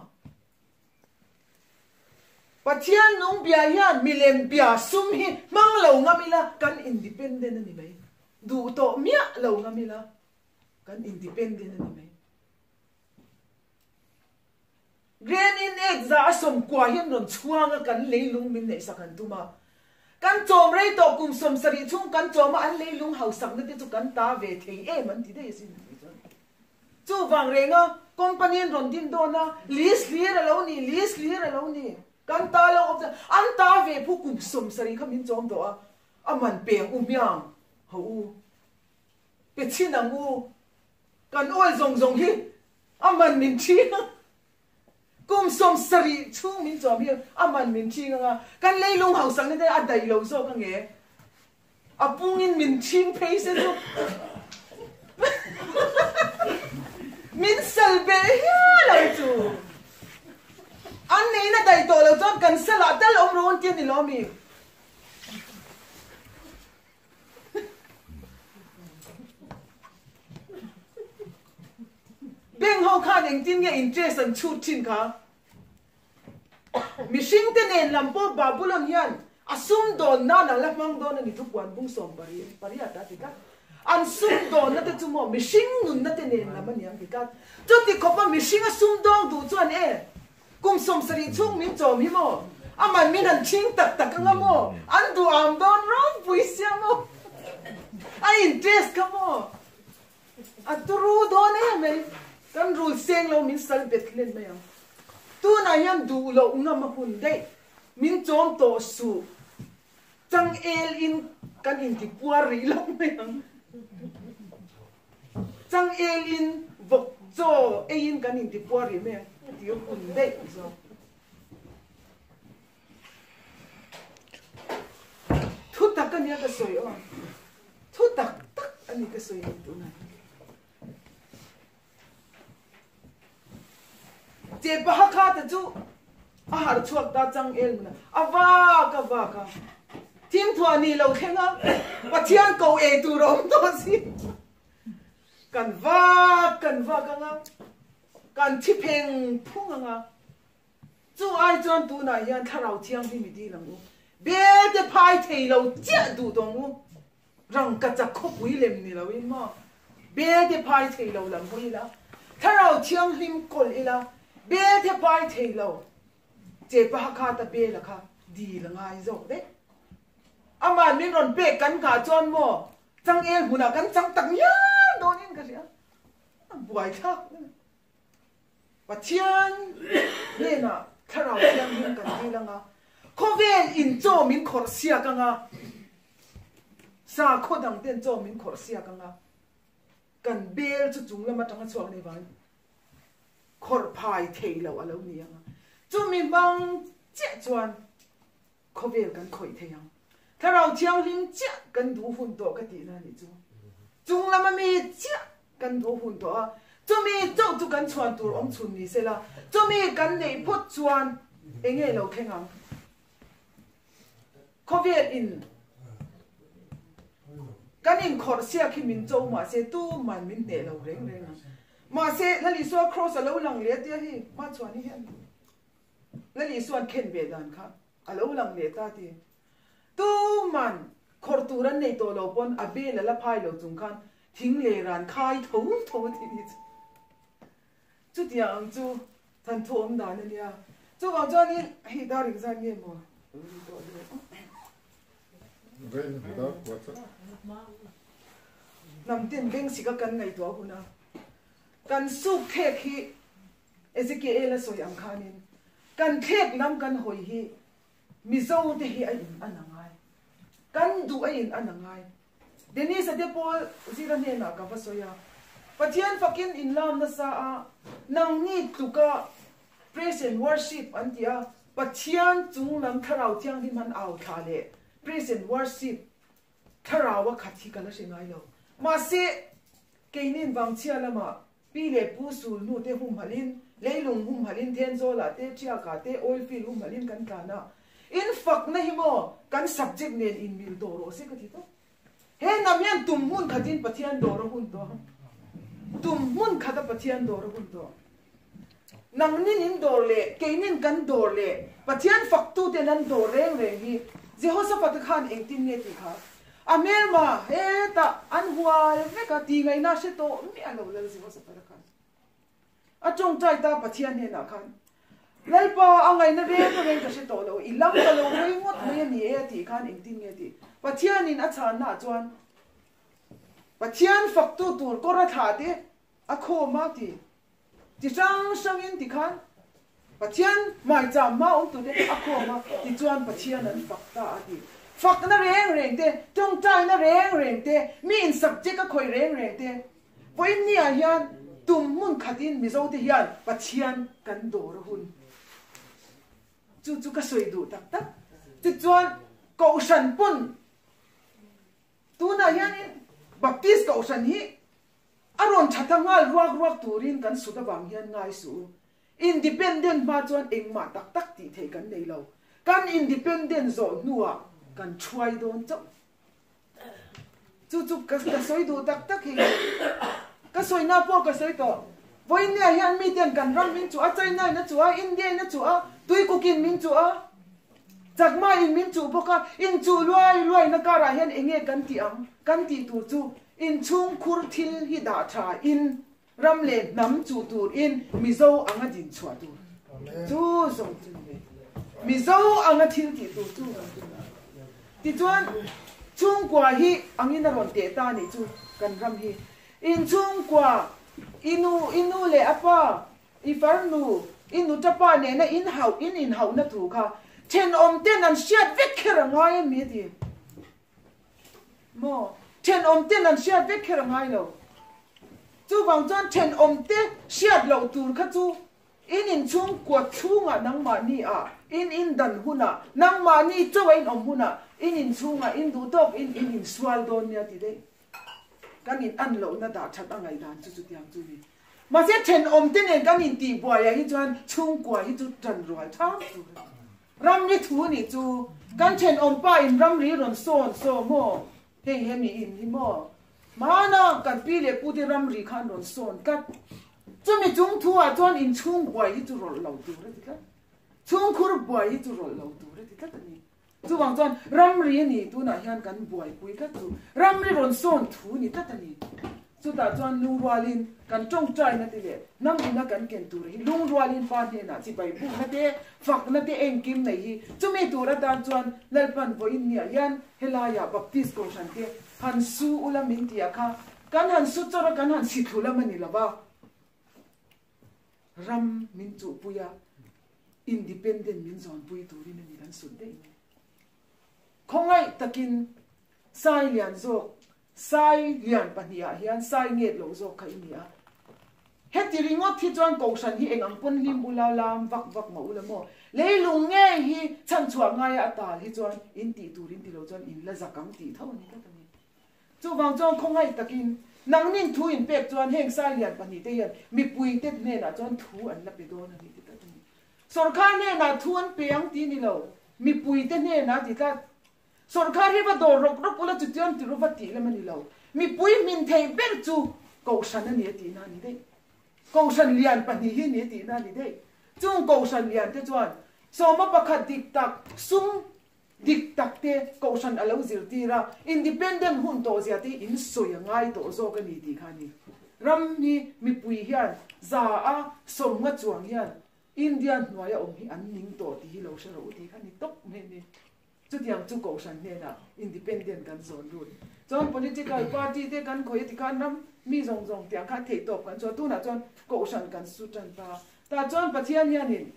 Pathian nung bia hian milem bia sum hi hmang lo ngam ila kan independent a ni mai. Duh tawh miah lo ngam ila kan independent a ni mai. Grand in ek za a sawmkua hian rawn chhuang a kan leilung min neihsak an tum a. Kan chawm rei tawh kum 70 chhung kan chawm a an leilung hausakna te chu kan ta ve thei em an ti daih asin a tih chuan chuvang renga company an rawn din dawn a list hlir a lo ni list hlir a lo ni kan ta lo awm chuan an ta ve phu kum 70 kha min chawm tawh a a man peng u hmiang ho u pe chhin ang u kan oil zawng zawng hi a man min ṭhing a. Kum 70 chhung min chawm hi a man min ṭhing anga, kan leilung hausakna te a daih lo zawk ange. A pungin min ṭhing phei se chu min sal beh hial ang chu. An neiin a daih tawh lo chuan kan salah tal awm rawh an ti a ni lo ami? Bank ho khan engtin nge interest an chhut thin kha? Mihring te nen lam pawh Babulon hian a sum dawn nan a la hmang dawn a ni thupuan bung sawm pariat a ti tlat. An sum dawnna te chu maw mihring nunna te nen lam a ni ang ti tlat. Chuti khawpa mihring a sum dawng duh chuan e Kum 70 chhung min chawm hi maw? A man min han chhing tak tak anga maw? An duh am dawn ropui sia maw? A interest kha maw? A turu dawn em mai. Kan rul seng lo min sal bet hlen mai ang. Tunah hian duh loh ngam a hun daih. Min chawm tawh suh. Chang el in kan inti puar rih lo mai ang. Chang el in vawk chaw ei in kan inti puar rih mai ang ti a hun daih zawk. Thu tak a nia ka sawi aw. Thu tak tak a ni ka sawi ni tunah. Che paha kha te chu a harh chhuak ta chang el mun a, a vak a vak a, thim thuah ni lo thleng a, Pathian ko ei tur a awm tawh si. Kan vak kan vak ang a, kan thi pheng phung ang a, chu ai chuan tunah hian thlarau thianghlim i dil ang u, bel te phai thei lo chiah duh tawh ang u. Rangkachak khawpui lem ni loin maw? Bel te phai thei lo lam hawi ila, Thlarau Thianghlim kawl ila, bel te phai thei lo che paha kha ta bel a kha dil a ngai zawk daih. Aman min rawn pek kan nghah chuan maw changel hmunah kan chang tak ngial dawnin ka hria. A buaithlak. Pathian hnenah Thlarau Thianghlim kan dil anga, khawvel in chaw min khawrh siak anga, sakhaw dang ten chaw min khawrh siak anga, kan bel chu chung lam atanga chhuak nei vangin khawrh phai thei lo a lo ni anga, chumi hmang chiah chuan khawvel kan khawih thei ang. Thlarau Thianghlim chiah kan duh hun tawh ka tihna a nih chu. Chung lama mi chiah kan duh hun tawh a, chumi chauh chu kan chhuan tur awm chhun ni sela, chumi kan neih phawt chuan eng nge lo thleng ang? Khawvel in kan inkhawrh siak hi min cho mahse tuman min hneh lo reng reng ang. Mahse Lal Isua Kraws a lo lang leh a tia hei hmachhuan hi hian Lal Isua'n khen ve dan kha a lo lang leh ta ti. Tuman khawrh tur an nei tawh lo pawn a bel a la phai lo chung khan thing leh ran khai tho tho a tih ni chu. Chutiang ang chu than thu awm dan a nia. Chuvang chuanin hei dar engzat nge maw lo ri tawh le. Hnam ten beng sika kan ngaihtuah hun a kan suk thlek hi Ezekiel a sawi ang khanin kan thlek lam kan hawi hi Mizo te hi a in an a ngai. Kan duh a in an a ngai. Dennis a te pawl zira hnenah ka va sawi a, Pathian fakin in lam nasa a, nangni tluka praise and worship an ti a, Pathian chung lam thlarau thianghlim han au thla leh praise and worship thlarau a khat hi ka la hre ngai lo. Mahse, keinin Vangchhia lamah Pi leh Pu sul hnu te humhalhin, leilung humhalhin, Thenzawlah te, Ṭhiakah te, oil field humhalhin kan tlan a. In fakna hi maw kan subject nen inmil tawh rawh se ka ti tawp. He hnam hian tum hmun khatin Pathian dawr a hun tawh a. Tum hmun khata Pathian dawr a hun tawh. Nangnin in dawr leh keinin kan dawr leh Pathian faktuten an dawr reng reng hi Jehoshaphat-a khan engtin nge tih kha a hmelma hetah an hual vek a ti ngaihna hre tawh miah lo lal Jehoshaphat-a khan a tawngtai ta Pathian hnenah khan. Lalpa a ngaihna reng reng ka hre tawh lo, i lam ka lo hawi ngawt mai a ni e a tih khan engtin nge tih Pathianin a chhanna ah chuan Pathian faktu tur kawr a thlah te a khawm a ti ti hrang hrangin tikhan Pathian hmaicham hma awm tur te a khawm a tichuan Pathian an fak ta a ti. Fakna reng reng te, tawngtaina reng reng te, mi in subject a khawih reng reng te Vawiin ni ah hian tum hmun khatin Mizo te hian Pathian kan dawr a hun. Chu chu ka sawi duh tak tak. Tichuan Kohhran pawn tunah hianin Baptist Kohhran hi a rawn tha ta nghal ruak ruak turin kan sut avang hian ngai suh u. Independent hma chuan engmah tak tak tih theih kan nei lo. Kan independent zawh hnuah kan thuai dawn chauh. Chu chu ka ka sawi duh tak tak hi ka sawi na pawh ka sawi tawh. Vawinia hian miten kan ram min chuh a, China in a chuh a, India in a chuh a, Tuikukin min chuh a, Chakma in min chuh bawk a, inchuh luai luai na karah hian eng nge kan tih ang? Kan tih tur chu inchhungkhur thil hi dah tha in ram leh hnam chuh tur in Mizo anga din chhuah tur chu zawng chu ni mai. Mizo anga thil tih tur chu zawng chu ni mai. Tichuan, chhungkua hi angin a rawn teh ta nih chu kan ram hi. In chhungkua, i nu, i nu leh a pa, i farnu, i nuta pa nena in hauh, in inhauhna thu kha thenawm ten an hriat vek kher a ngai em mi ti? Maw? Thenawm ten an hriat vek kher a ngai lo. Chuvang chuan thenawm te hriat loh tur kha chu In inchhungkua chhungah nangmahni ah, in indan hunah, nangmahni chauh a inawm hunah, in inchhungah in duh tawk in in insual dawn nia ti daih. Kan in an lohna dah that a ngaihdan chu chutiang chu ni. Mahse thenawm te nen kan intihbuai ah hi chuan chhungkua hi chu tan rual tham tur a ni. Ramri thu nih chu kan thenawm pa in ramri rawn sawn saw maw? Hei hemi in hi maw? Hmana kan pi leh pu te ramri khan rawn sawn tlat. Chumi chung thu ah chuan inchhung buai hi chu rawlh lo tur a ti tlat. Chhungkhur buai hi chu rawlh lo tur a ti tlat a ni. Chuvang chuan ramri a ni tunah hian kan buaipui tlat chu ramri rawn sawn thu ni tlat a ni. Chutah chuan lungrualin kan tawngtaina te leh hnam ina kan ken tur hi lungrualin pa hnenah chibai bukna te, fakna te engkim nei hi chumi tur atan chuan Lalpan vawiin niah hian helaiah Baptist Kohhran te han su ula min tih ah kha Kan han su chawrh a, kan han si thlu lam a ni lo va, ram min chuhpui a, independent min zawnpui turin a ni kan sut daih mai. Khawngaih takin sai lian zawk, sai lian pahnihah hian sai nget lo zawk kha i ni a. Heti ringawt hi chuan Kohhran hi eng ang pawn hlim ula lam vak vak mah ula maw? Leilung ngei hi chhanchhuah ngaia a tal hi chuan in tih tur in ti lo chuan in la zak ang tih tho a ni tlat a ni. Chuvang chuan khawngaih takin nangnin thu in pek chuan heng Sailian pahnihte hian mipuite hnenah chuan thu an la pe dawn a ni ti tlat a ni. Sawrkar hnenah thu an pe ang ti ni lo, mipuite hnenah ti tlat. Sawrkar hi va dawr rawk rawk ula chutiang ti ru va tih lam a ni lo. Mipui hmin theih ber chu Kohhran a ni a tihna a ni daih. Kohhran lian pahnih hi a ni a tihna a ni daih. Chung Kohhran liante chuan sawma pakhat dik tak sum Dik tak te Kohhran a lo zirtir a, independent hun tawh zia te hi in sawi a ngai tawh zawk a ni tih kha a ni. Ram hi mipui hian za a sawmnga chuang hian India hnuaia awm hi an ning tawh tih hi lo hre rawh u tih kha a ni tawp mai a ni. Chutiang chu Kohhran hnenah independent kan zawn lut. Chuan political party te kan khawih a ti khan ram mi zawng zawng tiang khan theihtawp kan chhuah. Tunah chuan Kohhran kan su tan ta. Tah chuan Pathian hianin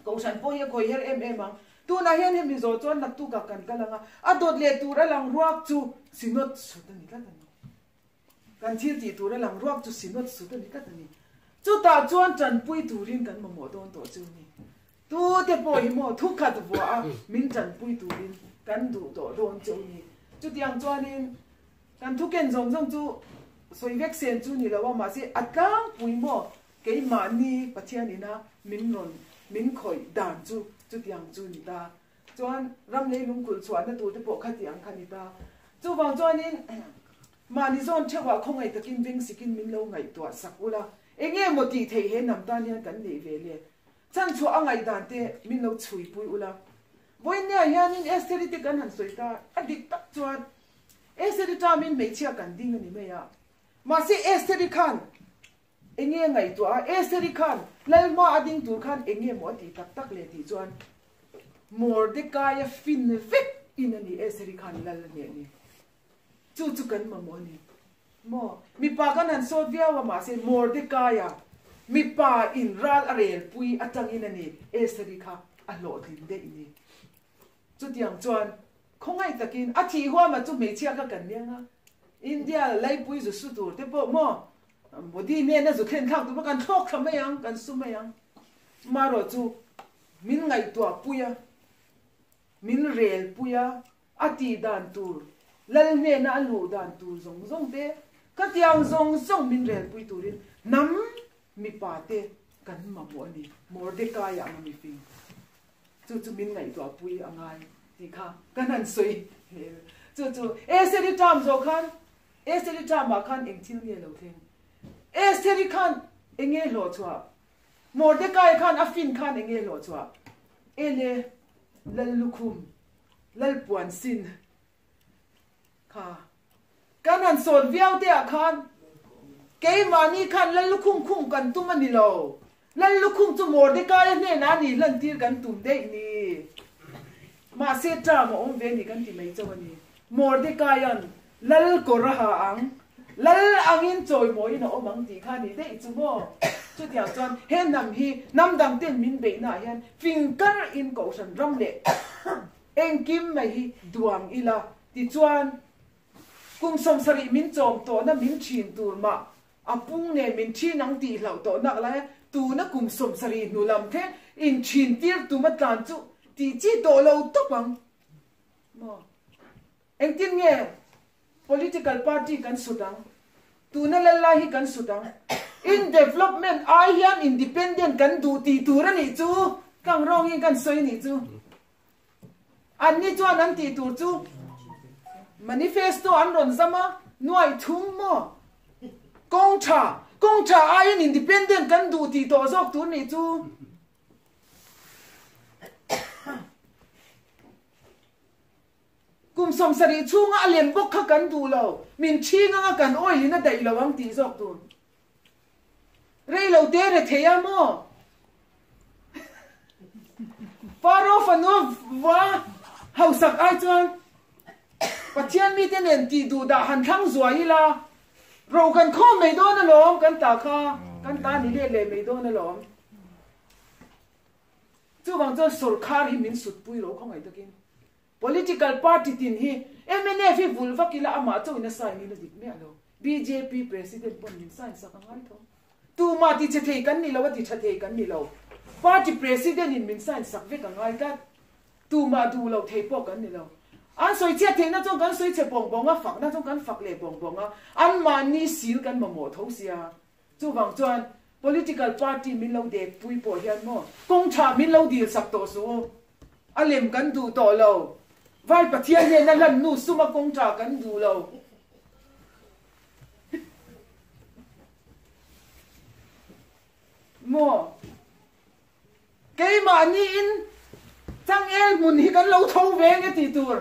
Kohhran pawh hi a khawi her em em ang. Tunah hian hemi zawh chuan naktukah kan kal ang a, a dawt leh tur a lang ruak chu Synod sut a ni tlat a ni. Kan thil tih tur a lang ruak chu Synod sut a ni tlat a ni. Chutah chuan tanpui turin kan mamawh dawn tawh chu ni. Tute pawh hi maw thukhat vuah a min tanpui turin kan duh tawh dawn chu ni. Chutiang chuanin kan thuken zawng zawng chu sawi vek sen chu ni lo a, mahse a tlangpui maw Keimahni Pathian ina min rawn min khawih dan chu chutiang chu ni ta. Chuan ram leilung kulh chhuahna tur te pawh khatiang kha ni ta. Chuvang chuanin mahni zawn theuhah khawngaih takin veng sikin min lo ngaihtuah sak ula, enge maw tih theih he hnam tan hian kan neih ve le? Chanchhuah a ngaihdan te min lo chhuipui ula. Vawiinniah hianin Estheri te kan han sawi ta, a dik tak chuan Estheri term in hmeichhia kan ding a ni mai a. Mahse Estheri khan. Enge ngaihtuah a, Estheri khan Lal hma a ding tur khan enge maw a tih tak tak le tih chuan Mordekaia fin vek in a ni Estheri khan Lal a hneh ni. Chu chu kan mamawh a ni maw? Mipa kan han sawt viau a mahse Mordekaia mipa in ral a rel pui atangin a ni Estheri kha a hlawhtlin daih ni. Chutiang chuan khawngaih takin a thih huama chu hmeichhia kha kan niang a, India laipui zu su tur te pawh maw Modi nena zu thlen thlak tur pawh kan thlawk thla mai ang, kan su mai ang. Marawh chu min ngaihtuah pui a, min rel pui a, a tih dan tur, lal hnena a luh dan tur zawng zawng te, khatiang zawng zawng min rel pui turin hnam mipa te kan mamawh a ni, Mordecai ang a mifing. Chu chu min ngaihtuah pui a ngai tih kha kan han sawi hmel. Chu chu Estheri term zawh khan Estheri term ah khan eng thil nge lo thleng? Estheri khan eng nge hlawh chhuah? Mordecai khan a fin khan eng nge hlawh chhuah? Ele Lal lukhum, Lal puan sin kha kan han sawt viau te ah khan keimahni khan Lal lukhum khum kan tum a ni lo. Lal lukhum chu Mordecai-a hnenah a ni hlan tir kan tum daih ni. Mahse term a awm ve ni kan ti mai chauh a ni. Mordecai-a'n Lal kawr a ha ang, Lal angin chawimawiin a awm ang tih kha a ni daih chu maw? Chutiang chuan he hnam hi hnam dang ten min beihnaah hian fing kar in kohhran ram leh engkim mai hi duang ila tichuan kum 70 min chawm tawhna min thin tur mah A pung nen min thin ang tih hlauh tawh nak lai a, tuna kum 70 hnu lam thleng in thin tir tum a tlan chu tih chi tawh lo tawp ang maw? Engtin nge political party kan sut ang? Tuna lal lai hi kan sut ang? In development ai hian independent kan duh tih tur a nih chu kang rawngin kan sawi nih chu. Anni chuan an tih tur chu manifesto an rawn zam a, nuai thum maw? Kawng tha, kawng tha aiin independent kan duh tih tawh zawk tur nih chu. Kum 70 chhunga a lem bawk kha kan duh lo, min ṭhing anga kan oil in a daih lo ang tih zawk tur. Rei lo te re thei a maw? Faro fanu va hausak ai chuan Pathian mite nen tih duh dah han thlang zuai ila ro kan khawm mai dawn alawm kan ta kha kan ta ni let leh mai dawn alawm. Chuvang chuan sorkar hi min sutpui lo khawngaih takin Political party tin hi mnf hi vul vak ila amah chauhin a sign in a dik miah lo. Bjp president pawn min sign sak a ngai tho. Tumah ti che thei kan ni lo a ti tha thei kan ni lo. Party president in min sign sak vek a ngai tlat. Tumah duh loh thei pawh kan ni lo. An sawi chhiat theihna chuan kan sawi chhe bawng bawng a, fakna chuan kan fak leh bawng bawng a, anmahni sil kan mamawh tho sia. Chuvang chuan political party min lo dek pui pawh hian maw kawng tha min lo dil sak tawh suh u. A lem kan duh tawh lo. Vai Pathian hian a lan nu suma kawng tha kan duh lo. Maw keimahni in changel hmun hi kan lo tho ve nge tih tur.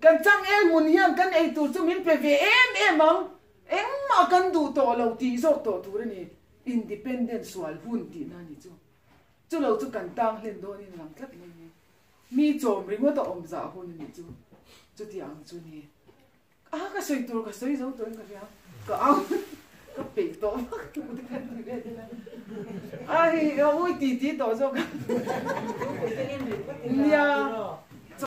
Kan changel hmun hian kan ei tur chu min pe ve em em ang, engmah kan duh tawh lo tih zawk tawh tur a ni. Independent sual hun tihna a ni chu. Chu lo chu kan tang hlen dawnin a lang tlat mai a ni. Mi chawm ringawt a awm zah hun a nih chu. Chutiang chu ni. A ka sawi tur ka sawi zo tawhin ka hria. Ka au ka peih tawh vak lo te khan ti ve ila. A hei a ui ti ti tawh zawk a. Nia.